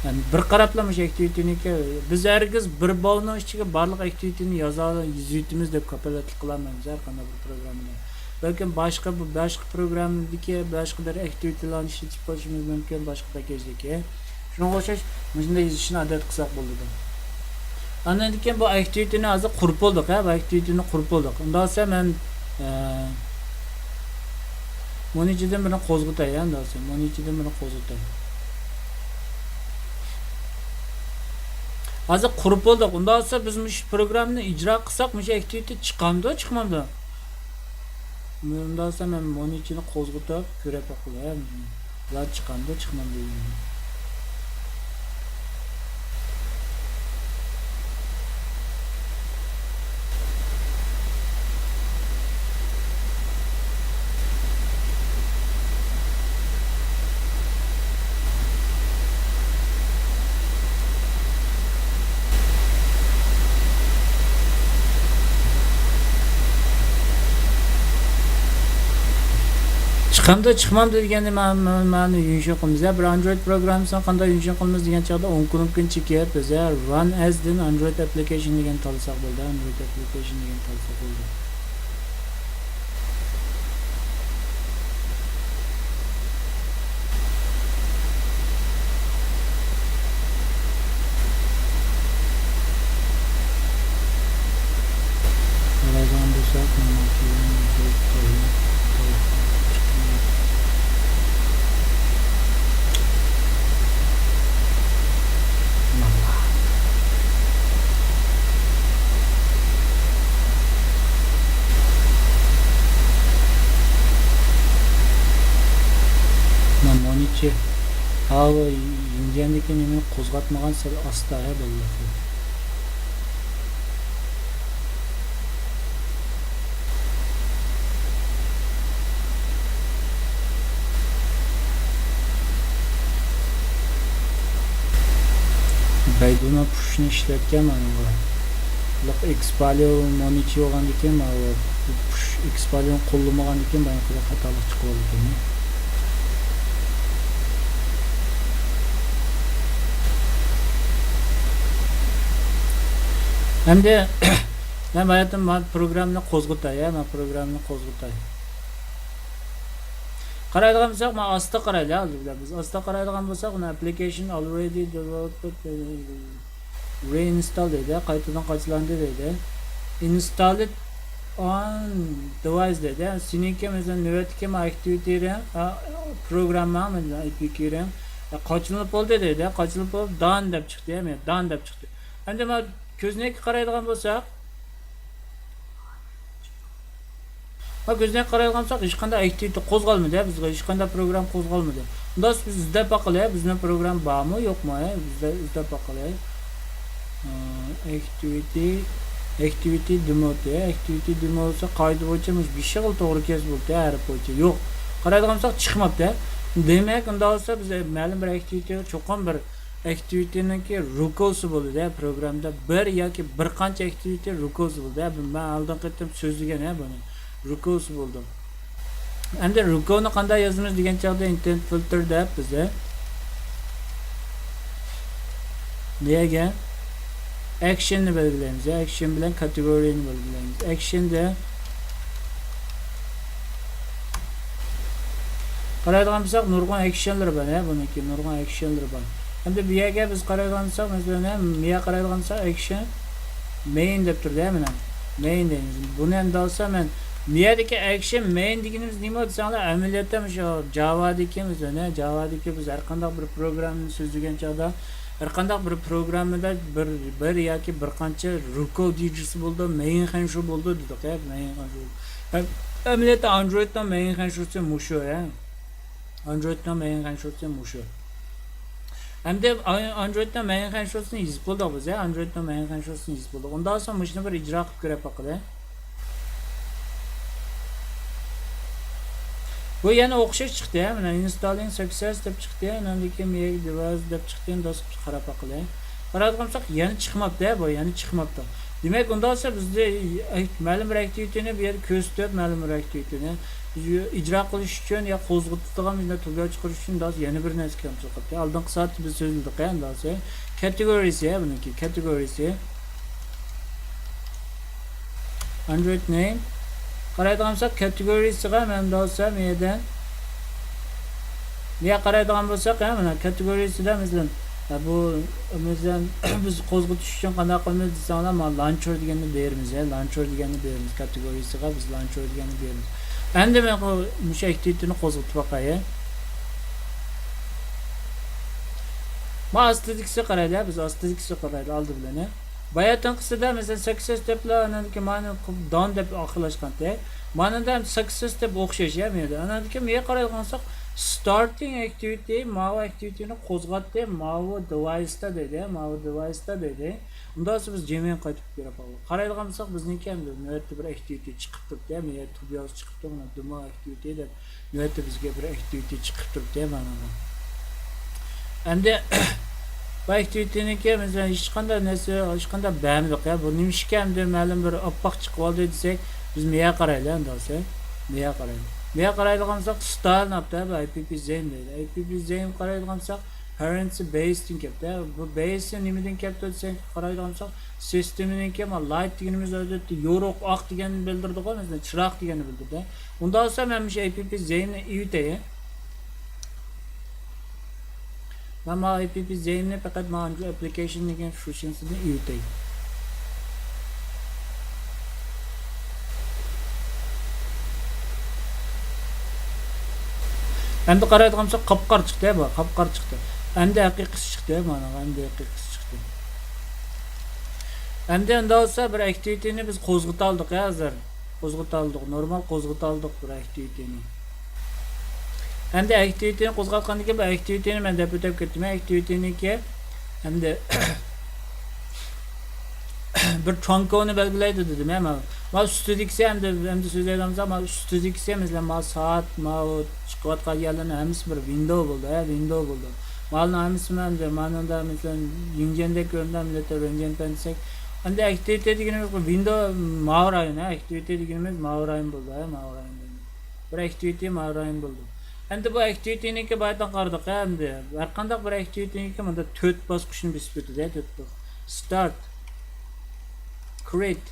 ھەم بىر قاراپلا مۇشۇ ئەكتىۋىتىنىڭكى، بىز ھەرگىز بىر باۋنىڭ ئىچىگە بارلىق ئەكتىۋىتىنى يازا-، يېزىۋېتىمىز دەپ كاپالەتلىك قىلالمايمىز ھەر قانداق بىر پروگراممىدا. بەلكىم باشقا، باشقا پروگراممىدىكى باشقا بىر ئەكتىۋىتىلارنى ئىشلىتىپ قويۇشىمىز مۇمكىن، باشقا پەكەجدىكى. شۇنىڭغا ئوخشاش مۇشۇنداق يېزىشنى ئادەت قىلساق بولىدۇ. ئاندىن كېيىن بۇ ئەكتىۋىتىنى ھازىر قۇرۇپ بولدۇق، ھە، بۇ ئەكتىۋىتىنى قۇرۇپ بولدۇق. ئۇنداق بولسا مەن، ئە، مۇنىڭ ئىچىدىن بىرنى قوزغىتاي، ھە، ئۇنداق بولسا مۇنىڭ ئىچىدىن بىرنى قوزغىتاي. ھازىر قۇرۇپ بولدۇق. ئۇنداق بولسا بىز مۇشۇ پروگراممىنى ئىجرا قىلساق، مۇشۇ ئەكتىۋىتى چىقامدۇ، چىقمامدۇ؟ ئۇنداق بولسا مەن مۇنىڭ ئىچىنى قوزغىتىپ كۆرۈپ باقاي. بۇلار چىقامدۇ، چىقمامدۇ؟ قانداق چىقمامدۇ دېگەندە، مەن، مەن، مەن يۈنشۈن قىلىمىز. بىر ئاندرويد پروگراممىسىنى قانداق يۈنشۈن قىلىمىز دېگەن چاغدا، ئون كۇنۇپكىنى چېكىپ، بىز ران ئەز دىن ئاندرويد ئەپلىكېيشن دېگەننى تاللىساق بولدى. ئاندرويد ئەپلىكېيشن دېگەننى تاللىساق بولدى. قارايدىغان بولساق، مانا كېيىن مانا مونىچى. ھاۋۇ يىڭجيەندىكى نېمىنى قوزغاتمىغان سەل ئاستا، ھە، بالىلار. بەيدۇنىڭ پۇشنى ئىشلەتكەن مانىڭغا. لىق ئېكسپالىيو مونىچى بولغاندىكىن، ماۋۇ پۇش ئېكسپالىيونى قوللىمىغاندىكىن، بايىنقىدەك خاتالىق چىقىۋالىدىكەن. ئەمدى مەن باياتىن مانا پروگراممىنى قوزغىتاي، ھە، مانا پروگراممىنى قوزغىتاي. قارايدىغان بولساق، مانا ئاستا قارايلى، ھازىر بىلەن بىز ئاستا قارايدىغان بولساق، مانا application already developed، reinstall دەيدۇ، قايتىدىن قاچىلاندى دەيدۇ. Installed on device دەيدۇ. سېنىڭكى مەسىلەن نۆۋەتتىكى مانا ئاكتىۋىتىرىڭ، ئا، پروگرامماڭ، مەسىلەن، ئېپىكىرىڭ، ئا، قاچىلىنىپ بولدى دەيدۇ. قاچىلىنىپ بولۇپ، done دەپ چىقتى، يا، مانا done دەپ چىقتى. ئەمدى مانا كۆزنەككە قارايدىغان بولساق، ھە، كۆزنەككە قارايدىغان بولساق، ھېچقانداق ئاكتىۋىتى قوزغالمىدى، ھە، بىزگە ھېچقانداق پروگرامما قوزغالمىدى. ئۇنداق بولسا بىز ئىزدەپ باقىلى، بىزنىڭ پروگرامما بارمۇ، يوقمۇ، ھە، بىز ئىزدەپ باقىلى. ئە، ئاكتىۋىتى، ئاكتىۋىتى دېمو دەيدۇ، ئاكتىۋىتى دېمو بولسا، قائىدە بويىچە مۇشۇ بېشىغىلا توغرا كەلسە بولدى، ھەرپ بويىچە. يوق. قارايدىغان بولساق، چىقماپتۇ. دېمەك، ئۇنداق بولسا بىز مەلۇم بىر ئاكتىۋىتىگە چوقۇم بىر ئاكتىۋىتىنىڭكى رۇكوسى بولىدۇ، پروگرامدا بىر ياكى بىر قانچە ئاكتىۋىتى رۇكوسى بولىدۇ. مەن ئالدىنقى قېتىم سۆزلىگەن، ھە، بۇنى. رۇكوسى بولىدۇ. ئەمدى رۇكونى قانداق يازىمىز دېگەن چاغدا، ئىنتېنت فىلتىر دەپ بىز نېگە ئەكشننى بەلگىلەيمىز، ئەكشن بىلەن كاتېگورىيەنى بەلگىلەيمىز. ئەكشن دە قارايدىغان بولساق، نۇرغۇن ئەكشنلىرى بار، ھە، بۇنىڭكى نۇرغۇن ئەكشنلىرى بار. ئەمدى بۇ يەرگە بىز قارايدىغان بولساق، مەسىلەن، ھە، بۇ يەرگە قارايدىغان بولساق، ئەكشن مەين دەپ تۇرىدۇ، ھە، مانا. مەين دەيمىز. بۇنى ئەمدى ئالسا مەن، بۇ يەردىكى ئەكشن مەين دېگىنىمىز نېمە دېسەڭلار، ئەمەلىيەتتە مۇشۇ جاۋادىكى، مەسىلەن، ھە، جاۋادىكى بىز ھەر قانداق بىر پروگراممىنى سۆزلىگەن چاغدا، ھەر قانداق بىر پروگراممىدا بىر، بىر ياكى بىر قانچە رۇكو دېيىشىسى بولىدۇ، مەين خەنشۇ بولىدۇ دېدۇق، ھە، مەين خەنشۇ. ھەم، ئەمەلىيەتتە ئاندرويدنىڭ مەين خەنشۇسى مۇشۇ، ھە. ئاندرويدنىڭ مەين خەنشۇسى مۇشۇ. ئەمدى ئا-، ئاندرويدنىڭ مەين خەنشۇسىنى يېزىپ بولدۇق بىز، ھە. ئاندرويدنىڭ مەين خەنشۇسىنى يېزىپ بولدۇق. ئۇنداق بولسا مۇشۇنى بىر ئىجرا قىلىپ كۆرۈپ باقىلى. بۇ يەنە ئوخشاش چىقتى، ھە، مانا installing success دەپ چىقتى، ئاندىن كېيىن مېيەك دېۋايس دەپ چىقتى، ئۇنداق قاراپ باقىلى. قاراپ باقساق يەنە چىقماپتۇ، ھە، بۇ يەنە چىقماپتۇ. دېمەك، ئۇنداق بولسا بىزدە مەلۇم بىر ئاكتىۋىتىنى بۇ يەردە كۆرسىتىپ، مەلۇم بىر ئاكتىۋىتىنى ئىجرا قىلىش ئۈچۈن يا قوزغىتىدىغان بىر تۇبىيا چىقىرىش ئۈچۈن ئۇنداق يەنە بىر نەرسە كەمچىلىك قىلىپتۇ. ئالدىنقى سائەتتە بىز سۆزلىدۇق، ھە، ئۇنداق بولسا كاتېگورىيىسى، ھە، بۇنىڭكى كاتېگورىيىسى. ئاندرويد نېيم. قارايدىغان بولساق، كاتېگورىيىسىغا مەن بولسام يەردىن، يا قارايدىغان بولساق، ھە، مانا كاتېگورىيىسىدا، مەسىلەن، ھە، بۇ، مەسىلەن، بىز قوزغىتىش ئۈچۈن قانداق قىلىمىز دېسەڭلار، مانا لانچېر دېگەننى بېرىمىز، ھە، لانچېر دېگەننى بېرىمىز، كاتېگورىيىسىغا بىز لانچېر دېگەننى بېرىمىز. ئەمدى مەن بۇ، مۇشۇ ئاكتىۋىتىنى قوزغىتىپ باقاي. ما ئاستىدىكىسى قارايلى، بىز ئاستىدىكىسى قارايلى ئالدى بىلەن. باياتىنقىسىدا مەسىلەن سەكسەس دەپلا، ئاناندىكى مانا دان دەپ ئاخىرلاشقانتى. مانىدا ھەم سەكسەس دەپ ئوخشاش يا مەيدە. ئاناندىكى مېيە قارايدىغان بولساق، ستارتىڭ ئاكتىۋىتى، ماۋۇ ئاكتىۋىتىنى قوزغاتتى، ماۋۇ دېۋايستا دەيدۇ، ماۋۇ دېۋايستا دەيدۇ. ئۇنداق بولسا بىز جېمىنى قايتىپ كۆرۈپ باقايلى. قارايدىغان بولساق، بىزنىڭكى ئەمدى نۆۋەتتە بىر ئاكتىۋىتى چىقىپ تۇرۇپتۇ، يا مەيدە تۇبىيازى چىقىپ تۇرۇپ، مانا دېمو ئاكتىۋىتى دەپ نۆۋەتتە بىزگە بىر ئاكتىۋىتى چىقىپ تۇرۇپتۇ مانىڭدا. ئەمدى بۇ ئاكتىۋىتىنىڭكى مەسىلەن ھېچقانداق نەرسە، ھېچقانداق بەرمىدۇق يا. بۇ نېمىشقا ئەمدى مەلۇم بىر ئاپئاق چىقىۋالدى دېسەك، بىز مېيە قارايلى ئەمدى دېسە. مېيە قارايلى. بۇ يەرگە قارايدىغان بولساق، ستايل ناپتا، بۇ ئاي پى پى زېم دەيدۇ. ئاي پى پى زېم قارايدىغان بولساق، پارېنتسى بېيستىن كەپتۇ. بۇ بېيسى نېمىدىن كەپتۇ دېسەڭ، قارايدىغان بولساق، سىستېمىنىڭكى، ما، لايت دېگىنىمىز ئادەتتە يورۇق، ئاق دېگەننى بىلدۈرىدىغۇ، مەسىلەن، چىراغ دېگەننى بىلدۈرىدۇ. ئۇنداق بولسا، مەن مۇشۇ ئاي پى پى زېمنى ئېۋىتەي. مەن ما ئاي پى پى زېمنى پەقەت ما ئاندرو ئەپلىكېيشن دېگەن فۇنكسىيەسىدىن ئېۋىتەي. ئەمدى قارايدىغان بولساق، قاپقارا چىقتى، بۇ قاپقارا چىقتى. ئەمدى ھەقىقىيسى چىقتى، مانا، ئەمدى ھەقىقىيسى چىقتى. ئەمدى ئۇنداق بولسا، بىر ئاكتىۋىتىنى بىز قوزغىتالدۇق ھازىر. قوزغىتالدۇق، نورمال قوزغىتالدۇق بىر ئاكتىۋىتىنى. ئەمدى ئاكتىۋىتىنى قوزغاتقاندىن كېيىن، بۇ ئاكتىۋىتىنى مەن دەپ ئۆتۈپ كەتتىم. ئاكتىۋىتىنىڭكى ئەمدى بىر چوڭ كونى بەلگىلەيدۇ دېدىم، ھە، مانا. مانا ئۈستىدىكىسى ئەمدى، ئەمدى سۆزلەيدىغان بولسا، مانا ئۈستىدىكىسى، مەسىلەن، مانا سائەت، مانا چىقىۋاتقان يەرلەرنىڭ ھەممىسى بىر ۋىندو بولدى، ھە، ۋىندو بولدى. مالنىڭ ھەممىسى ئەمدى مانىڭدا، مەسىلەن، يىڭجيەندەك كۆرۈنىدۇ، مىللەتتە رېنجيەن پەن دېسەك. ئەمدى ئاكتىۋىتى دېگىنىمىز بۇ ۋىندو ماۋۇ رايون، ھە، ئاكتىۋىتى دېگىنىمىز ماۋۇ رايون بولدى، ھە، ماۋۇ رايون بولدى. بىر ئاكتىۋىتى ماۋۇ رايون بولدى. ئەمدى بۇ ئاكتىۋىتىنىڭكى باياتىن قارىدۇق، ھە، ئەمدى. ھەرقانداق بىر ئاكتىۋىتىنىڭكى مۇندا تۆت باسقۇچنى بېسىپ ئۆتىدۇ، ھە، تۆت باسقۇچ. ستارت. كرېيت.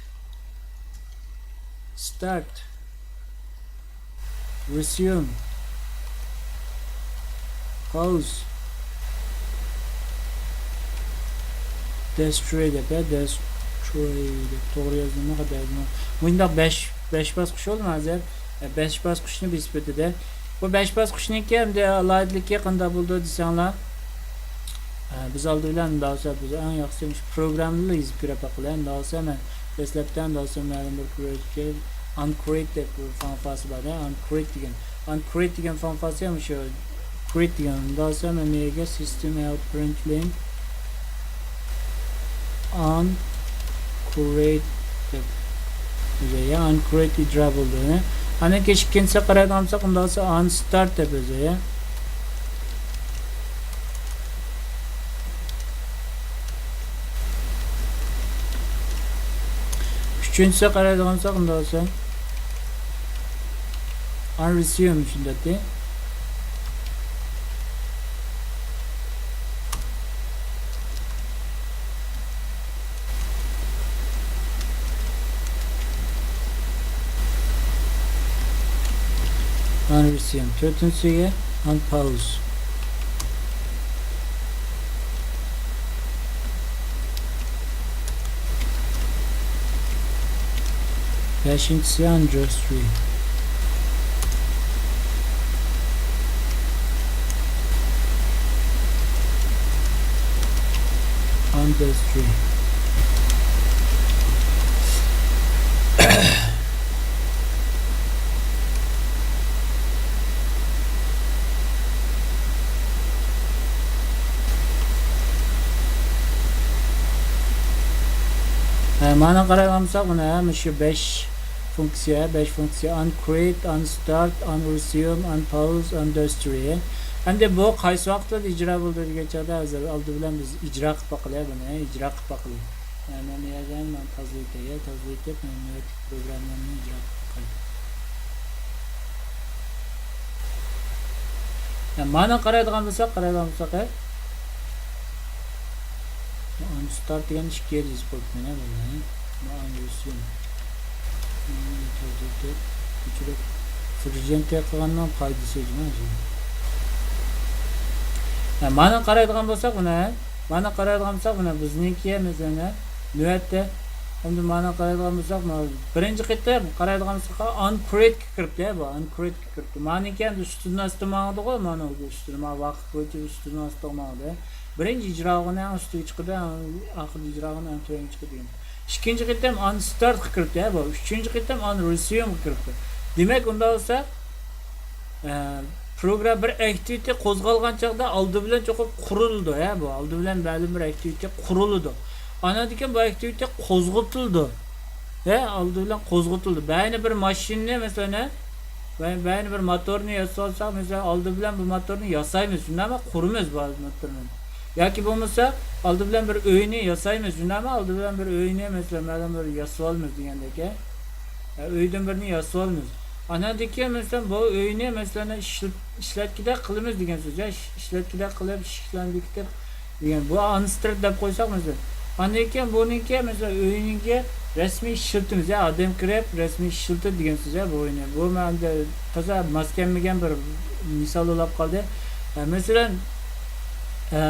ستارت. رېزيۇم. پاۋز. دېستروي دەپ، ھە، دېستروي دەپ توغرا يازدىممۇ، خاتا يازدىممۇ؟ مۇنداق بەش، بەش باسقۇچ بولدىمۇ ھازىر؟ بەش باسقۇچنى بېسىپ ئۆتىدۇ. بۇ بەش باسقۇچنىڭكى ئەمدى ئالاھىدىلىكى قانداق بولىدۇ دېسەڭلار، ئە، بىز ئالدى بىلەن مۇنداق بولسا، بىز ئەڭ ياخشىسى مۇشۇ پروگراممىنىلا يېزىپ كۆرۈپ باقىلى. مۇنداق بولسا مەن دەسلەپتە مۇنداق بولسا مەلۇم بىر كرېيت، ئانكرېيت دەپ بىر فانكسىيەسى بار، ئانكرېيت دېگەن. ئانكرېيت دېگەن فانكسىيە مۇشۇ كرېيت دېگەن. مۇنداق بولسا مەن نېگە سىستېم ئاۋت پرىنتلىن ئانكرېيت دەپ يازاي، ئانكرېيت ئىجرا بولدى. ئاندىن كېيىن ئىككىنچىسىگە قارايدىغان بولساق، ئۇنداق بولسا ئانستارت دەپ يازاي. ئۈچىنچىسىگە قارايدىغان بولساق، ئۇنداق بولسا ئانرېزيۇم شۇنداقتى. ئانرېزيۇم. تۆتىنچىسىگە ئانپاۋز. بەشىنچىسى ئانجوسترى. ئاندسترى. ھە، مانا قارايدىغان بولساق، مانا، ھە، مۇشۇ بەش فۇنكسىيە، بەش فۇنكسىيە، ئانكرېيت، ئانستارت، ئانرېزيۇم، ئانپاۋز، ئاندسترى. ئەمدى بۇ قايسى ۋاقىتلاردا ئىجرا بولىدۇ دېگەن چاغدا، ھازىر ئالدى بىلەن بىز ئىجرا قىلىپ باقىلى، بۇنى ئىجرا قىلىپ باقىلى. مەن بۇ يەردىن مەن تازىلىتەي، تازىلىتىپ، مەن نۆۋەتتىكى پروگراممامنى ئىجرا قىلىپ باقاي. يا، مانا قارايدىغان بولساق، قارايدىغان بولساق، ھە؟ ئانستارت دېگەن ئىككى يەر يېزىپ قويۇپتىمەن، ھە، بالىلار، ھە؟ مانا ئانرېزيۇم. مانا تازىلىتىپ، كۆچۈرۈپ، پىرېزېنت قىلغاننىڭ پايدىسى جۇمۇ. ھە، مانا قارايدىغان بولساق، مانا، ھە؟ مانا قارايدىغان بولساق، مانا بىزنىڭكى، مەسىلەن، ھە، نۆۋەتتە، ئەمدى مانا قارايدىغان بولساق، مانا بىرىنچى قېتىم قارايدىغان بولساق، ئانكرېيتكە كىرىپتۇ، ھە، بۇ ئانكرېيتكە كىرىپتۇ. مانىڭكى ئەمدى ئۈستىدىن ئاستا ماڭىدىغۇ، مانا ئۈستىدىن، مانا ۋاقىت بويىچە ئۈستىدىن ئاستا ماڭىدۇ. بىرىنچى ئىجرا قىلغىنى ئەڭ ئۈستىگە چىقىدۇ، ئەڭ ئاخىرىدا ئىجرا قىلغىنى ئەڭ تۆۋەنگە چىقىدۇ دېگەن. ئىككىنچى قېتىم ئانستارتقا كىرىپتۇ، ھە، بۇ. ئۈچىنچى قېتىم ئانرېزيۇمغا كىرىپتۇ. دېمەك، ئۇنداق بولسا، ئە، پروگرام بىر ئاكتىۋىتى قوزغالغان چاغدا ئالدى بىلەن چوقۇم قۇرۇلىدۇ، ھە، بۇ. ئالدى بىلەن مەلۇم بىر ئاكتىۋىتى قۇرۇلىدۇ. ئاندىن كېيىن بۇ ئاكتىۋىتى قوزغىتىلىدۇ. ھە، ئالدى بىلەن قوزغىتىلىدۇ. بەينى بىر ماشىنىنى، مەسىلەن، ھە، بەي-، بەينى بىر موتورنى ياسىۋالساق، مەسىلەن، ئالدى بىلەن بۇ موتورنى ياسايمىز، شۇنداقمۇ؟ قۇرىمىز بۇ موتورنى. ياكى بولمىسا، ئالدى بىلەن بىر ئۆينى ياسايمىز، شۇنداقمۇ؟ ئالدى بىلەن بىر ئۆينى، مەسىلەن، مەلۇم بىر ياسىۋالىمىز دېگەندەك، ھە. ئە، ئۆيدىن بىرنى ياسىۋالىمىز. ئاناندىن كېيىن، مەسىلەن، بۇ ئۆينى، مەسىلەن، ئىشلىت-، ئىشلەتكۈدەك قىلىمىز دېگەن سۆز، يا، ئىش-، ئىشلەتكۈدەك قىلىپ، ئىشىكلەرنى بېكىتىپ دېگەن. بۇ ئانسترىت دەپ قويساق، مەسىلەن. ئاندىن كېيىن بۇنىڭكى، مەسىلەن، ئۆينىڭكى رەسمىي ئىشلىتىمىز، يا، ئادەم كىرىپ، رەسمىي ئىشلىتىدۇ دېگەن سۆز، يا، بۇ ئۆينى. بۇ مەندە تازا ماس كەلمىگەن بىر مىسال بولۇپ قالدى. ئە، مەسىلەن، ئە،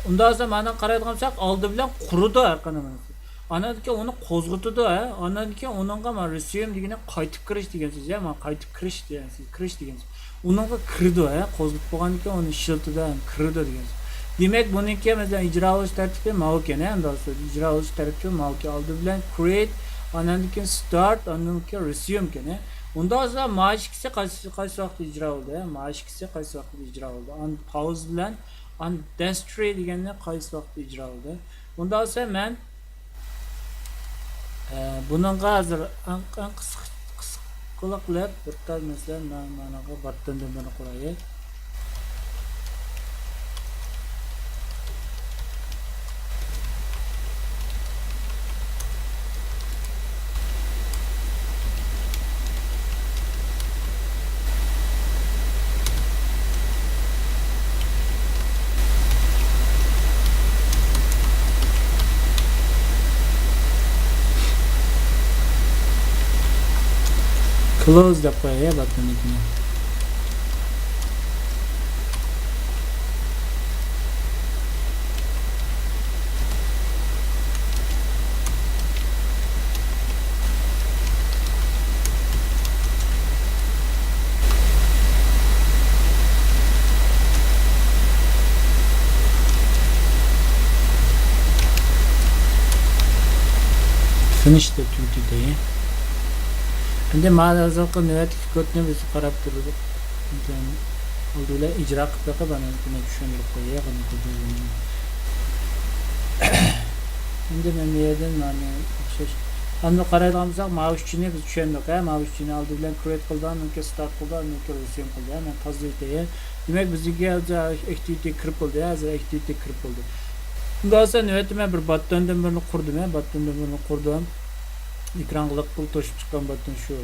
ئۇنداق بولسا، مانا قارايدىغان بولساق، ئالدى بىلەن قۇرىدۇ ھەر قانداق. ئانان كېيىن ئۇنى قوزغىتىدۇ، ھە. ئانان كېيىن ئۇنىڭغا مانا رېسيۇم دېگىنى قايتىپ كىرىش دېگەن سۆز، ھە. مانا قايتىپ كىرىش دېگەن سۆز، كىرىش دېگەن سۆز. ئۇنىڭغا كىرىدۇ، ھە. قوزغىتىپ بولغاندىن كېيىن ئۇنى ئىشلىتىدۇ، ھەم كىرىدۇ دېگەن سۆز. دېمەك، بۇنىڭكى، مەسىلەن، ئىجرا بولۇش تەرتىپى ماۋۇ ئىكەن، ھە. ئەمدى ئىجرا بولۇش تەرتىپى ماۋۇ ئىكەن. ئالدى بىلەن كرېيت، ئانان كېيىن ستارت، ئاندىن كېيىن رېسيۇم ئىكەن، ھە. ئۇنداق بولسا، مائىش ئىككىسى قايسى، قايسى ۋاقىتتا ئىجرا بولدى، ھە؟ مائىش ئىككىسى قايسى ۋاقىتتا ئىجرا بولدى؟ ئان-، پاۋز بىلەن ئان دەسترى دېگەننى قايسى ۋاقىتتا ئىجرا بولدى؟ ئۇنداق بولسا مەن، ئە، بۇنىڭغا ھازىر ئەڭ، ئەڭ قىسقا، قىسقىلىق قىلىپ بىر تال، مەسىلەن، مەن مانىغا باتتىن بىرنى قۇرايلى. كلوز دەپ قوياي باتنىڭكىنى. فىنىش دەپ تۈگىتىدۇ. ئەمدى مانا ھازىرقى نۆۋەتتىكى كودنى بىز قاراپ تۇردۇق. ئالدى بىلەن ئىجرا قىلىپ بېقىپ، ئاندىن كېيىن چۈشەندۈرۈپ قوياي. ئەمدى مەن بۇ يەردىن مانا ئوخشاش. ئەمدى قارايدىغان بولساق، ماۋۇ ئۈچىنى بىز چۈشەندۇق، ھە؟ ماۋۇ ئۈچىنى ئالدى بىلەن كرېيت قىلدى، ئاندىن كېيىن ستارت قىلدى، ئاندىن كېيىن رېسيۇم قىلدى، ھە؟ مەن تازىلىۋېتەي. دېمەك، بىزنىڭكى ھازىر ئەكتىۋىتى كىرىپ بولدى، ھە؟ ھازىر ئەكتىۋىتى كىرىپ بولدى. ئۇنداق بولسا، نۆۋەتتە مەن بىر باتتىندىن بىرنى قۇردۇم، ھە؟ باتتىندىن بىرنى قۇردۇم. ئېكرانغا لىق قىلىپ توشۇپ چىققان باتتىن شۇ.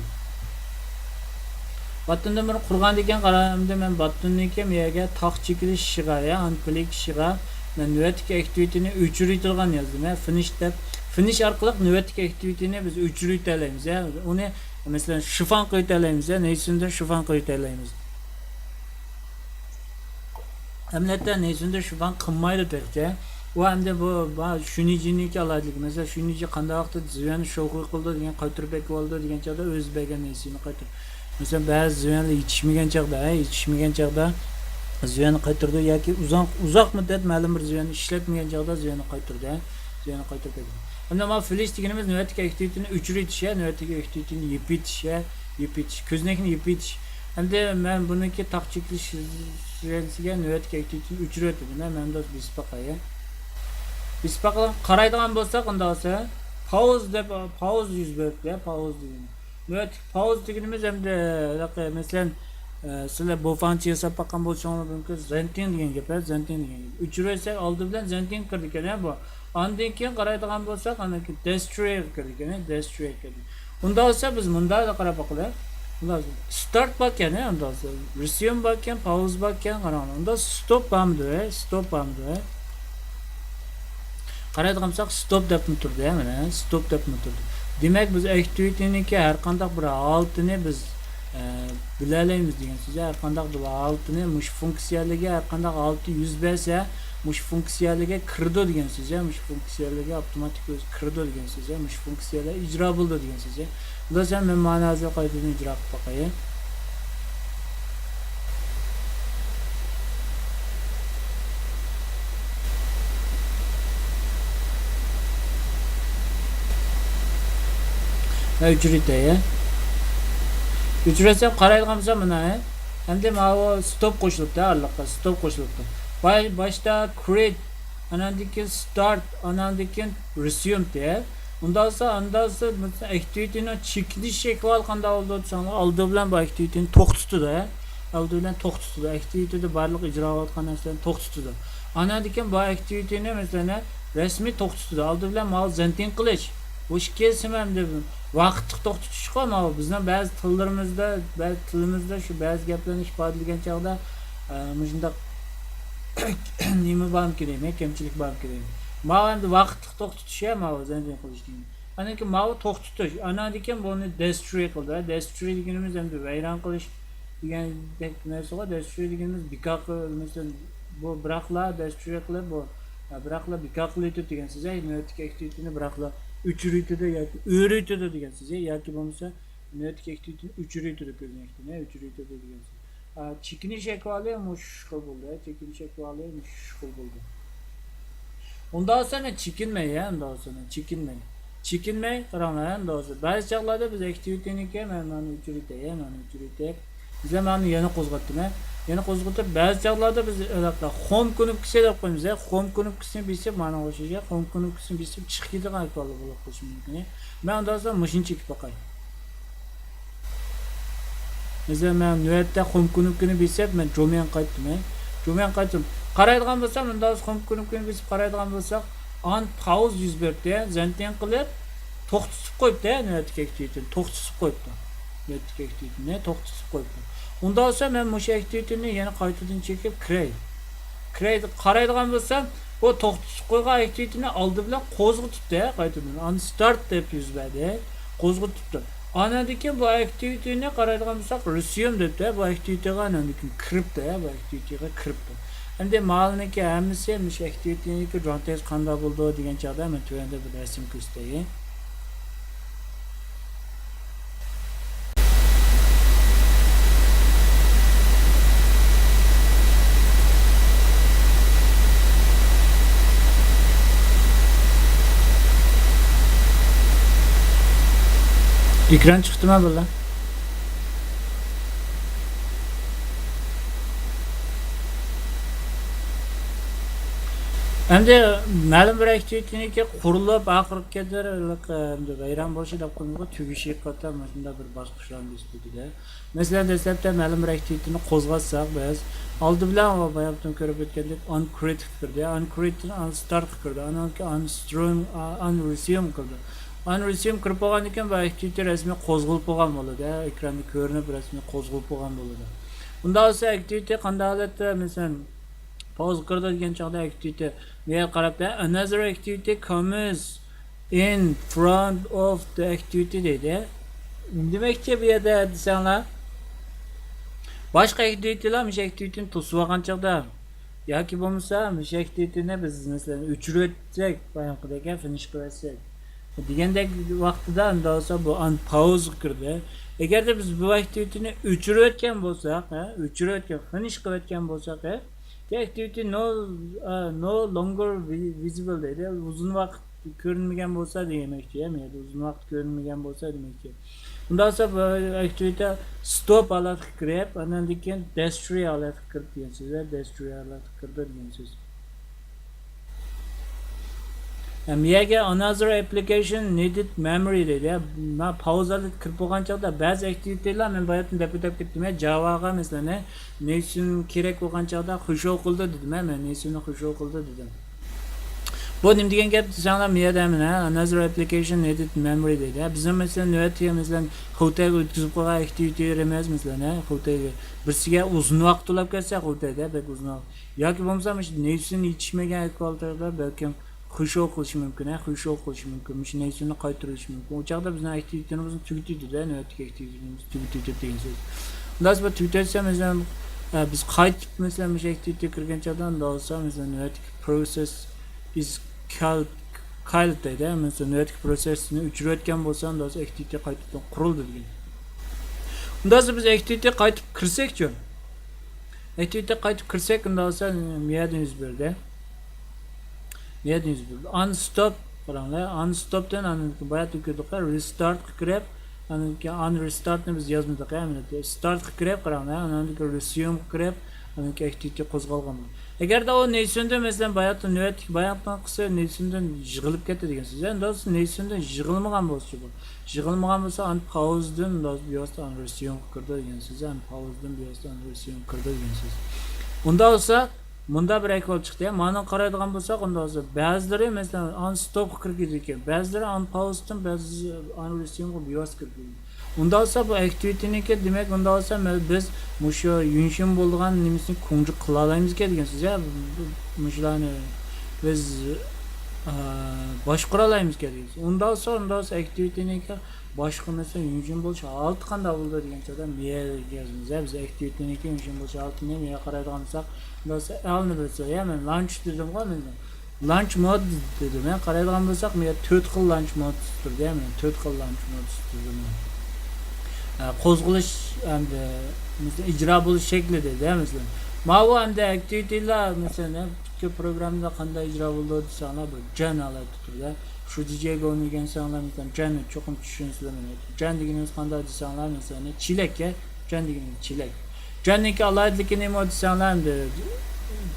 باتتىندىن بىرنى قۇرغاندىن كېيىن، قارا، ئەمدى مەن باتتىندىن كېيىن بۇ يەرگە تاق چېكىلىش ئىشىغا، يا ئانكلىك ئىشىغا مەن نۆۋەتتىكى ئەكتىۋىتىنى ئۆچۈرۈۋېتىدىغان يازدىم، ھە، فىنىش دەپ. فىنىش ئارقىلىق نۆۋەتتىكى ئەكتىۋىتىنى بىز ئۆچۈرۈۋېتەلەيمىز، ھە، ئۇنى، مەسىلەن، شىفان قىلىۋېتەلەيمىز، ھە، نەيسىندىن شىفان قىلىۋېتەلەيمىز. ئەمەلىيەتتە نەيسىندە شۇ بان قىلمايدۇ تېخىچە. ئۇ ئەمدى بۇ، بۇ شۈنىجىنىڭكى ئالاھىدىلىكى. مەسىلەن، شۈنىجى قانداق ۋاقىتتا زۇيەننى شوخۇي قىلىدۇ دېگەن، قايتۇرۇپ ئەكىۋالىدۇ دېگەن چاغدا ئۆزى بەرگەن نەيسىنى قايتۇر-، مەسىلەن، بەزى زۇيەنلەر يېتىشمىگەن چاغدا، ھە، يېتىشمىگەن چاغدا زۇيەننى قايتۇرىدۇ ياكى ئۇزاق، ئۇزاق مۇددەت مەلۇم بىر زۇيەننى ئىشلەتمىگەن چاغدا زۇيەننى قايتۇرىدۇ، ھە، زۇيەننى قايتۇرۇپ ئەكىدۇ. ئەمدى مانا فىلىش دېگىنىمىز نۆۋەتتىكى ئەكتىۋىتىنى ئۆچۈرۈۋېتىش، ھە، نۆۋەتتىكى ئەكتىۋىتىنى يېپىۋېتىش، ھە، يېپىۋېتىش، كۆزنەكنى يېپىۋېتىش. ئەمدى مەن بۇنىڭكى تاق چېكىلىش سۈرەنسىگە نۆۋەتتىكى ئەكتىۋىتىنى ئۆچۈرۈۋەتتىم. مەن، مەن بۇنى بېسىپ باقاي. بېسىپ باقىدىغان، قارايدىغان بولساق، ئۇنداق بولسا، پاۋز دەپ، پاۋز يۈز بەرىپتۇ، پاۋز دېگىنى. نۆۋەتتىكى پاۋز دېگىنىمىز ئەمدى، ھېلىقى، مەسىلەن، ئە، سىلەر بوفاڭچى ياساپ باققان بولسىڭىز مۇمكىن، زەنتىڭ دېگەن گەپ، ھە، زەنتىڭ دېگەن گەپ. ئۆچۈرۈۋەتسەك، ئالدى بىلەن زەنتىڭ كىرىدىكەن، ھە، بۇ. ئاندىن كېيىن قارايدىغان بولساق، ئاندىن كېيىن دەسترىيەر كىرىدىكەن، ھە، دەسترىيەر كىرىدى. ئۇنداق بولسا، بىز مۇنداق قاراپ باقىلى. ئۇنداق ستارت باركەن، ھە، ئۇنداق رېسيۇم باركەن، پاۋز باركەن، قاراڭلار. ئۇنداق ستوپ بارمىدۇ، ھە؟ ستوپ بارمىدۇ، ھە؟ قارايدىغان بولساق، ستوپ دەپمۇ تۇردى، ھە، مانا، ستوپ دەپمۇ تۇردى. دېمەك، بىز ئەكتىۋىتىنىڭكى ھەر قانداق بىر ھالىتىنى بىز، ئە، بىلەلەيمىز دېگەن سۆز. ھەر قانداق بىر ھالىتىنى، مۇشۇ فۇنكسىيەلىرىگە ھەر قانداق ھالىتى يۈز بەرسە، مۇشۇ فۇنكسىيەلىرگە كىرىدۇ دېگەن سۆز، ھە، مۇشۇ فۇنكسىيەلىرگە ئاپتوماتىك ئۆزى كىرىدۇ دېگەن سۆز، ھە، مۇشۇ فۇنكسىيەلەر ئىجرا بولىدۇ دېگەن سۆز، ھە. بولسا مەن مانا ھازىر قايتىدىن ئىجرا قىلىپ باقاي. ھە، ئۆچۈرۈۋېتەي، ھە. ئۆچۈرۈۋەتسەم قارايدىغان بولسام مانا، ھە. ئەمدى ماۋۇ ستوپ قوشۇلۇپتۇ، ئارىلىققا ستوپ قوشۇلۇپتۇ. باي-، باشتا كرېيت، ئاناندىن كېيىن ستارت، ئاناندىن كېيىن رېسيۇم دەپ. ئۇنداق بولسا، ئاندىن بولسا ئەكتىۋىتىنىڭ چېكىنىش ئەھۋالى قانداق بولىدۇ دېسەڭلار، ئالدى بىلەن بۇ ئەكتىۋىتىنى توختىتىدۇ، ھە. ئالدى بىلەن توختىتىدۇ. ئەكتىۋىتىدە بارلىق ئىجرا قىلىۋاتقان نەرسىلەرنى توختىتىدۇ. ئاناندىن كېيىن بۇ ئەكتىۋىتىنى، مەسىلەن، رەسمىي توختىتىدۇ. ئالدى بىلەن ماۋۇ زەنتىڭ قىلىش. بوش كېسىم ئەمدى ۋاقىتلىق توختىتىشقا، ماۋۇ بىزنىڭ بەزى تىللىرىمىزدا، بەزى تىلىمىزدا شۇ بەزى گەپلەرنى ئىپادىلىگەن چاغدا، ئە، مۇشۇنداق نېمە بارمىكىن دەيمەن، كەمچىلىك بارمىكىن دەيمەن. ماۋۇ ئەمدى ۋاقىتلىق توختىتىش يا، ماۋۇ زەنجىر قىلىش دېگەن. ئاندىن كېيىن ماۋۇ توختىتىش. ئاندىن كېيىن بۇنى دېستروي قىلدى. دېستروي دېگىنىمىز ئەمدى ۋەيران قىلىش دېگەندەك نەرسىغۇ. دېستروي دېگىنىمىز بىكار قىل-، مەسىلەن، بۇ بىراقلا دېستروي قىلىپ، بۇ، بىراقلا بىكار قىلىۋېتىدۇ دېگەن سۆز. نۆۋەتتىكى ئەكتىۋىتېنى بىراقلا ئۆچۈرۈۋېتىدۇ ياكى ئۆرۈۋېتىدۇ دېگەن سۆز. ياكى بولمىسا نۆۋەتتىكى ئەكتىۋىتېنى ئۆچۈرۈۋېتىدۇ، كۆزنەكتىن ئۆچۈرۈۋېتىدۇ دېگەن سۆز. ئا، چېكىنىش ئەھۋالى مۇشۇ خىل بولدى. چېكىنىش ئەھۋالى مۇشۇ خىل بولدى. ئۇنداق بولسا مەن چېكىنمەي، ھە، ئۇنداق بولسا مەن چېكىنمەي. چېكىنمەي، قاراڭلار، ھە، ئۇنداق بولسا. بەزى چاغلاردا بىز ئەكتىۋىتېنىكى مەن مانا ئۆچۈرۈۋېتەي، ھە، مانا ئۆچۈرۈۋېتەي. بىز مانا يەنە قوزغاتتىم، ھە. يەنە قوزغىتىپ، بەزى چاغلاردا بىز ھوم كۇنۇپكىسى دەپ قويىمىز، ھە. ھوم كۇنۇپكىسىنى بېسىپ، مانا ئوخشاش، ھە. ھوم كۇنۇپكىسىنى بېسىپ چىقىپ كېتىدىغان ئەھۋاللار بولۇپ قېلىشى مۇمكىن. مەن ئۇنداق بولسا مۇشۇنى چېكىپ باقاي. مەسىلەن، مەن نۆۋەتتە ھوم كۇنۇپكىنى بېسىپ، مەن جوميەنگە قايتتىم، ھە. جوميەنگە قايتتىم. قارايدىغان بولسام، مۇنداق ھوم كۇنۇپكىنى بېسىپ قارايدىغان بولساق، ئان پاوز يۈز بەردى، ھە. زەنتىڭ قىلىپ، توختىتىپ قويۇپتۇ، ھە، نۆۋەتتىكى ئەكتىۋىتېنى. توختىتىپ قويۇپتۇ. نۆۋەتتىكى ئەكتىۋىتېنى توختىتىپ قويۇپتۇ. ئۇنداق بولسا، مەن مۇشۇ ئەكتىۋىتېنى يەنە قايتىدىن چېكىپ كىرەي. كىرەي، قارايدىغان بولسام، بۇ توختىتىپ قويغان ئەكتىۋىتېنى ئالدى بىلەن قوزغىتىپتۇ، ھە، قايتىدىن. ئان ستارت دەپ يۈز بەردى. قوزغىتىپتۇ. ئاندىن كېيىن بۇ ئەكتىۋىتېنى قارايدىغان بولساق، رېسيۇم دەپتۇ، ھە، بۇ ئەكتىۋىتېغا ئاندىن كېيىن كىرىپتۇ، ھە، بۇ ئەكتىۋىتېغا كىرىپتۇ. ئەمدى مالنىڭكى ھەممىسى مۇشۇ ئەكتىۋىتىنىڭكى دراڭتېز قانداق بولىدۇ دېگەن چاغدا مەن تۆۋەندە بىر رەسىم كۆرسىتەي. ئېكران چىقتىما بىللە؟ ئەمدى مەلۇم بىر ئەكتىۋىتىنىڭكى قۇرۇلۇپ، ئاخىرقى قەدەر، ئەمدى ۋەيران بولۇشى دەپ قويمىغۇ، تۈگىشى قاتار مۇشۇنداق بىر باسقۇچلارنى بېسىپ ئۆتىدۇ. مەسىلەن، دەسلەپتە مەلۇم بىر ئەكتىۋىتىنى قوزغاتساق بىز، ئالدى بىلەن باياتتىن كۆرۈپ ئۆتكەندەك ئان كرىتقا كىردى، ئان كرىتتىن ئان ستارتقا كىردى، ئانان كېيىن ئان ستروم، ئان رېسيۇم كىردى. ئان رېسيۇم كىرىپ بولغاندىن كېيىن بۇ ئەكتىۋىتى رەسمىي قوزغىلىپ بولغان بولىدۇ، ئېكراندا كۆرۈنۈپ رەسمىي قوزغىلىپ بولغان بولىدۇ. ئۇنداق بولسا ئەكتىۋىتى قانداق ھالەتتە، مەسىلەن، پاوزا كىرىدۇ دېگەن چاغدا ئەكتىۋىتى بۇ يەرگە قاراپ، another activity comes in front of the activity دەيدۇ. نېمە دېمەكچى بۇ يەردە دېسەڭلار، باشقا ئەكتىۋىتىلار مۇشۇ ئەكتىۋىتىنى توسۇۋالغان چاغدا ياكى بولمىسا مۇشۇ ئەكتىۋىتىنى بىز، مەسىلەن، ئۆچۈرۈۋەتسەك، بايامقىدەك فىنىش قىلىۋەتسەك دېگەندەك ۋاقتىدا، ئەمدى بولسا بۇ ئان پاوزغا كىردى. ئەگەردە بىز بۇ ئەكتىۋىتىنى ئۆچۈرۈۋەتكەن بولساق، ھە، ئۆچۈرۈۋەتكەن، فىنىش قىلىۋەتكەن بولساق، ھە، ئەكتىۋىتى نو، ئە، no longer vi-، visible دەيدۇ. ئۇزۇن ۋاقىت كۆرۈنمىگەن بولسا دېمەكچى، يەنى ئۇزۇن ۋاقىت كۆرۈنمىگەن بولسا دېمەكچى. ئۇنداق بولسا بۇ ئەكتىۋىتى ستوپ ھالەتكە كىرىپ، ئاندىن كېيىن دېستروي ھالەتكە كىرىپ دېگەن سۆز، دېستروي ھالەتكە كىرىدۇ دېگەن سۆز. ھەم يەرگە another application needed memory دەيدۇ. مانا پاۋزا ھالەتكە كىرىپ بولغان چاغدا بەزى ئەكتىۋىتىلار، مەن باياتتىن دەپ ئۆتۈپ كەتتىم، جاۋاغا مەسىلەن، نېيسون كېرەك بولغان چاغدا خۇشال قىلدى دېدىم، مەن نېيسوننى خۇشال قىلدى دېدىم. بۇ نېمە دېگەن گەپ دېسەڭلار، مۇ يەردە مانا another application needed memory دەيدۇ. بىزنىڭ مەسىلەن نۆۋەتتىكى مەسىلەن خۇتەيگە ئۆتكۈزۈپ قويغان ئەكتىۋىتىلىرىمىز مەسىلەن، خۇتەيگە بىرسىگە ئۇزۇن ۋاقىت تولاپ كەتسە، خۇتەيدە بەك ئۇزۇن ۋاقىت ياكى بولمىسا مۇشۇ نېيسون يېتىشمىگەن ئەھۋالدا بەلكىم خۇشال قىلىشى مۇمكىن، ھە، خۇشال قىلىشى مۇمكىن. مۇشۇ نېيسوننى قايتۇرۇشى مۇمكىن. ئۇ چاغدا بىزنىڭ ئەكتىۋىتىمىزنى تۈگىتىدۇ-دە، نۆۋەتتىكى ئەكتىۋىتىمىزنى تۈگىتىدۇ دېگەن سۆز. ئۇنداق بولسا تۈگىتىۋەتسە، مەسىلەن، ئە، بىز قايتىپ، مەسىلەن، مۇشۇ ئەكتىۋىتىگە كىرگەن چاغدا، ئۇنداق بولسا، مەسىلەن، نۆۋەتتىكى process is killed، killed دەيدۇ. مەسىلەن، نۆۋەتتىكى پروسېسنى ئۆچۈرۈۋەتكەن بولسا، ئۇنداق بولسا ئەكتىۋىتى قايتىدىن قۇرۇلدى دېگەن. ئۇنداق بولسا بىز ئەكتىۋىتىگە قايتىپ كىرسەكچۇ؟ ئەكتىۋىتىگە قايتىپ كىرسەك، ئۇنداق بولسا مۇ يەردىن يۈز بېرىدۇ. مۇ يەردىن يۈز بېرىدۇ. ئانستوپ قاراڭلار. ئانستوپتىن ئاندىن كېيىن باياتتا كۆردۇق، رېستارتقا كىرىپ، ئاندىن كېيىن ئان رېستارتنى بىز يازمىدۇق، ھەممىنى. ستارتقا كىرىپ قاراڭلار، ئاندىن كېيىن رېسيۇمغا كىرىپ، ئاندىن كېيىن ئەكتىۋىتى قوزغالغان. ئەگەردە ئۇ نېيسوندىن، مەسىلەن، باياتتا نۆۋەتتىكى باياناتنىڭ قىسى نېيسوندىن يىغىلىپ كەتتى دېگەن سۆز. ئەمدى ئۇ نېيسوندىن يىغىلمىغان بولسىچۇ بۇ؟ يىغىلمىغان بولسا، ئان پاۋزدىن بىۋاسىتە ئان رېسيۇمغا كىرىدۇ دېگەن سۆز. ئان پاۋزدىن بىۋاسىتە ئان رېسيۇمغا كىرىدۇ دېگەن سۆز. ئۇنداق بولسا، مۇنداق بىر ئەھۋال چىقتى. مانا قارايدىغان بولساق، ئۇنداق بولسا، بەزىلىرى، مەسىلەن، ئان ستوپقا كىرگۈزىدىكەن، بەزىلىرى ئان پاۋزدىن، بەزى ئان رېسىڭغا بىۋاسىتە كىرگۈزىدۇ. ئۇنداق بولسا، بۇ ئەكتىۋىتىنىڭكى، دېمەك، ئۇنداق بولسا، مە-، بىز مۇشۇ يۈنشېن بولىدىغان نېمىسىنى كونترول قىلالايمىزكەن دېگەن سۆز، ھە؟ مۇشۇلارنى بىز، ئا، باشقۇرالايمىزكەن دېگەن سۆز. ئۇنداق بولسا، ئۇنداق بولسا، ئەكتىۋىتىنىڭكى باشقا، مەسىلەن، يۈنشېن بولۇش ھالىتى قانداق بولىدۇ دېگەن چاغدا، مەيەرگە يازىمىز، ھە؟ بىز ئەكتىۋىتىنىڭكى يۈنشېن بولۇش ھالىتىنى مەيەرگە قارايدىغان بولساق، ئۇنداق بولسا، ئەلنى بىلسە، يا، مەن لانچ دېدىمغۇ، مەن لانچ مود دېدىم. يا، قارايدىغان بولساق، مەن تۆت خىل لانچ مود تۇرىدۇ، يا، مەن تۆت خىل لانچ مود تۇرىدۇ. ئە، قوزغىلىش ئەمدى، مەسىلەن، ئىجرا بولۇش شەكلى دېدى، يا، مەسىلەن. ماۋۇ ئەمدى ئەكتىۋىتىلار، مەسىلەن، پۈتكۈل پروگراممىدا قانداق ئىجرا بولىدۇ دېسەڭلار، بۇ جەن ھالەتتە تۇرىدۇ. شۇجىجيەگونى ئۆگەنسەڭلار، مەسىلەن، جەننى چوقۇم چۈشىنىسىلەر، مەن جەن دېگىنىمىز قانداق دېسەڭلار، مەسىلەن، چېلەك، يا، جەن دېگىنىمىز چېلەك. جەننىڭكى ئالاھىدىلىكى نېمە دېسەڭلار، ئەمدى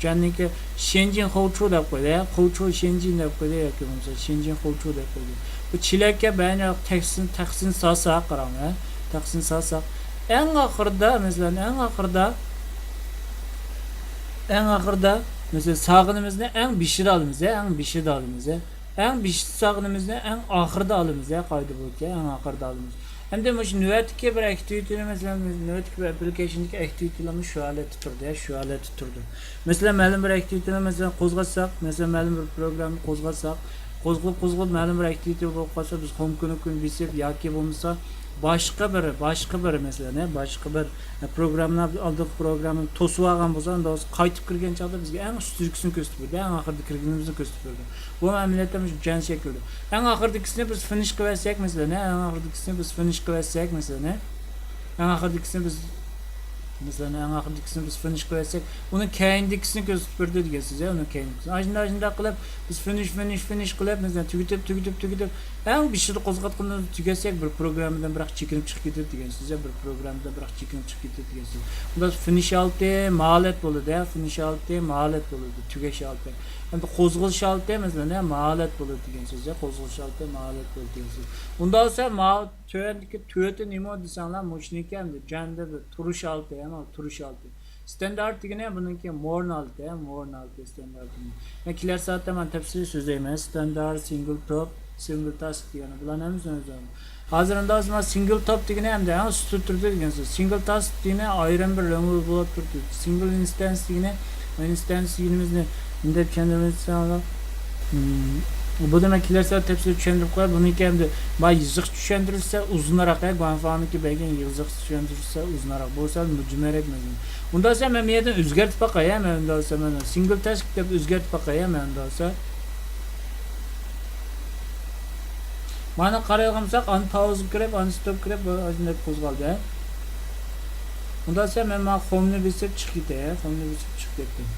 جەننىڭكى شېنجىن خوچۇ دەپ قويدى، خوچۇ شېنجىن دەپ قويدى ياكى بولمىسا شېنجىن خوچۇ دەپ قويدى. بۇ چېلەككە بەينى تەخسىن، تەخسىن سالساق، قاراڭ، ھە؟ تەخسىن سالساق، ئەڭ ئاخىرىدا، مەسىلەن، ئەڭ ئاخىرىدا، ئەڭ ئاخىرىدا، مەسىلەن، ساغىنىمىزنى ئەڭ بېشىدا ئالىمىز، ھە؟ ئەڭ بېشىدا ئالىمىز، ھە؟ ئەڭ بېشىدا ساغىنىمىزنى ئەڭ ئاخىرىدا ئالىمىز، ھە؟ قائىدە بويىچە ئەڭ ئاخىرىدا ئالىمىز. ئەمدى مۇشۇ نۆۋەتتىكى بىر ئەكتىۋىتىنى، مەسىلەن، نۆۋەتتىكى بىر ئەپلىكېيشندىكى ئەكتىۋىتىلەرمۇ شۇ ھالەتتە تۇرىدۇ، شۇ ھالەتتە تۇرىدۇ. مەسىلەن، مەلۇم بىر ئەكتىۋىتىنى، مەسىلەن، قوزغاتساق، مەسىلەن، مەلۇم بىر پروگراممىنى قوزغاتساق، قوزغىلىپ، قوزغىلىپ، مەلۇم بىر ئەكتىۋىتى بولۇپ قالسا، بىز ھوم كۇنۇپكىنى بېسىپ ياكى بولمىسا باشقا بىر، باشقا بىر، مەسىلەن، باشقا بىر پروگراممىنى، ئالدىنقى پروگراممىنى توسۇپ ئالغان بولسا، ئۇندا قايتىپ كىرگەن چاغدا بىزگە ئەڭ ئۈستىدىكىسىنى كۆرسىتىپ بېرىدۇ، ئەڭ ئاخىرىدا كىرگىنىمىزنى كۆرسىتىپ بېرىدۇ. بۇ ئەمەلىيەتتە مۇشۇ جەن شەكلىدە. ئەڭ ئاخىرىدىكىسىنى بىز فىنىش قىلىۋەتسەك، مەسىلەن، ئەڭ ئاخىرىدىكىسىنى بىز فىنىش قىلىۋەتسەك، مەسىلەن، ئەڭ ئاخىرىدىكىسىنى بىز، مەسىلەن، ئەڭ ئاخىرىدىكىسىنى بىز فىنىش قىلىۋەتسەك، ئۇنىڭ كەينىدىكىسىنى كۆرسىتىپ بېرىدۇ دېگەن سۆز، ئۇنىڭ كەينىدىكىسىنى. ئاشۇنداق، ئاشۇنداق قىلىپ، بىز فىنىش، فىنىش، فىنىش قىلىپ، مەسىلەن، تۈگىتىپ، تۈگىتىپ، تۈگىتىپ، ئەڭ بېشىدا قوزغاتقىنىمىزنى تۈگەتسەك، بىر پروگراممىدىن بىراق چېكىنىپ چىقىپ كېتىدۇ دېگەن سۆز، بىر پروگراممىدىن بىراق چېكىنىپ چىقىپ كېتىدۇ دېگەن سۆز. بۇندا فىنىش ھالىتى، ماھالەت بولىدۇ، فىنىش ھالىتى، ماھالەت بولىدۇ، تۈگەش ھالىتى. ئەمدى قوزغىلىش ھالىتى، مەسىلەن، ماھالەت بولىدۇ دېگەن سۆز، قوزغىلىش ھالىتى، ماھالەت بولىدۇ دېگەن سۆز. ئۇنداق بولسا، ماۋۇ تۆۋەندىكى تۆتى نېمە دېسەڭلار، مۇشۇنىڭكى ئەمدى جەندە بىر تۇرۇش ھالىتى، مانا تۇرۇش ھالىتى. ستاندارت دېگىنى بۇنىڭكى مورن ھالىتى، مورن ھالىتى ستاندارت دېگىنى. مەن كېلەر سائەتتە مانا تەپسىلىي سۆزلەيمەن. ستاندارت، سىنگل توپ، سىنگل تاسك دېگەن بۇلارنى ھەممىسىنى ئۆزۈم. ھازىر ئەمدى مانا سىنگل توپ دېگىنى ئەمدى ئەڭ ئۈستىدە تۇرىدۇ دېگەن سۆز. سىنگل تاسك دېگىنى ئايرىم بىر لەڭگۈ بولۇپ تۇرىدۇ. سىنگل ئىنستانس دېگىنى، ئىنستانس دېگىنىمىزنى مۇنداق چۈشەندۈرمىسەڭلار. مم، بۇنى مەن كېلەر سائەت تەپسىلىي چۈشەندۈرۈپ قوياي. بۇنىڭكى ئەمدى ما يېزىق چۈشەندۈرۈلسە ئۇزۇنراق، ھە، گۇەنفاڭنىڭكى بەرگەن يېزىق چۈشەندۈرۈلسە ئۇزۇنراق بولسا مۇجمەلرەك مەزمۇن. ئۇنداق دېسە مەن بۇ يەردىن ئۆزگەرتىپ باقاي، ھە، مەن ئۇنداق دېسە مەن سىنگل تاسك دەپ ئۆزگەرتىپ باقاي، ھە، مەن ئۇنداق دېسە. مانا قارايدىغان بولساق، ئان پاۋزغا كىرىپ، ئان ستوپ كىرىپ، بۇ ئاشۇنداق قوزغالدى، ھە. ئۇنداق دېسە مەن مانا خومنى بېسىپ چىقىپ كېتەي، ھە، خومنى بېسىپ چىقىپ كەتتىم.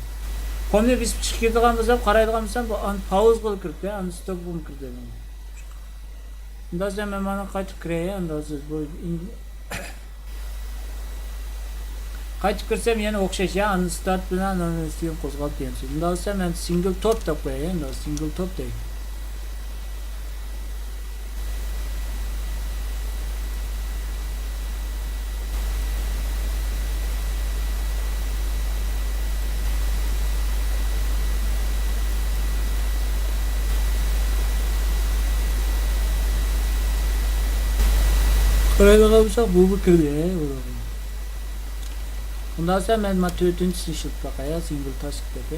خومنى بېسىپ چىقىپ كېتىدىغان بولسام، قارايدىغان بولسام، بۇ ئان پاۋزغىلا كىرىپتۇ، ئان ستوپقىمۇ كىردى. ئۇنداق دېسە مەن مانا قايتىپ كىرەي، ئۇنداق دېسە بۇ ئىن-، قايتىپ كىرسەم يەنە ئوخشاش، يا ئاندىن ستارت بىلەن ئاندىن ئۈستىگە قوزغالدى دېگەن سۆز. ئۇنداق دېسە مەن سىنگل توپ دەپ قوياي، ئۇنداق سىنگل توپ دەي. قارايدىغان بولساق، بۇمۇ كىردى، ھە، بۇ. ئۇنداق بولسا مەن مانا تۆتىنچىسىنى ئىشلىتىپ باقاي، سىنگل تاسك دەپ.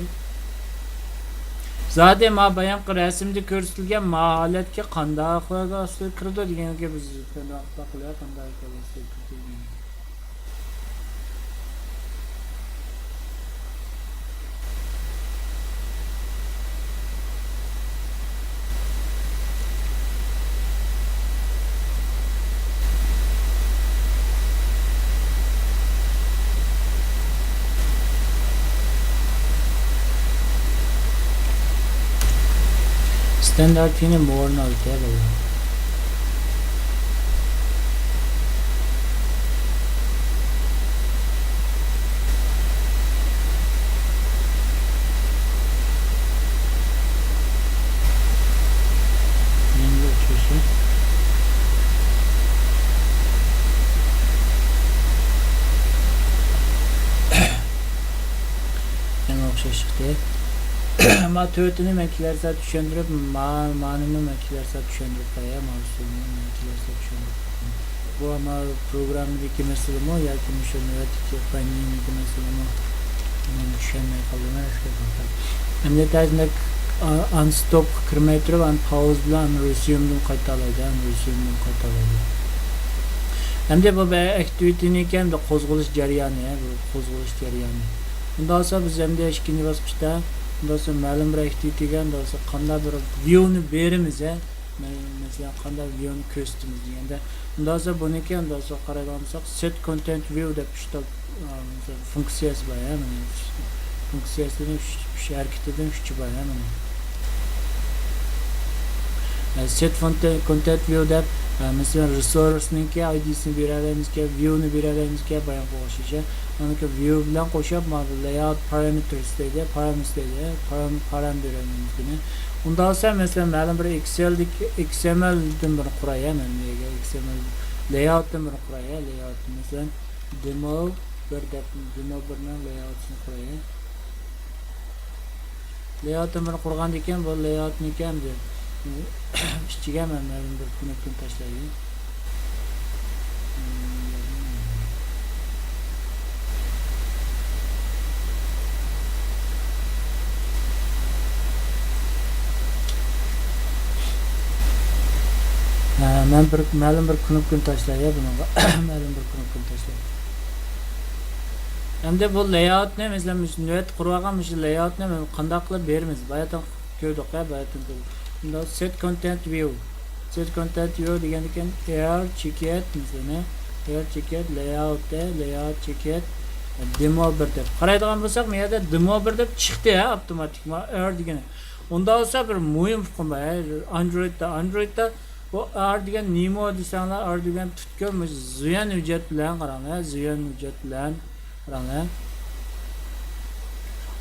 زادى ما بايانقى رەسىمدە كۆرسىتىلگەن ما ھالەتكە قانداق ئەھۋالدا ئاستىدا كىرىدۇ دېگەنگە بىز قانداق باقىلى، قانداق ئەھۋالدا ئاستىدا كىرىدۇ دېگەن. ستاندارت يەنە مورنال دەپ. يەنە ئوخشاش. يەنە ئوخشاش چىقتى. ما تۆتىنى مەن كېلەر سەت چۈشەندۈرۈپ، ما، مانىمۇ مەن كېلەر سەت چۈشەندۈرۈپ قوياي، ما ئۇسۇلنى مەن كېلەر سەت چۈشەندۈرۈپ قوياي. بۇ ئەمما پروگراممىدىكى مەسىلىمۇ ياكى مۇشۇ نۆۋەتتىكى پاينىڭدىكى مەسىلىمۇ، مەن چۈشەنمەي قالدىم، ھەقىقەتەن. ئەمدى تەزىندەك ئانستوپقا كىرمەي تۇرۇپ، ئان پاوز بىلەن ئان رېسيۇمدىن قايتالايدۇ، ئان رېسيۇمدىن قايتالايدۇ. ئەمدى بۇ بىر ئەكتىۋىتىنىكى ئەمدى قوزغىلىش جەريانى، بۇ قوزغىلىش جەريانى. ئۇنداق بولسا بىز ئەمدى ئىككىنچى باسقۇچتا، ئۇنداق بولسا مەلۇم بىر ئەكتىۋىتىگە، ئۇنداق بولسا قانداق بىر ۋيۇنى بېرىمىز، ھە؟ مە-، مەسىلەن، قانداق ۋيۇنى كۆرسىتىمىز دېگەندە، ئۇنداق بولسا بۇنىڭكى، ئۇنداق بولسا قارايدىغان بولساق، سېت كونتېنت ۋيۇ دەپ ئۈچ تال، ئا، فۇنكسىيەسى بار، ھە، مانا. فۇنكسىيەسىدىن ئۈچ، ئۈچ ھەرىكىتىدىن ئۈچى بار، ھە، مانا. ئە، سېت كونتېنت ۋيۇ دەپ، ئە، مەسىلەن، رېسورسنىڭكى ئايدىسىنى بېرەلەيمىزكەن، ۋيۇنى بېرەلەيمىزكەن، بايام قوشۇشى. ئانىڭكى ۋيۇ بىلەن قوشۇپ، مانا بۇ لەيئاۋۇت پارامېتىرس دەيدۇ، پارامېتىرس دەيدۇ، پارام-، پارام بېرەلەيمىز بۇنى. ئۇنداق بولسا، مەسىلەن، مەلۇم بىر ئېكسېلدىكى، ئېكسئېمئېلدىن بىر قۇراي، ھە، مەن نېگە ئېكسئېمئېل لەيئاۋۇتتىن بىر قۇراي، ھە، لەيئاۋۇت، مەسىلەن، دېمو بىر دەپ، دېمو بىرنىڭ لەيئاۋۇتىنى قۇراي، ھە. لەيئاۋۇتنى بىر قۇرغاندىكىن، بۇ لەيئاۋۇتنىكى ئەمدى ئىچىگە مەن مەلۇم بىر كۇنۇپكىنى تاشلايلى. ھە، مەن بىر، مەلۇم بىر كۇنۇپكىنى تاشلايلى بۇنىڭغا. مەلۇم بىر كۇنۇپكىنى تاشلايلى. ئەمدى بۇ لەيئاۋۇتنى، مەسىلەن، مۇشۇ نۆۋەتتە قۇرۇۋالغان مۇشۇ لەيئاۋۇتنى قانداق قىلىپ بېرىمىز؟ باياتىن كۆردۇق، ھە، باياتىن كۆردۇق. ئۇنداق سېت كونتېنت ۋيۇ. سېت كونتېنت ۋيۇ دېگەندىكىن ئېرر چېكىت، مەسىلەن، ئېرر چېكىت، لەيئاۋۇت دە، لەيئاۋۇت چېكىت، دېمو بىر دەپ. قارايدىغان بولساق، بۇ يەردە دېمو بىر دەپ چىقتى، ھە، ئاپتوماتىكمان ئېرر دېگىنى. ئۇنداق بولسا بىر مۇھىم ئۇقۇم بار، ھە، ئاندرويدتا، ئاندرويدتا بۇ ئار دېگەن نېمو دېسەڭلار، ئار دېگەن پۈتكۈل مۇشۇ زۇيەن ھۆججەت بىلەن قاراڭلار، زۇيەن ھۆججەت بىلەن قاراڭلار.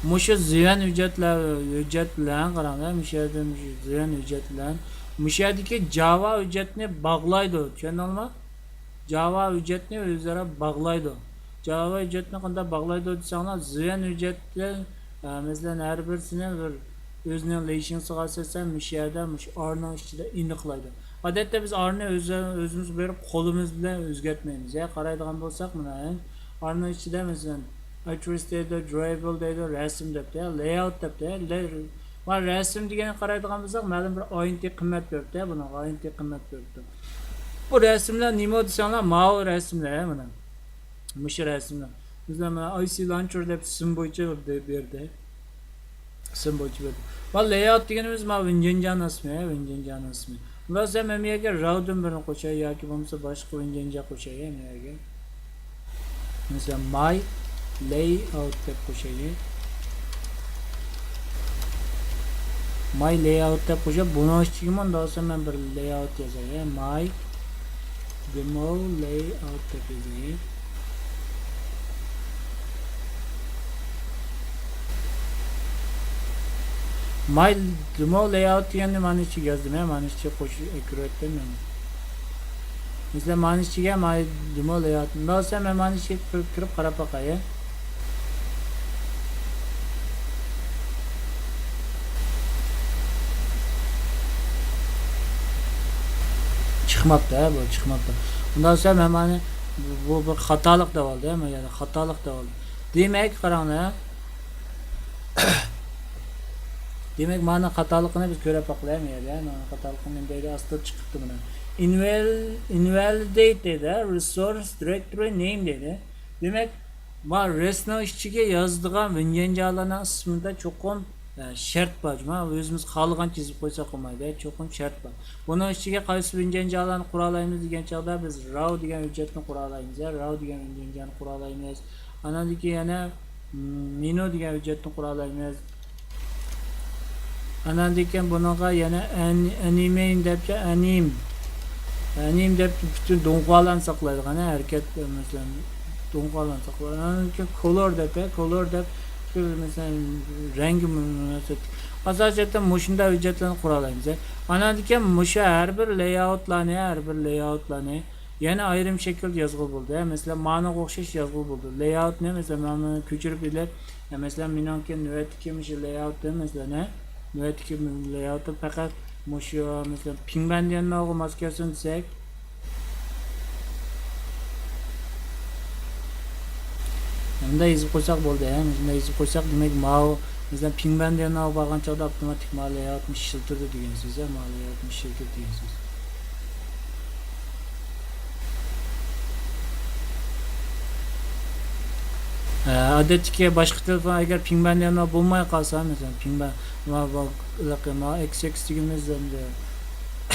مۇشۇ زۇيەن ھۆججەتلەر، ھۆججەت بىلەن قاراڭلار، مۇشۇ يەردە مۇشۇ زۇيەن ھۆججەت بىلەن، مۇشۇ يەردىكى جاۋا ھۆججەتنى باغلايدۇ، چۈشەندىڭلارمۇ؟ جاۋا ھۆججەتنى ئۆزئارا باغلايدۇ. جاۋا ھۆججەتنى قانداق باغلايدۇ دېسەڭلار، زۇيەن ھۆججەتتە، ئە، مەسىلەن، ھەر بىرسىنى بىر ئۆزىنىڭ لېيشىڭسىغا سەتسەم، مۇشۇ يەردە، مۇشۇ ئارنىڭ ئىچىدە ئېنىقلايدۇ. ئادەتتە بىز ئارنى ئۆز-، ئۆزىمىز بېرىپ قولىمىز بىلەن ئۆزگەرتمەيمىز. يا قارايدىغان بولساق، مانا، ئارنىڭ ئىچىدە، مەسىلەن، ئايترېس دەيدۇ، درايۋەر دەيدۇ، رەسىم دەپتۇ، لەيئاۋۇت دەپتۇ. لە-، مانا رەسىم دېگەنگە قارايدىغان بولساق، مەلۇم بىر ئاينېتى قىممەت بېرىپتۇ، بۇنىڭغا ئاينېتى قىممەت بېرىپتۇ. بۇ رەسىملەر نېمە دېسەڭلار، ماۋۇ رەسىملەر، مانا. مۇشۇ رەسىمنى. بىزلەر مانا ئاي سى لانچېر دەپ ئىسىم بويىچە بېرىدۇ. ئىسىم بويىچە بېرىدۇ. مانا لەيئاۋۇت دېگىنىمىز مانا ۋىنجېنجانىڭ ئىسمى، ۋىنجېنجانىڭ ئىسمى. ئۇنداق بولسا مەن بۇ يەرگە راۋدىن بىرنى قوشاي ياكى بولمىسا باشقا ۋىنجېنجا قوشاي مەن يەرگە. مەسىلەن، ماي لەيئاۋۇت دەپ قوشايلى. ماي لەيئاۋۇت دەپ قوشۇپ، بۇنىڭ ئىچىگە مۇنداق بولسا مەن بىر لەيئاۋۇت يازاي. ماي دېمو لەيئاۋۇت دەپ يازاي. ماي دېمو لەيئاۋۇت دېگەننى مانا ئىچىگە يازدىم، ھە، مانا ئىچىگە قوشۇپ كىرىۋەتتىم مەن. مەسىلەن، مانا ئىچىگە ماي دېمو لەيئاۋۇت. مۇنداق بولسا مەن مانا ئىچىگە كىرىپ، كىرىپ قاراپ باقاي. چىقماپتۇ، ھە، بۇ چىقماپتۇ. ئۇنداق بولسا مەن مانا بۇ بىر خاتالىق دەۋالدى، ھە، مانا يەنە خاتالىق دەۋالدى. دېمەك، قاراڭلار. دېمەك، مانا خاتالىقىنى بىز كۆرۈپ باقايلى، مانا يەردە. مانا خاتالىقىنى نېمە دەيدۇ؟ ئاستىدا چىقىپتۇ مانا. Inval-، invalidate دەيدۇ، resource directory name دەيدۇ. دېمەك، ما رېسنىڭ ئىچىگە يازىدىغان ۋىنجېنجالارنىڭ ئىسمىدا چوقۇم، ئە، شەرت بار. جۇما، ئۆزىمىز خالىغانچە يېزىپ قويساق بولمايدۇ، چوقۇم شەرت بار. بۇنىڭ ئىچىگە قايسى ۋىنجېنجالارنى قۇرالايمىز دېگەن چاغدا بىز راۋ دېگەن ھۆججەتنى قۇرالايمىز، يا راۋ دېگەن ۋىنجېنجانى قۇرالايمىز. ئانان كېيىن يەنە مېنۇ دېگەن ھۆججەتنى قۇرالايمىز. ئانان كېيىن بۇنىڭغا يەنە ئەن-، ئەنىمەين دەپچە، ئەنىم. ئەنىم دەپ پۈتۈن دۇڭخۇالارنى ساقلايدىغان، ھەرىكەت، مەسىلەن، دۇڭخۇالارنى ساقلايدۇ. ئانان كېيىن كولور دەپ، كولور دەپ، مەسىلەن، رەڭگى مۇناسىۋەتلىك. ئاساسىي جەھەتتىن مۇشۇنداق ھۆججەتلەرنى قۇرالايمىز. ئانان كېيىن مۇشۇ ھەر بىر لەيئاۋۇتلارنى، ھەر بىر لەيئاۋۇتلارنى يەنە ئايرىم شەكىلدە يازغىلى بولىدۇ. مەسىلەن، مانىڭغا ئوخشاش يازغىلى بولىدۇ. لەيئاۋۇتنى، مەسىلەن، مەن بۇنى كۆچۈرۈپ ئېلىپ، مەسىلەن، مېنىڭكى نۆۋەتتىكى مۇشۇ لەيئاۋۇتنى، مەسىلەن، ھە، نۆۋەتتىكى لەيئاۋۇتى پەقەت مۇشۇ، مەسىلەن، پىڭبەندىيەنناۋغا ماس كەلسۇن دېسەك، مۇنداق يېزىپ قويساق بولدى، ھە؟ مۇشۇنداق يېزىپ قويساق، دېمەك، ماۋۇ، مەسىلەن، پىڭبەندىيەنناۋغا بارغان چاغدا ئاپتوماتىك ماۋۇ لەيئاۋۇتنى ئىشلىتىدۇ دېگەن سۆز، ھە؟ ماۋۇ لەيئاۋۇتنى ئىشلىتىدۇ دېگەن سۆز. ئە، ئادەتتىكى باشقا تېلېفون، ئەگەر پىڭبەندىيەنناۋ بولماي قالسا، مەسىلەن، پىڭبەن، ما، ما، ھېلىقى، ما، ئېكس ئېكس دېگىنىمىز ئەمدى،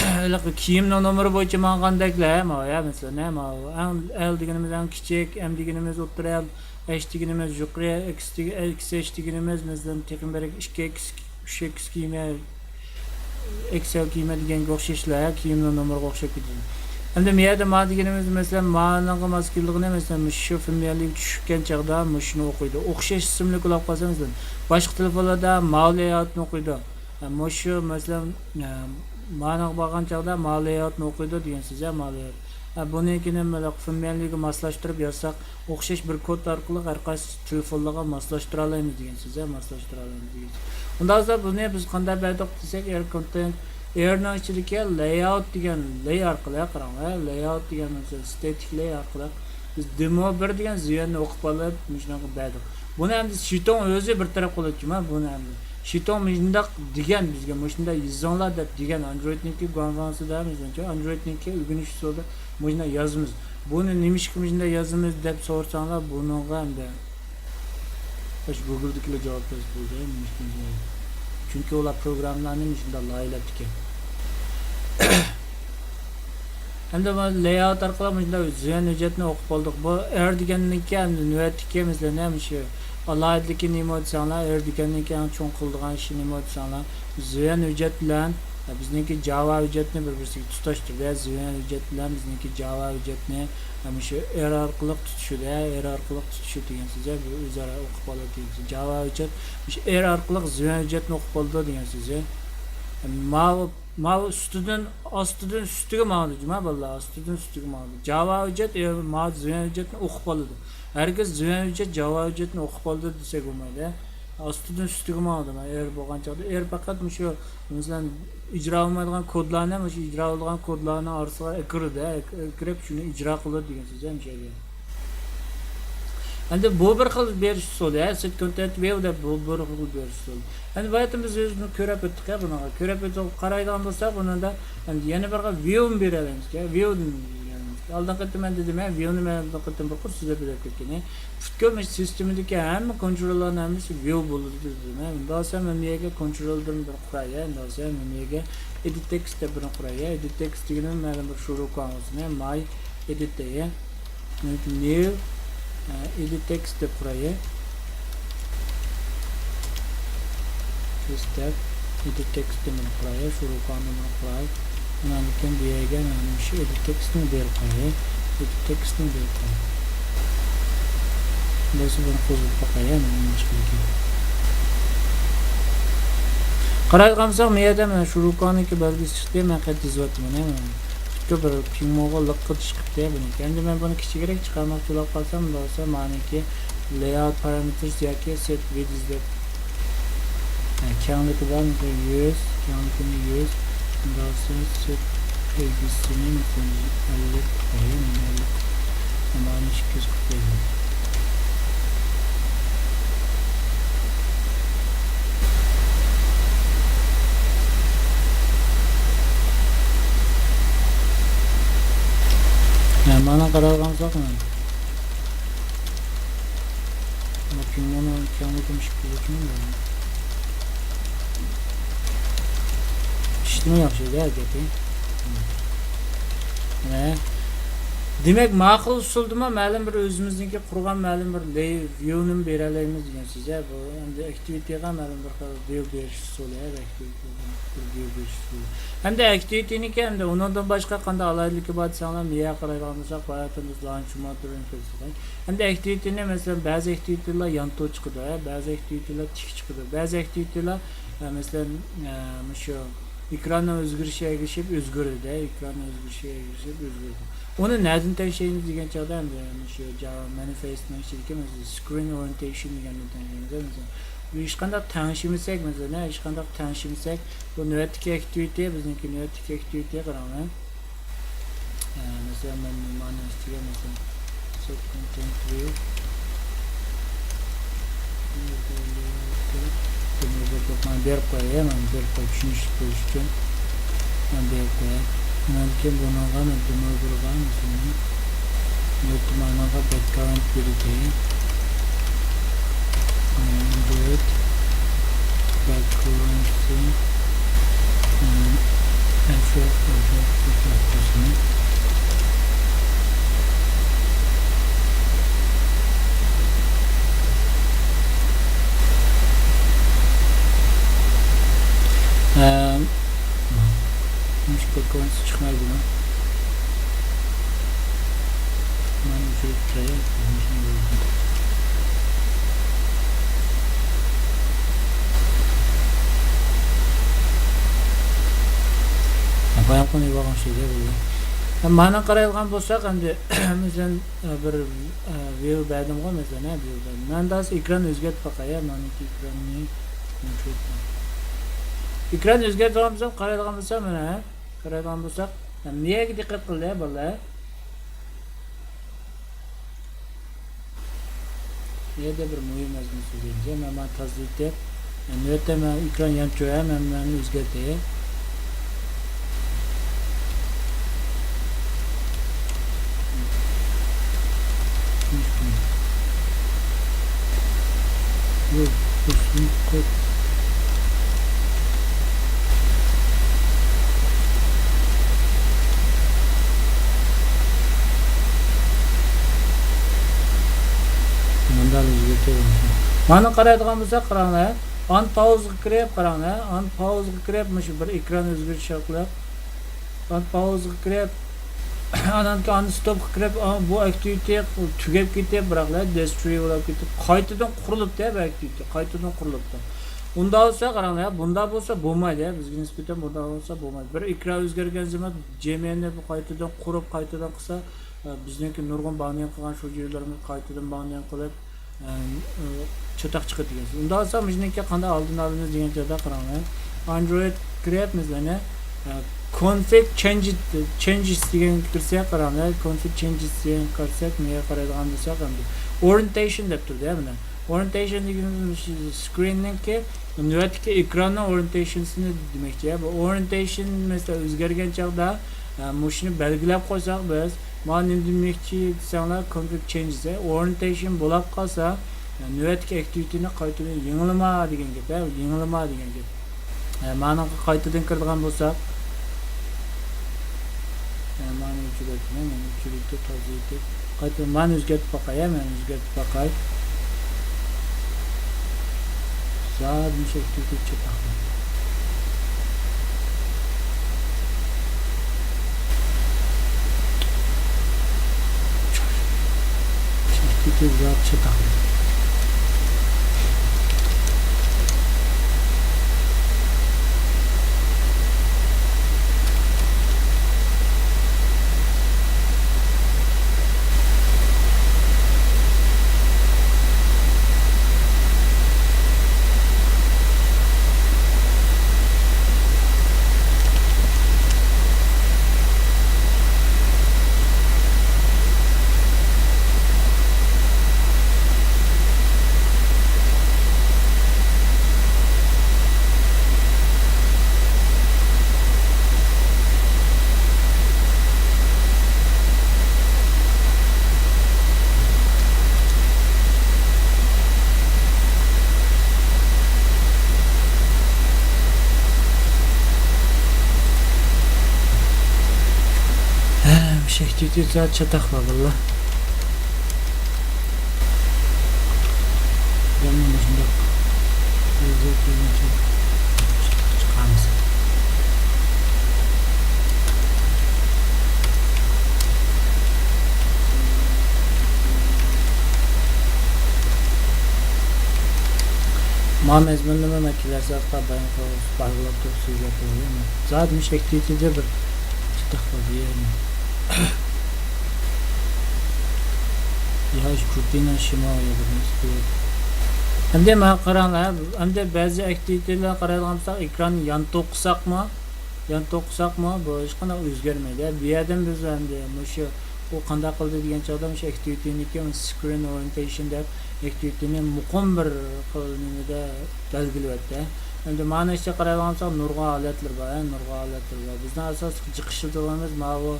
ھېلىقى كىيىمنىڭ نومۇرى بويىچە ماڭغاندەكلا، ھە، ما، يا، مەسىلەن، ھە، ما، ئەڭ ئەل دېگىنىمىز ئەڭ كىچىك، ئەم دېگىنىمىز ئوتتۇرا ئەل، ئەچ دېگىنىمىز يۇقىرى، ئېكس دېگە-، ئېكس ئېچ دېگىنىمىز، مەسىلەن، تېخىمۇ بەك ئىككى ئېكس، ئۈچ ئېكس كىيىمى، ئېكس ئەل كىيىمى دېگەنگە ئوخشاشلا، كىيىمنىڭ نومۇرىغا ئوخشاپ كېتىدۇ. ئەمدى بۇ يەردە ما دېگىنىمىز، مەسىلەن، مانىڭغا ماس كېلىدىغىنى، مەسىلەن، مۇشۇ فامىلىلىك چۈشكەن چاغدا مۇشۇنى ئوقۇيدۇ. ئوخشاش ئىسىملىك ئۇلاپ قالسا، مەسىلەن، باشقا تېلېفونلاردا ماۋۇ لەيئاۋۇتنى ئوقۇيدۇ. مۇشۇ، مەسىلەن، مانىڭغا بارغان چاغدا ماۋۇ لەيئاۋۇتنى ئوقۇيدۇ دېگەن سۆز، ھە، ماۋۇ لەيئاۋۇت. ھە، بۇنىڭكىنى مۇشۇ فامىلىگە ماسلاشتۇرۇپ يازساق، ئوخشاش بىر كود ئارقىلىق ھەر قايسى تېلېفونلارغا ماسلاشتۇرالايمىز دېگەن سۆز، ھە، ماسلاشتۇرالايمىز دېگەن سۆز. ئۇنداق بولسا بۇنى بىز قانداق بەردۇق دېسەك، ئېر كونتېنت، ئېرنىڭ ئىچىدىكى لەيئاۋۇت دېگەن لەي ئارقىلىق، قاراڭ، ھە، لەيئاۋۇت دېگەن مەسىلەن ستېتىك لەي ئارقىلىق بىز دېمو بىر دېگەن زۇيەننى ئوقۇپ ئالىپ، مۇشۇنىڭغا بەردۇق. بۇنى ئەمدى شىتوڭ ئۆزى بىر تەرەپ قىلىۋەتتىمەن بۇنى ئەمدى. شىتوڭ مۇشۇنداق دېگەن بىزگە، مۇشۇنداق يېزىڭلار دەپ دېگەن ئاندرويدنىڭكى گۇاڭفاڭسىدا، مەسىلەن، ئاندرويدنىڭكى ئۆگىنىش ئۇسۇلىدا مۇشۇنداق يازىمىز. بۇنى نېمىشقا مۇشۇنداق يازىمىز دەپ سورىساڭلار، بۇنىڭغا ئەمدى ئاشۇ گۇگلدىكىلەر جاۋاب بەرسە بولدى، نېمىشقا مۇشۇنداق. چۈنكى ئۇلار پروگراممىلارنى مۇشۇنداق لايىھەلەپتىكەن. ئەمدى بۇ لەيئاۋۇت ئارقىلىق مۇشۇنداق زۇيەن ھۆججەتنى ئوقۇپ بولدۇق. بۇ ئېر دېگەندىن كېيىن ئەمدى نۆۋەتتىكى مەسىلەن مۇشۇ ئالاھىدىلىكى نېمە دېسەڭلار، ئېر دېگەندىن كېيىن ئەڭ چوڭ قىلىدىغان ئىشى نېمە دېسەڭلار، زۇيەن ھۆججەت بىلەن بىزنىڭكى جاۋا ھۆججەتنى بىر-بىرسىگە تۇتاشتۇردى. زۇيەن ھۆججەت بىلەن بىزنىڭكى جاۋا ھۆججەتنى مۇشۇ ئېر ئارقىلىق تۇتىشىدۇ، ئېر ئارقىلىق تۇتۇشۇ دېگەن سۆز، بۇ ئۆزئارا ئوقۇپ بولىدۇ دېگەن سۆز. جاۋا ھۆججەت مۇشۇ ئېر ئارقىلىق زۇيەن ھۆججەتنى ئوقۇپ بولىدۇ دېگەن سۆز. ماۋۇ ماۋۇ ئۈستىدىن، ئاستىدىن ئۈستىگە ماڭىدۇ جۇما بالىلار، ئاستىدىن ئۈستىگە ماڭىدۇ. جاۋا ھۆججەت، ئە، ماۋۇ زۇيەن ھۆججەتنى ئوقۇپ قالىدۇ. ھەرگىز زۇيەن ھۆججەت جاۋا ھۆججەتنى ئوقۇپ قالىدۇ دېسەك بولمايدۇ. ئاستىدىن ئۈستىگە ماڭىدۇ. ئېر بولغان چاغدا، ئېر پەقەت مۇشۇ، مەسىلەن، ئىجرا بولمايدىغان كودلارنى، مۇشۇ ئىجرا بولىدىغان كودلارنىڭ ئارىسىغا ئەكىرىدۇ، ئەك-، ئەكىرىپ شۇنى ئىجرا قىلىدۇ دېگەن سۆز، مۇشۇ يەردە. ئەمدى بۇ بىر خىل بېرىش ئۇسۇلى، ھە، سېت كونتېنت ۋىيۇ دەپ بۇ بىر خىل بېرىش ئۇسۇلى. ئەمدى باياتىن بىز ئۆزىنى كۆرۈپ ئۆتتۇق، ھە، بۇنىڭغا. كۆرۈپ ئۆتۈپ قارايدىغان بولساق، بۇنىڭدا ئەمدى يەنە بىر خىل ۋىيۇنى بېرەلەيمىز، ھە، ۋىيۇدىن بېرەلەيمىز. ئالدىنقى قېتىم مەن دېدىم، ھە، ۋىيۇنى مەن ئالدىنقى قېتىم بىر قۇر سۆزلەپ بېرىپ كەتكەن. پۈتكۈل مۇشۇ سىستېمىدىكى ھەممە كونتروللارنىڭ ھەممىسى ۋىيۇ بولىدۇ دېدىم، ھە. ئۇنداق بولسا مەن بۇ يەرگە كونترولدىن بىر قۇراي، ھە، ئۇنداق بولسا مەن بۇ يەرگە ئېدىت تېكىست دەپ بىرنى قۇراي، ھە. ئېدىت تېكىست دېگىنىم مەلۇم بىر شۇرۇكاڭىزنى، ماي ئېدىت دەي، ھە. نيۇ، ئە، ئېدىت تېكىست دەپ قۇراي. تېكىست دەپ، ئېدىت تېكىست دېمىنى قۇراي، شۇرۇكانى قۇراي. ئۇنىڭدىن كېيىن بۇ يەرگە مانا شۇ ئېدىت تېكىستنى بېرىپ قوياي. ئېدىت تېكىستنى بېرىپ قوياي. بولسا بۇنى قوزغىتىپ باقاي، مانا نېمە ئىش قىلىدىكەن. قارايدىغان بولساق، ما يەردە مانا شۇرۇكانىڭكى بەلگىسى چىقتى، مەن قايتا يېزىۋاتىمەن، مانا. بۇ بىر پىڭموغا لىققىدە چىقىپتۇ بۇنىڭكى. ئەمدى مەن بۇنى كىچىكرەك چىقارماقچى بولۇپ قالسام، بولسا مانىكى layout parameters ياكى set width دەپ، ھە، كەڭلىكى بار، مەسىلەن، يۈز، كەڭلىكىنى يۈز، بولسا set ئەگىسىنى، مەسىلەن، ئەللىك قوياي، مانا ئەللىك. مانا ئىككى يۈز قىرىق بەش. ھە، مانا قاراۋالغان بولساق، مانا. مانا پىڭمونىڭ كەڭلىكىمۇ ئىككى يۈز ئوتتۇز. ئىشتىمۇ ياخشى ئىدى، ھە، گېپى. ھە. دېمەك، ماقۇل ئۇسۇلدىمۇ مەلۇم بىر ئۆزىمىزنىڭكى قۇرغان مەلۇم بىر لەي-، ۋىيۇنىمۇ بېرەلەيمىز دېگەن سۆز، ھە. بۇ ئەمدى ئەكتىۋىتىغا مەلۇم بىر خىل ۋىيۇ بېرىش ئۇسۇلى، ھە، ئەكتىۋىتىغا بىر ۋىيۇ بېرىش ئۇسۇلى. ئەمدى ئەكتىۋىتىنىڭكى ئەمدى ئۇنىڭدىن باشقا قانداق ئالاھىدىلىكى بار دېسەڭلار، مۇيەرگە قارايدىغان بولساق، باياتىن بىز لانچ مودېلىنى كۆرسەتتۇق. ئەمدى ئەكتىۋىتىنى، مەسىلەن، بەزى ئەكتىۋىتىلار يانتۇ چىقىدۇ، ھە، بەزى ئەكتىۋىتىلار تىك چىقىدۇ، بەزى ئەكتىۋىتىلار، ئە، مەسىلەن، ئە، مۇشۇ ئېكراننىڭ ئۆزگىرىشىگە ئەگىشىپ ئۆزگىرىدۇ، ئېكراننىڭ ئۆزگىرىشىگە ئەگىشىپ ئۆزگىرىدۇ. ئۇنى نەدىن تەڭشەيمىز دېگەن چاغدا، ئەمدى مۇشۇ جاۋا مانىفېستنىڭ ئىچىدىكى، مەسىلەن، screen orientation دېگەندىن تەڭشەيمىز. مەسىلەن، ھېچقانداق تەڭشىمىسەك، مەسىلەن، ھېچقانداق تەڭشىمىسەك، بۇ نۆۋەتتىكى ئەكتىۋىتى، بىزنىڭكى نۆۋەتتىكى ئەكتىۋىتى قاراڭلار. ئە، مەسىلەن، مەن مانا ئۈستىگە، مەسىلەن، set content view. مانا بېرىپ قوياي، مانا بېرىپ قوياي، چۈشىنىشلىك بولۇش ئۈچۈن. مانا بېرىپ قوياي. ئۇنىڭدىن كېيىن بۇنىڭغا، مانا دېموگرغا، مەسىلەن، مۇلتىمانىغا background بېرىدۇ. Android background. مۇشۇ بېكىۋالسا چىقمايدۇ. مانا ئۆچۈرۈپ تۇراي. بايام قويۇپ بولغان شەيدە بولدى. مانا قارايدىغان بولساق، ئەمدى مەسىلەن، بىر ۋىيۇ بەردىمغۇ، مەسىلەن، ھە، ۋىيۇ بەردىم. مەن ھازىر ئېكران ئۆزگەرتىپ باقاي، ھە، مانىكى ئېكراننى. ئېكران ئۆزگەرتىدىغان بولسام، قارايدىغان بولسام، مانا، ھە، قارايدىغان بولساق، نېمىگە دىققەت قىلدى، بالىلار؟ بۇ يەردە بىر مۇھىم مەزمۇن سۆزلەيمىز. مەن مانا تازىلىتىپ، نۆۋەتتە مەن ئېكران يانچۇق، مەن مەن ئۆزگەرتەي. مۇنداق ئۆزگەرتىۋېرىمىز. مانا قارايدىغان بولساق، قاراڭلار. ئان پاۋزغا كىرىپ، قاراڭلار. ئان پاۋزغا كىرىپ، مۇشۇ بىر ئېكران ئۆزگىرىش ئارقىلىق. ئان پاۋزغا كىرىپ، ئانان كېيىن ئان ستوپقا كىرىپ، ئا، بۇ ئاكتىۋىتى تۈگەپ كېتىپ، بىراقلا دېستروي بولاپ كېتىپ، قايتىدىن قۇرۇلۇپتۇ بۇ ئاكتىۋىتى، قايتىدىن قۇرۇلۇپتۇ. ئۇنداق بولسا قاراڭلار، بۇنداق بولسا بولمايدۇ، بىزگە نىسبەتەن بۇنداق بولسا بولمايدۇ. بىر ئېكران ئۆزگەرگەن زېمىن جەمئىيەتنى بۇ قايتىدىن قۇرۇپ، قايتىدىن قىلسا، بىزنىڭكى نۇرغۇن باغلىنىپ قالغان شۇ يەرلىرىمىز قايتىدىن باغلىنىپ قېلىپ، چاتاق چىقىدۇ دېگەن سۆز. ئۇنداق بولسا مۇشۇنىڭكى قانداق ئالدىنى ئالىمىز دېگەن جايدا قاراڭلار. ئاندرويد كىرىپ، مەسىلەن، كونفىگ چېنجېس، چېنجېس دېگەنگە كىرسەك قاراڭلار. كونفىگ چېنجېس دېگەنگە كىرسەك، نېگە قارايدىغان بولساق، ئەمدى ئورىيېنتېيشن دەپ تۇرىدۇ، مانا. ئورىيېنتېيشن دېگىنىمىز مۇشۇ سكرىننىڭكى نۆۋەتتىكى ئېكراننىڭ ئورىيېنتېيشنىسىنى دېمەكچى. بۇ ئورىيېنتېيشن مەسىلەن ئۆزگەرگەن چاغدا، ئە، مۇشۇنى بەلگىلەپ قويساق بىز، مانا نېمە دېمەكچى دېسەڭلار، كونفىگ چېنجېس، ئورىيېنتېيشن بولاپ قالسا، نۆۋەتتىكى ئەكتىۋىتىنى قايتىدىن يېڭىلىما دېگەن گەپ، ھە، يېڭىلىما دېگەن گەپ. ھە، مانىڭغا قايتىدىن كىرىدىغان بولساق، ھە، مانى ئۆچۈرۈۋەتتىم، مانى ئۆچۈرۈۋېتىپ، تازىلىۋېتىپ، قايتىدىن مانى ئۆزگەرتىپ باقاي، ھە، مەن ئۆزگەرتىپ باقاي. زادى مۇشۇ ئەكتىۋىتى چاتاق. ئەكتىۋىتى زادى چاتاق. ھە، مۇشۇ ئەكتىۋىتى زادى چاتاق بار، بالىلار. يەنە مۇشۇنداق چاتاق چىقارمىسا. ما مەزمۇننىمۇ مەن كېلەر سائەتكە بايان قىلىپ، بارغىلاپ تۇرۇپ سۆزلەپ قوياي. زادى مۇشۇ ئەكتىۋىتىدە بىر چاتاق بار دېگەن. يا كۇتىنا شىما يا بىر نەرسە قىلىپ. ئەمدى مانا قاراڭلار، ئەمدى بەزى ئەكتىۋىتىلەرگە قارايدىغان بولساق، ئېكراننى يانتۇ قىلساقمۇ، يانتۇ قىلساقمۇ، بۇ ھېچقانداق ئۆزگەرمەيدۇ. بۇ يەردىن بىز ئەمدى مۇشۇ ئۇ قانداق قىلدى دېگەن چاغدا مۇشۇ ئەكتىۋىتىنىڭكى screen orientation دەپ ئەكتىۋىتىنى مۇقىم بىر خىل نېمىدە بەلگىلىۋەتتى. ئەمدى مانا ئىچىگە قارايدىغان بولساق نۇرغۇن ھالەتلىرى بار، ھە، نۇرغۇن ھالەتلىرى بار. بىزنىڭ ئاساسلىق جىق ئىشلىتىدىغىنىمىز ماۋۇ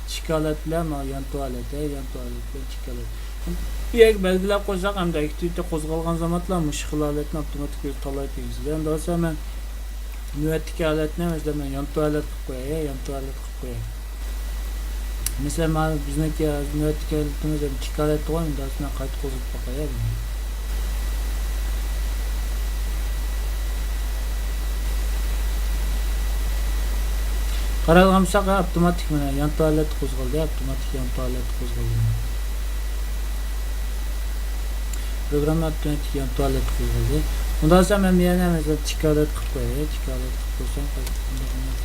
تىك ھالەت بىلەن ماۋۇ يانتۇ ھالەت، ھە، يانتۇ ھالەت بىلەن تىك ھالەت. بۇ يەرگە بەلگىلەپ قويساق ئەمدى ئەكتىۋىتى قوزغالغان زامانلا مۇشۇ خىل ھالەتنى ئاپتوماتىك ئۆزى تاللاپ بېرىسىز. ئەمدى بولسا مەن نۆۋەتتىكى ھالەتنى، مەسىلەن، مەن يانتۇ ھالەت قىلىپ قوياي، يانتۇ ھالەت قىلىپ قوياي. مەسىلەن، مانا بىزنىڭكى نۆۋەتتىكى ھالىتىمىز تىك ھالەتتىغۇ، ئەمدى ھازىر مەن قايتا قوزغىتىپ باقاي بۇنى. قارايدىغان بولساق، ئاپتوماتىك مانا يانتۇ ھالەتتە قوزغالدى، ئاپتوماتىك يانتۇ ھالەتتە قوزغالدى. پروگرامما ئاپتوماتىك يانتۇ ھالەتتە قوزغالدى. ئۇنداق بولسا مەن بۇ يەرنى مەسىلەن تىك ھالەت قىلىپ قوياي. تىك ھالەت قىلىپ قويسام، قايتىپ بۇنداق بولماس.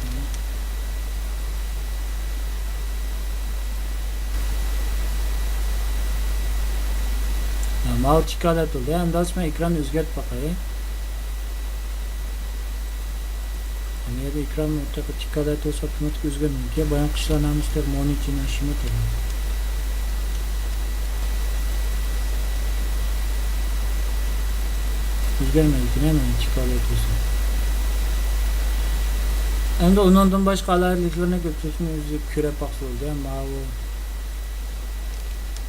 ھە، ماۋۇ تىك ھالەت بولدى. ئەمدى مەن ئېكراننى ئۆزگەرتىپ باقاي. ئەمدى ئېكران تېخى تىك ھالەت بولسا ئاپتوماتىك ئۆزگەرمەيدىكەن. بايانقى ئىشلارنامىسى تېخى مونىچىنا شىمىتى. ئۆزگەرمەيدىكەن، مانا تىك ھالەت بولسا. ئەمدى ئۇنىڭدىن باشقا ئالاھىدىلىكلىرىنى كۆپچىلىكنىڭ ئۆزى كۆرۈپ باقسا بولىدۇ. ماۋۇ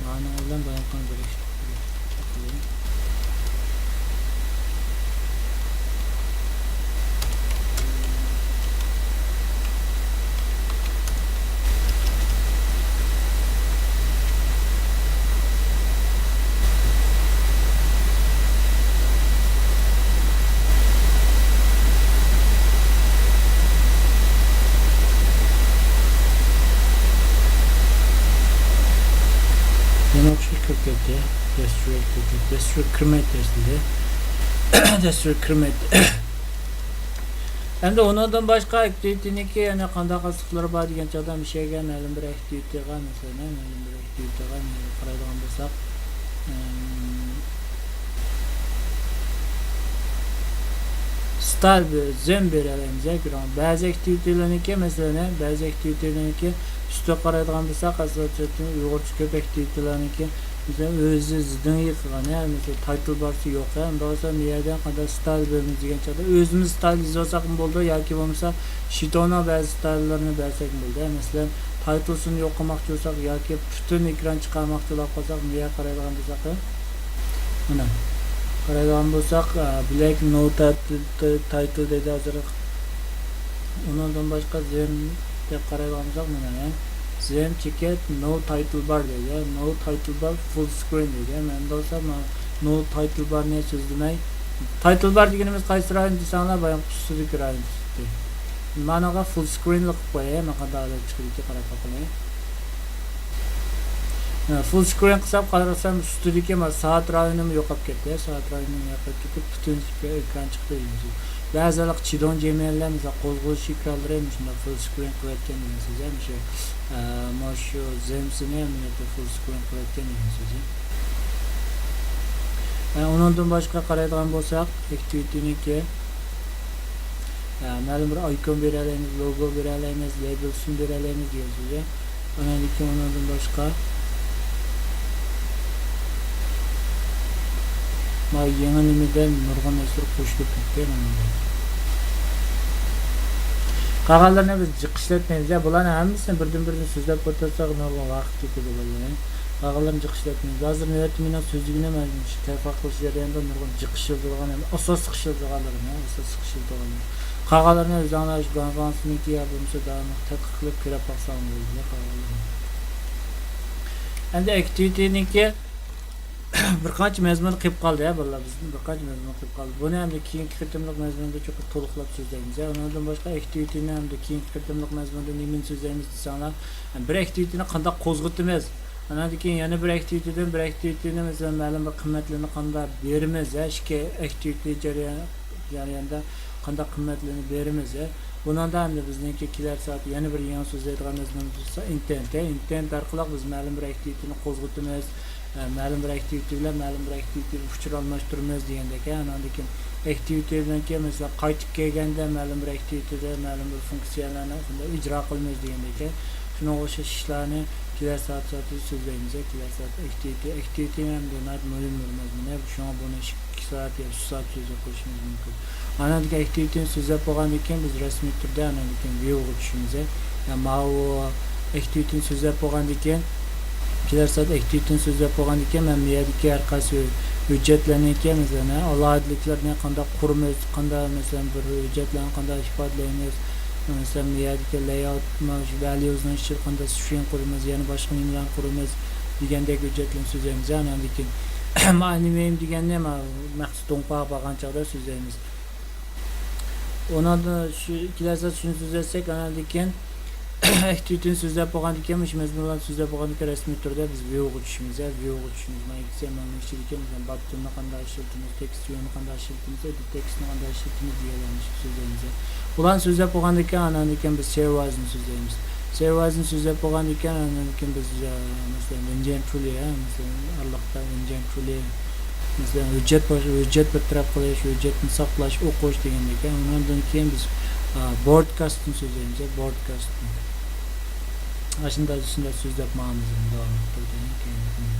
مانا بىلەن بايان قىلىپ بېرىش. يەنە ئوخشاش كىرىپ كەتتى. دەستۇر كىرىپ كەتتى. دەستۇر كىرمەيدۇ دەسلىدە. دەستۇر كىرمەيدۇ. ئەمدى ئۇنىڭدىن باشقا ئەكتىۋىتىنىڭكى يەنە قانداق خاسلىقلىرى بار دېگەن چاغدا مۇشۇ يەرگە مەلۇم بىر ئەكتىۋىتىغا، مەسىلەن، مەلۇم بىر ئەكتىۋىتىغا قارايدىغان بولساق، ئىم، ستايل بىر زېم بېرەلەيمىز، يا كۆرۈڭ. بەزى ئەكتىۋىتىلەرنىڭكى، مەسىلەن، بەزى ئەكتىۋىتىلەرنىڭكى ئۈستىگە قارايدىغان بولساق، ئاساسەن ئۇيغۇرچە كۆپ ئەكتىۋىتىلەرنىڭكى، مەسىلەن، ئۆزى زىدىڭ يىغقان، يا، مەسىلەن، تايتىل بارسى يوق، يا، ئۇنداق بولسا، بۇ يەردە قانداق ستايل بېرىمىز دېگەن چاغدا، ئۆزىمىز ستايل يېزىۋالساقمۇ بولىدۇ، ياكى بولمىسا شىتوننىڭ بەزى ستايللىرىنى بەرسەكمۇ بولىدۇ. مەسىلەن، تايتىلسىنى يوق قىلماقچى بولساق ياكى پۈتۈن ئېكران چىقارماقچىلاپ قالساق، بۇ يەرگە قارايدىغان بولساق، مانا، قارايدىغان بولساق، ئە، بلەك نو تايتىل، تايتىل دەيدۇ ھازىر. ئۇنىڭدىن باشقا زېم دەپ قارايدىغان بولساق، مانا، زېم چېكىت نو تايتىل بار دەيدۇ. نو تايتىل بار فۇل سكرىن دەيدۇ. مەن بولسا مانا نو تايتىل بارنى سۆزلىمەي. تايتىل بار دېگىنىمىز قايسى رايون دېسەڭلار، بايام ئۈستىدىكى رايون چىقتى. مانىغا فۇل سكرىنلىق قوياي، مانا قانداق ھالەت چىقىدىكى قاراپ باقىمەن. فۇل سكرىن قىلسام، قارىسام ئۈستىدىكى مانا سائەت رايونىمۇ يوقاپ كەتتى. سائەت رايونىمۇ يوقاپ كېتىپ، پۈتۈن ئېكران چىقتى دېگەن سۆز. بەزىلەر چىدوڭ جيەنمەنلەر، مىسال، قوزغىلىش ئېكرانلىرى مۇشۇنداق فۇل سكرىن قىلىۋەتكەن دېگەن سۆز. مۇشۇ، ئە، مانا شۇ زېمسىنى مۇنداق فۇل سكرىن قىلىۋەتكەن دېگەن سۆز. ئە، ئۇنىڭدىن باشقا قارايدىغان بولساق، ئەكتىۋىتىنىڭكى، ئە، مەلۇم بىر ئايكون بېرەلەيمىز، لوگو بېرەلەيمىز، لەيبىل ئىسمى بېرەلەيمىز دېگەن سۆز. ئاندىن كېيىن ئۇنىڭدىن باشقا مانا يېڭى نېمىدە نۇرغۇن نەرسىلەر قوشۇلۇپ كەتتى مانا. قالغانلىرىنى بىز جىق ئىشلەتمەيمىز. يا، بۇلارنىڭ ھەممىسىنى بىردىن-بىرىدىن سۆزلەپ ئولتۇرساق نۇرغۇن ۋاقىت كېتىدۇ، بالىلار. قالغانلىرىنى جىق ئىشلەتمەيمىز. ھازىر نۆۋەتتە مېنىڭ سۆزلىگىنىم مانا شۇ تەرجىمە قىلىش جەريانىدا نۇرغۇن جىق ئىشلىتىدىغان، يەنى ئاساسلىق ئىشلىتىدىغانلىرىم، ئاساسلىق ئىشلىتىدىغانلىرىم. قالغانلىرىنى ئۆزۈڭلار شۇ گۇاڭگاڭسىنىڭكى يا بولمىسا داۋاملىق تەتقىق قىلىپ كۆرۈپ باقساڭلار بولىدۇ، قالغانلىرىنى. ئەمدى ئەكتىۋىتىنىڭكى بىر قانچە مەزمۇن قېلىپ قالدى، ھە، بالىلار، بىزدىن بىر قانچە مەزمۇن قېلىپ قالدى. بۇنى ئەمدى كېيىنكى قېتىملىق مەزمۇندا چوقۇم تولۇقلاپ سۆزلەيمىز. ھە، ئۇنىڭدىن باشقا ئەكتىۋىتىنى ئەمدى كېيىنكى قېتىملىق مەزمۇندا نېمىنى سۆزلەيمىز دېسەڭلار، بىر ئەكتىۋىتىنى قانداق قوزغىتىمىز؟ ئاناندىن كېيىن يەنە بىر ئەكتىۋىتىدىن بىر ئەكتىۋىتىنى، مەسىلەن، مەلۇم بىر قىممەتلىرىنى قانداق بېرىمىز، ھە، ئىككى ئەكتىۋىتى جەريان-، جەريانىدا قانداق قىممەتلىرىنى بېرىمىز، ھە. بۇنىڭدا ئەمدى بىزنىڭكى كېلەر سائەت يەنە بىر يېڭى سۆزلەيدىغان نەرسىمىز بولسا ئىنتېنت، ھە. ئىنتېنت ئارقىلىق بىز مەلۇم بىر ئەكتىۋىتىنى قوزغىتىمىز، ھە، مەلۇم بىر ئەكتىۋىتى بىلەن مەلۇم بىر ئەكتىۋىتىگە ئۇچۇر ئالماشتۇرىمىز دېگەندەك، ھە. ئاناندىن كېيىن ئەكتىۋىتىدىن كېيىن، مەسىلەن، قايتىپ كەلگەندە مەلۇم بىر ئەكتىۋىتىدە مەلۇم بىر فۇنكسىيەلەرنى ئىجرا قىلىمىز دېگەندەك، ھە. شۇنىڭغا ئوخشاش ئىشلارنى كېلەر سائەت سائەتتە سۆزلەيمىز. كېلەر سائەت ئەكتىۋىتى، ئەكتىۋىتى ھەم ناھايىتى مۇھىم بىر مەزمۇن. شۇڭا بۇنى ئىككى سائەت يا ئۈچ سائەت سۆزلەپ قويۇشىمىز مۇمكىن. ئاناندىن كېيىن ئەكتىۋىتىنى سۆزلەپ بولغاندىن كېيىن بىز رەسمىي تۈردە ئاناندىن كېيىن ۋيۇغا چۈشىمىز. يا ماۋۇ ئەكتىۋىتىنى سۆزلەپ بولغاندىن كېيىن، كېلەر سائەت ئەكتىۋىتىنى سۆزلەپ بولغاندىن كېيىن مەن بۇ يەردىكى ھەر قايسى ھۆججەتلەرنىڭكى، مەسىلەن، ئالاھىدىلىكلىرىنى قانداق قۇرىمىز، قانداق، مەسىلەن، بىر ھۆججەتلەرنى قانداق ئىپادىلەيمىز، مەسىلەن، بۇ يەردىكى لەيئاۋۇت، مانا شۇ ۋەليۇزنىڭ ئىچىدە قانداق سترىڭ قۇرىمىز، يەنە باشقا نېمىلەرنى قۇرىمىز دېگەندەك ھۆججەتلەرنى سۆزلەيمىز. ئاناندىن كېيىن ئانىمېيم دېگەننى ما-، مەخسۇس دوڭپاغا بارغان چاغدا سۆزلەيمىز. ئۇنىڭدىن شۇ كېلەر سائەت شۇنى سۆزلەتسەك، ئاناندىن كېيىن ئەكتىۋىتىنى سۆزلەپ بولغاندىن كېيىن، مۇشۇ مەزمۇنلارنى سۆزلەپ بولغاندىن كېيىن رەسمىي تۈردە بىز ۋيۇغا چۈشىمىز، ھە، ۋيۇغا چۈشىمىز. مانا ئىككى ئىچىدىكى، مەسىلەن، باتتىننى قانداق ئىشلىتىمىز، تېكىست ۋيۇنى قانداق ئىشلىتىمىز، ئېدىت تېكىستنى قانداق ئىشلىتىمىز دېگەنلەرنى سۆزلەيمىز. بۇلارنى سۆزلەپ بولغاندىن كېيىن، ئاناندىن كېيىن بىز سېرۋايزنى سۆزلەيمىز. سېرۋايزنى سۆزلەپ بولغاندىن كېيىن، ئاناندىن كېيىن بىز، ئە، مەسىلەن، ۋېنجيەن تۇلى، ھە، مەسىلەن، ئارىلىقتا ۋېنجيەن تۇلى، مەسىلەن، ھۆججەت باش-، ھۆججەت بىر تەرەپ قىلىش، ھۆججەتنى ساقلاش، ئوقۇش دېگەندەك. ئاناندىن كېيىن بىز، ئا، بودكاستنى سۆزلەيمىز، بودكاستنى. ئاشۇنداق، شۇنداق سۆزلەپ ماڭىمىز، داۋام ئەتتۈرگەن كېيىن.